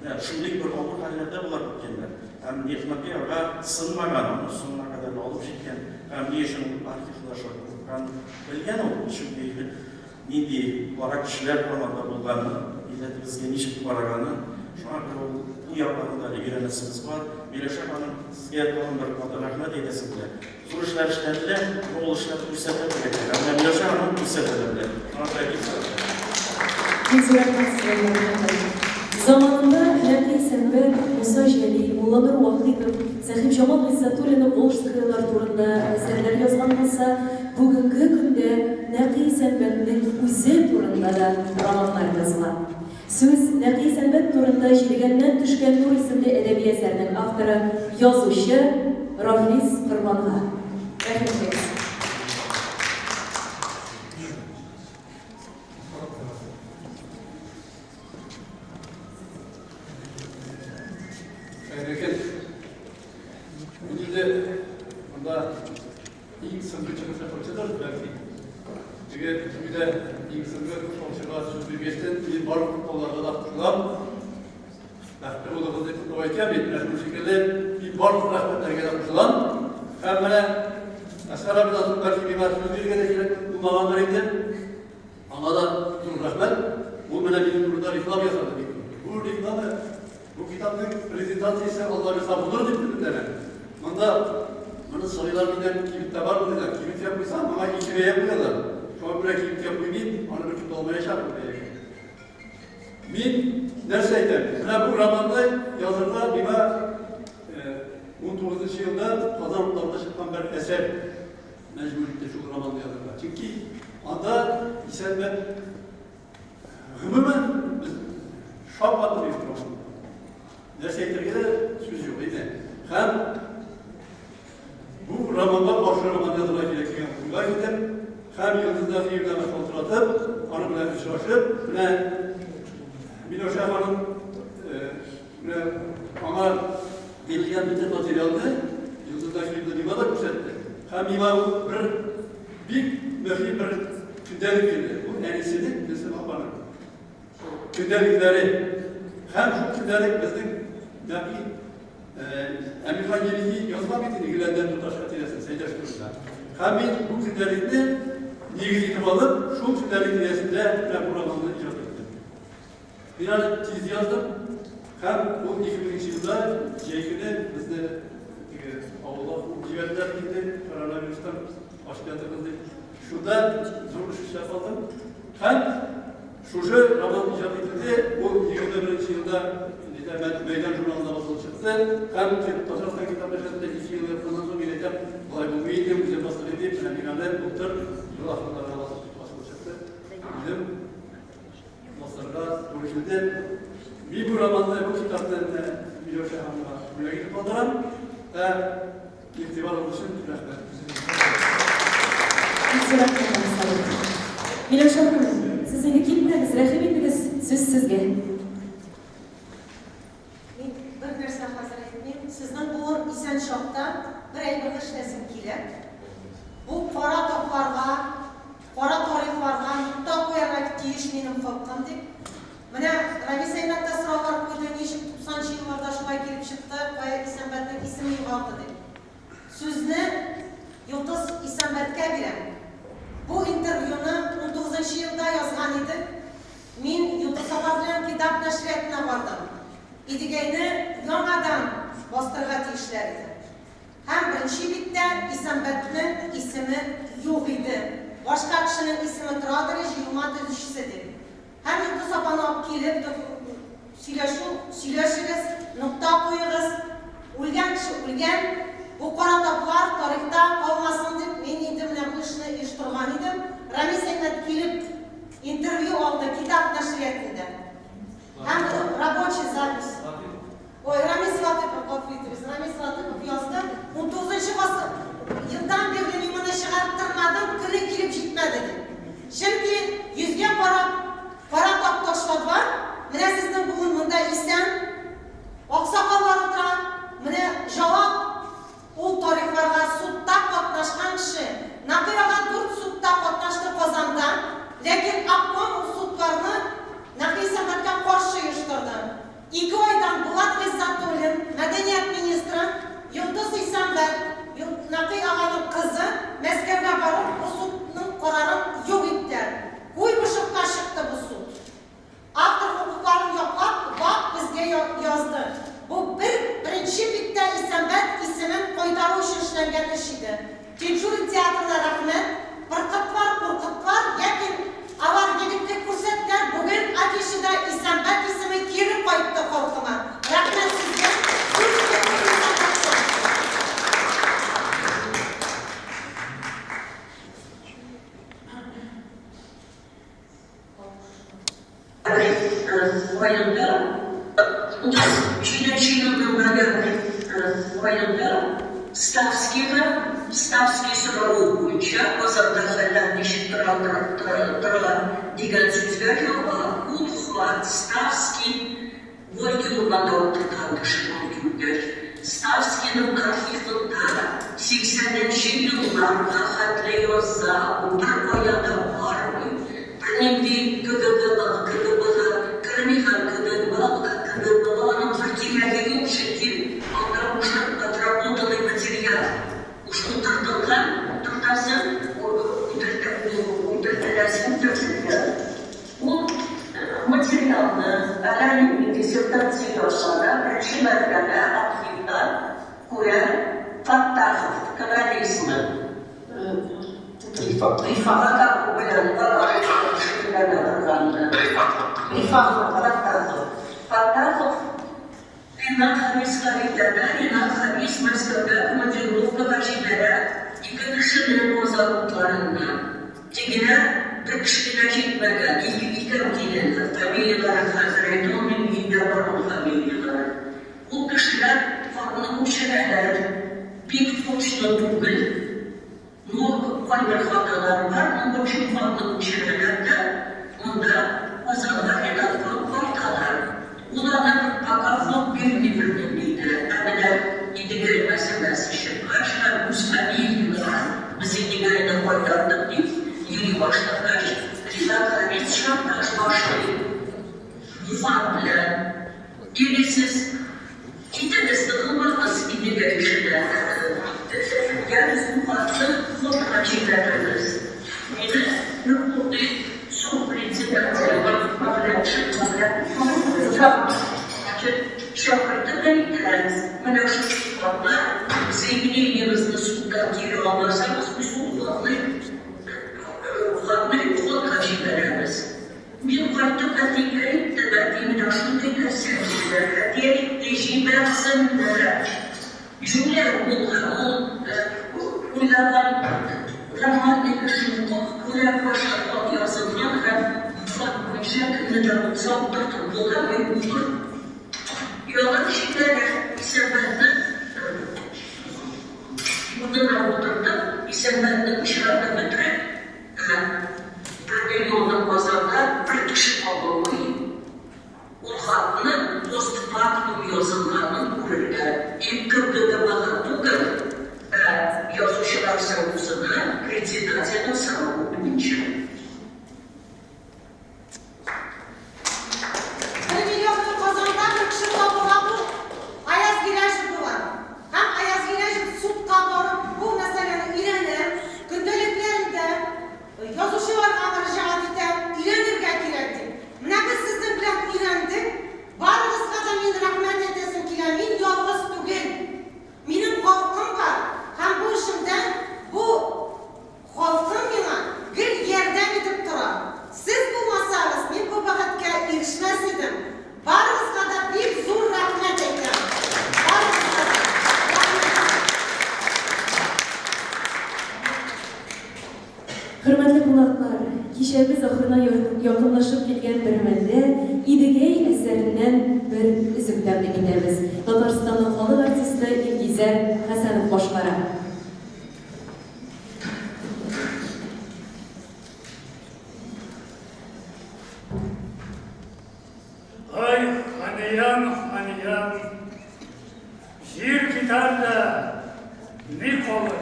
Менә шундый бер авыр хәлләрдә болар үткәннәр. Һәм Нигъмәти ага сынмаган, аны соңына кадәр алып җиткән. Һәм ни өчен ул архивны шулай курыкканын белгән ул, чөнки нинди кара кешеләр һаман да булганын, милләтебезгә ничек караганын. Шуңа күрә ул бу якларын да әле өйрәнәсебез бар. Миләүшә ханым, сезгә тагын бер кат рәхмәт әйтәсем килә. Зур эшләр эшләнелә, но ул эшләрне күрсәтә белергә. Ә менә Миләүшә ханым күрсәтә дә белә. Шуңа күрә бик зур рәхмәт. Бик зур рәхмәт сезгә, Миләүшә ханым. Заманында Нәкый Исәнбәт, Муса Җәлил, Мулланур Вахитов, Сәхибҗамал Гыйззәтуллина Волжскаялар турында әсәрләр язган булса, бүгенге көндә Нәкый Исәнбәтнең үзе турында да романнар языла. Сүз Нәкый Исәнбәт турында Җилгәннән төшкән нур исемле әдәби әсәрнең авторы, язучы Рафис Корбанга. Рәхим итегез. Хәерле көн. Мин инде монда Иң соңгы чыгыш ясаучыдыр, бәлки. Теге туйда иң соңгы котлаучыга сүз биргәчтен, мин барлык котлауларга да кушылам. Бәхетле булыгыз дип котлау әйтәм бит. Менә шуның шикелле мин барлык рәхмәтләргә дә кушылам. Һәм менә Әсхәр абыйдан соң бәлки миңа сүз бирергә дә кирәк булмагандыр инде. Аңа да зур рәхмәт. Ул менә минем турында реклама ясады бик. Бу реклама, бу китапның презентациясе Алла бирса булыр дип өметләнәм. Монда моны сорыйлар миннән, кибеттә бармы диләр. Кибеткә куйсам, моңа ике бәя куялар. Шуңа күрә кибеткә куймыйм, аны беркем дә алмаячак бу бәягә. Мин нәрсә әйтәм? Менә бу романны язырга миңа 19 елда Казан утларында чыккан бер әсәр мәҗбүр итте шул романны язырга. Чөнки анда Исәнбәт гомумән без шаккатып бит роман. Нәрсә әйтергә дә сүз юк иде. Һәм бу романга каршы роман язырга кирәк дигән уйга китеп, һәм Йолдыз Нәфиевнаны шалтыратып, аның белән очрашып, менә Миләүшә ханым Менә аңа бирелгән бөтен материалны Йолдыз Нәфиевна миңа да күрсәтте. Һәм миңа ул бер бик мөһим бер көндәлек бирде. Бу әнисенең, Гөлсем апаның көндәлекләре. Һәм шул көндәлек безнең Нәкый Әмирхан Еники язган бит инде Гөләндәм туташ хатирәсен Сәйдәш турында. Һәм мин бу көндәлекне нигез итеп алып, шул көндәлек тирәсендә менә бу романны иҗат иттем. Мин аны тиз яздым һәм ул 2000 елда җәй көне безне теге авылга куып җибәрделәр инде, коронавирустан ачып ятырбыз дип. Шунда зур эш эшләп алдым. Һәм шушы роман иҗат ителде, ул 21 елда Мәйдан журналында басылып чыкты һәм Татарстан китап нәшриятында 2 ел ятканнан соң мин әйтәм, болай булмый инде, үзем бастырыйм дип, менә мин аны былтыр ел ахырында гына басылып чыкты. Үзем Басарга туры килде. Мин бу романны, бу китапны менә Миләүшә ханымга бүләк итеп калдырам. Ә игътибарыгыз өчен рәхмәт. Бик зур рәхмәт, Хамис абый. Миләүшә ханым, сез инде китмәгез, рәхим итегез, сүз сезгә. Мин бер килә. Бу кара тапларга, кара тарихларга нокта куярга тиеш минем халкым дип. Менә Рамис Әймәт тә сораулар куйды, ничек 90 нчы елларда шулай килеп чыкты, кая Исәнбәтнең исеме югалды дип. Сүзне Йолдыз Исәнбәткә бирәм. Бу интервьюны унтугызынчы елда язган идек. Мин Йолдыз апа белән китап нәшриятына бардым. Идегәйне яңадан бастырырга тиешләр иде. Һәм беренче биттә Исәнбәтнең исеме юк иде. Башка кешенең исеме торадыр ич, җыелма төзүчесе дип. Һәм Йолдыз апаны алып килеп, сөйләшү, сөйләшегез, нокта куегыз, үлгән кеше үлгән, бу кара таплар тарихта калмасын дип, мин инде менә бу эшне оештырган идем. Рамис Әхмәт килеп интервью алды китап нәшриятында. Һәм рабочий запись. Ой, Рамис Латыпов, гафу итегез, Рамис Латыпов язды. Унтугызынчы гасыр елдан бирле мин моны чыгарып тормадым, көне килеп җитмәде дип. Чөнки йөзгә карап, кара тап ташладылар. Менә сезнең бүген монда исән аксакаллар утыра. Менә җавап ул тарихларга судта катнашкан кеше. Нәкый ага дүрт судта катнашты Казанда, ләкин обком ул судларны Нәкый Сәнгатькә каршы оештырды. Ике айдан Булат Гыйззәтуллин, мәдәният министры, Йолдыз Исәнбәт, Нәкый аганың кызы, Мәскәүгә барып, бу судның карарын юк иттеләр. Куйбышевка чыкты бу суд. Автор хокукларын яклап, вак безгә язды. Бу бер беренче биттә Исәнбәт исемен кайтару өчен эшләнгән эш иде. Тинчурин театрына рәхмәт, пыркытлар, куркытлар, ләкин алар егетлек күрсәттеләр, бүген афишада Исәнбәт исеме кире кайтты халкыма. Рәхмәт сезгә, сүз Йолдыз Исәнбәттә. Аенда, 37 елның ноябрь аенда Ставскийга, Ставский соравы буенча Казанда хәлләр ничек тора, тора дигән сүзгә җавап, ул хат Ставский Горький урманда утырткан кеше булып киткәч, Ставскийның архивында сиксәненче елларга хәтле яза, ул беркая да бармый, бернинди КГБга, КГБга керми һәм КГБга, КГБга аның бер кирәге юк, чөнки анда уже отработанный материал, уже утыртылган, утыртасың, үтертеләсең, үтертелгән. Ул материалны әллә диссертация язса да, беренче мәртәбә архивта күрә Фаттахов, коммунизмы. Рифат. Рифат белән шөгыльләнә торган. Рифат Фаттахов. Фаттахов Ринат Харис Фәридәне, Ринат Харис Мәскәүгә командировкага җибәрә, ике кешене Казан утларыннан. Тегеләр бер кеше генә җитмәгән, ике икәү киләләр, фамилияләрен хәзер әйтә алмыйм, өйдә бар ул фамилияләре. Ул кешеләр хатны күчерәләр, бик точно түгел, Ну, кайбер хаталар бар, ну, в общем, хатны күчерәләр дә, монда Казанга Ринатка кайталар. Ул аны пока хат бирми бернинди дә. Ә менә Идегәй мәсьәләсе чыккач һәм үз фамилияләрен без Идегәйне кайтардык дип йөри башлагач, Ринат Харис шантаж башлый. Бу хат белән Или сез китегез, тыгылмагыз Идегәй эшенә, ягез бу хатны фондка җибәрегез. Мине Верховный суд председателе чакырды да әйтә, менә шушы хатны, заявлениегезне судтан кире алмасагыз, без ул хатны фондка җибәрәбез. Мин кайтып әтигә әйттем, әти менә шундый нәрсә диделәр, әти әйтте, җибәрсеннәр. Җүләр булган ул, уйлаган нормальный кеше юк, күрә башлап хат язылган һәм хат буенча кемне дә булса утыртып була, мин булыр. Ягын җибәрә, Исәнбәтне урынына утыртып, Исәнбәтне пычратып бетереп, Ә бер миллионның базарда бер кеше кабылмый. Ул хатны постфактум язылганын күрергә, ИКГДБга түгел, ә язучылар. По сроку суда председателю срок уменьшают. Бер миллионны Казанда бер кеше табуга бу Аяз Гыйләҗев була. Һәм Аяз Гыйләҗев судка барып бу мәсьәләне өйрәнә, көндәлекләрендә язучыларга мөрәҗәгать итә, өйрәнергә кирәк дип. Менә без сезнең белән өйрәндек. Барыгызга да мин рәхмәт әйтәсем килә. Мин ялгыз түгел. Минем халкым бар һәм бу эшемдә бу халкым миңа гел ярдәм итеп тора. Сез булмасагыз, мин бу бәхеткә ирешмәс идем. Барыгызга да бик зур рәхмәт әйтәм. Барыгызга да рәхмәт. Хөрмәтле кунаклар, кичәбез ахырына якынлашып килгән бер мәлдә Идегәй әсәреннән бер өзек тәкъдим итәбез. Татарстанның халык артисты Илгизәр Хәсәнов башкара. Ай, ханиям, ханиям, җир китәр дә, ни калыр?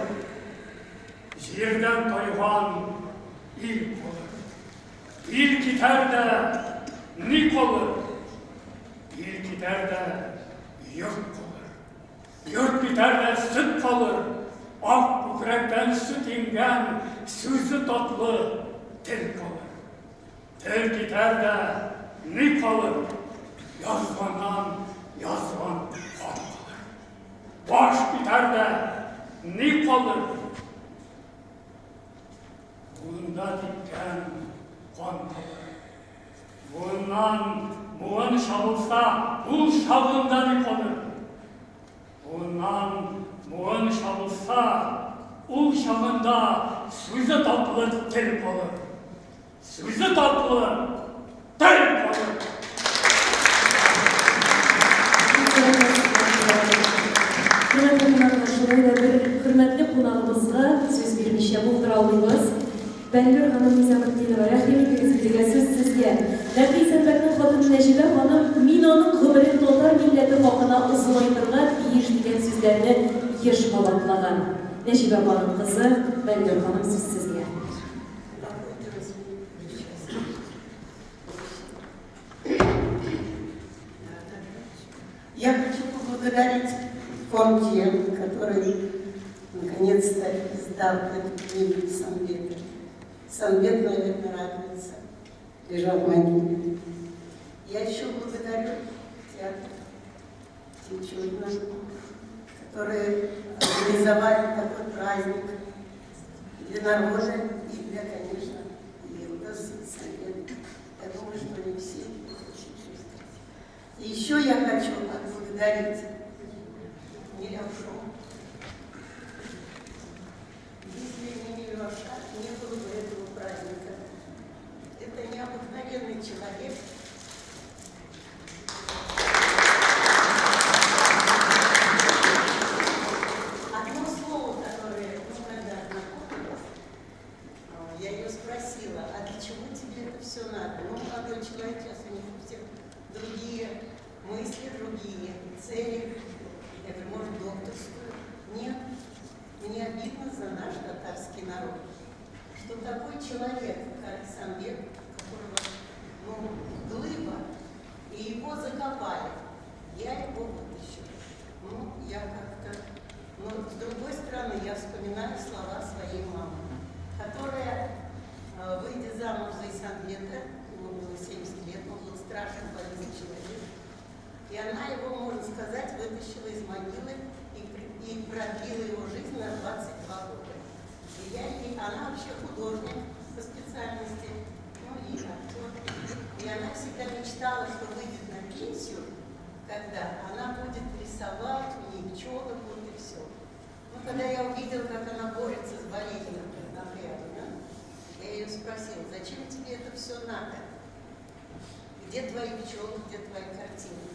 Җирдән тайган ил калыр. Ил китәр дә, ни калыр? Ил китәр дә, йорт калыр. Йорт китәр дә, сөт калыр. Ак күкрәктән сөт иңгән, сүзе татлы тел калыр. Тел китәр дә, ни калыр? Язганнан язган хат калыр. Баш китәр дә, ни калыр? Буында типкән кан калыр. Буыннан буын чабылса, ул чагында ни калыр? Буыннан буын чабылса, ул чагында сүзе татлы тел калыр. Сүзе татлы, тел калыр. Хөрмәтле кунаклар, шулай да бер хөрмәтле кунагыбызга сүз бирмичә булдыра алмыйбыз. Бәллүр ханым Низаметдинова, рәхим итегез, безгә сүз сезгә. Нәкый Исәнбәтнең хатыны Нәҗибә ханым, Мин аның гомерен татар милләте хакына озынайтырга тиеш дигән сүзләрне еш кабатлаган. Нәҗибә апаның кызы Бәллүр ханым, сүз сезгә. Я хочу поблагодарить фонд ЕМ, который наконец-то издал эту книгу Самбета. Самбет, наверное, радуется, лежа в могиле. Я еще благодарю театр Тинчурина, которые организовали такой праздник для народа и для, конечно, Елдос Совет. Я думаю, что не все очень чувствуют. И еще я хочу отблагодарить Миляушу. Если не Миляуша, не было бы этого праздника. Это необыкновенный человек. Одно слово, которое, ну, когда знакомилась, я ее спросила, а для чего тебе это все надо? Ну, молодой человек, сейчас у них у всех другие мысли, другие цели. Я говорю, может, докторскую? Нет, мне обидно за наш татарский народ, что такой человек, как Самбек, которого, ну, глыба, и его закопали. Я его вытащила. Ну, я как-то... Но, с другой стороны, я вспоминаю слова своей мамы, которая, выйдя замуж за Исанбета, ему было 70 лет, он был страшен болезнь человек, и она его, можно сказать, вытащила из могилы и продлила его жизнь на 22 года. И она вообще художник по специальности, ну и актер. И она всегда мечтала, что выйдет на пенсию, когда она будет рисовать, у нее пчелы будут и все. Но когда я увидела, как она борется с болезнью напрямую, я ее спросила, зачем тебе это все надо? Где твои пчелы, где твои картины?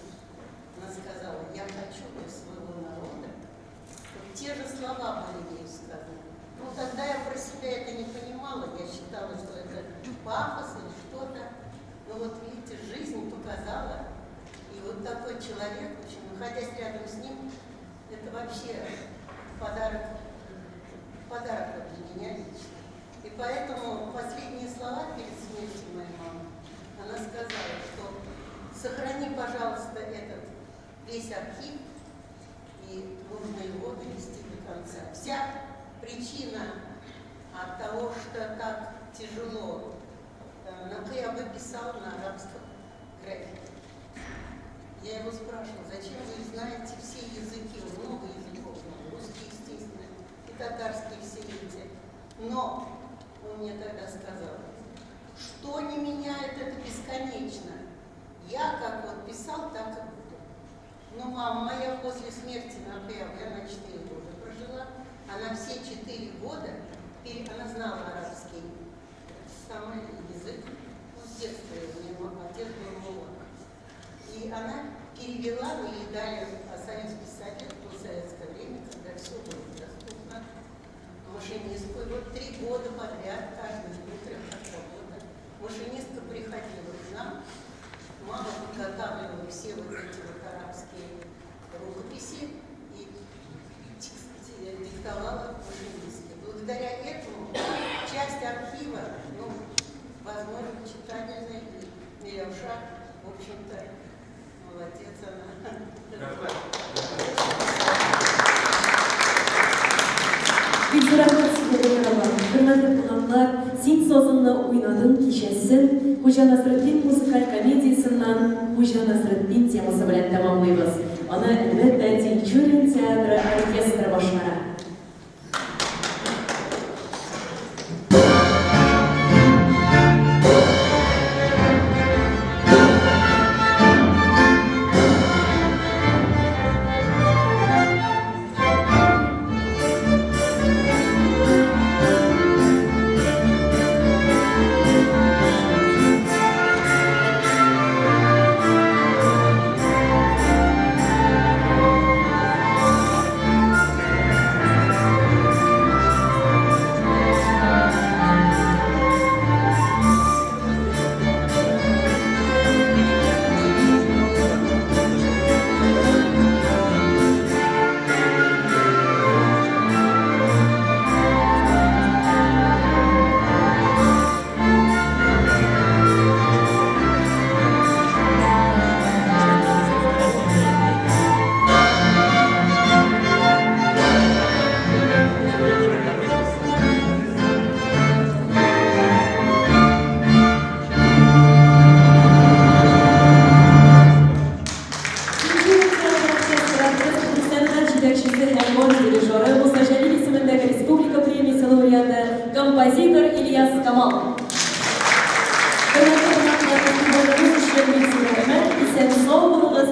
Она сказала, я хочу для своего народа, чтобы те же слова были ею сказаны. Ну, тогда я про себя это не понимала, я считала, что это пафос или что-то. Но вот, видите, жизнь показала, и вот такой человек, в общем, находясь рядом с ним, это вообще подарок, подарок. Вся причина от того, что так тяжело, Накы абый писал на арабском графике. Я его спрашивала, зачем вы знаете все языки, много языков, русский, естественно, и татарский все эти. Но он мне тогда сказал, что не меняет это бесконечно. Я как вот писал, так и буду. Но мама моя после смерти Накы абый, она 4 года прожила, она все 4 года, она знала арабский самый язык, ну, с детства у нее отец был мулла. И она перевела, мы ей дали Союз писателей, в советское время, когда все было доступно, машинистку. И вот 3 года подряд, каждое утро, как работа, машинистка приходила к нам, мама подготавливала все вот эти вот арабские рукописи и диктовала машинистке. Благодаря этому часть архива, ну, возможно, читательная, и Миляуша, в общем-то, молодец она. Бик зур рәхмәт сезгә, Гөлнар апа. Хөрмәтле кунаклар, Син сазыңны уйнадың кичәсен Хуҗа Насретдин музыкаль комедиясеннән Хуҗа Насретдин темасы белән тәмамлыйбыз. Аны, әлбәттә, Тинчурин театры оркестры башкара. Сәнгать җитәкчесе һәм баш дирижеры Муса Җәлил исемендәге республика премиясе лауреаты, композитор Ильяс Камал. Хөрмәтле кунаклар, игътибарыгыз өчен бик зур рәхмәт. Исән-сау булыгыз.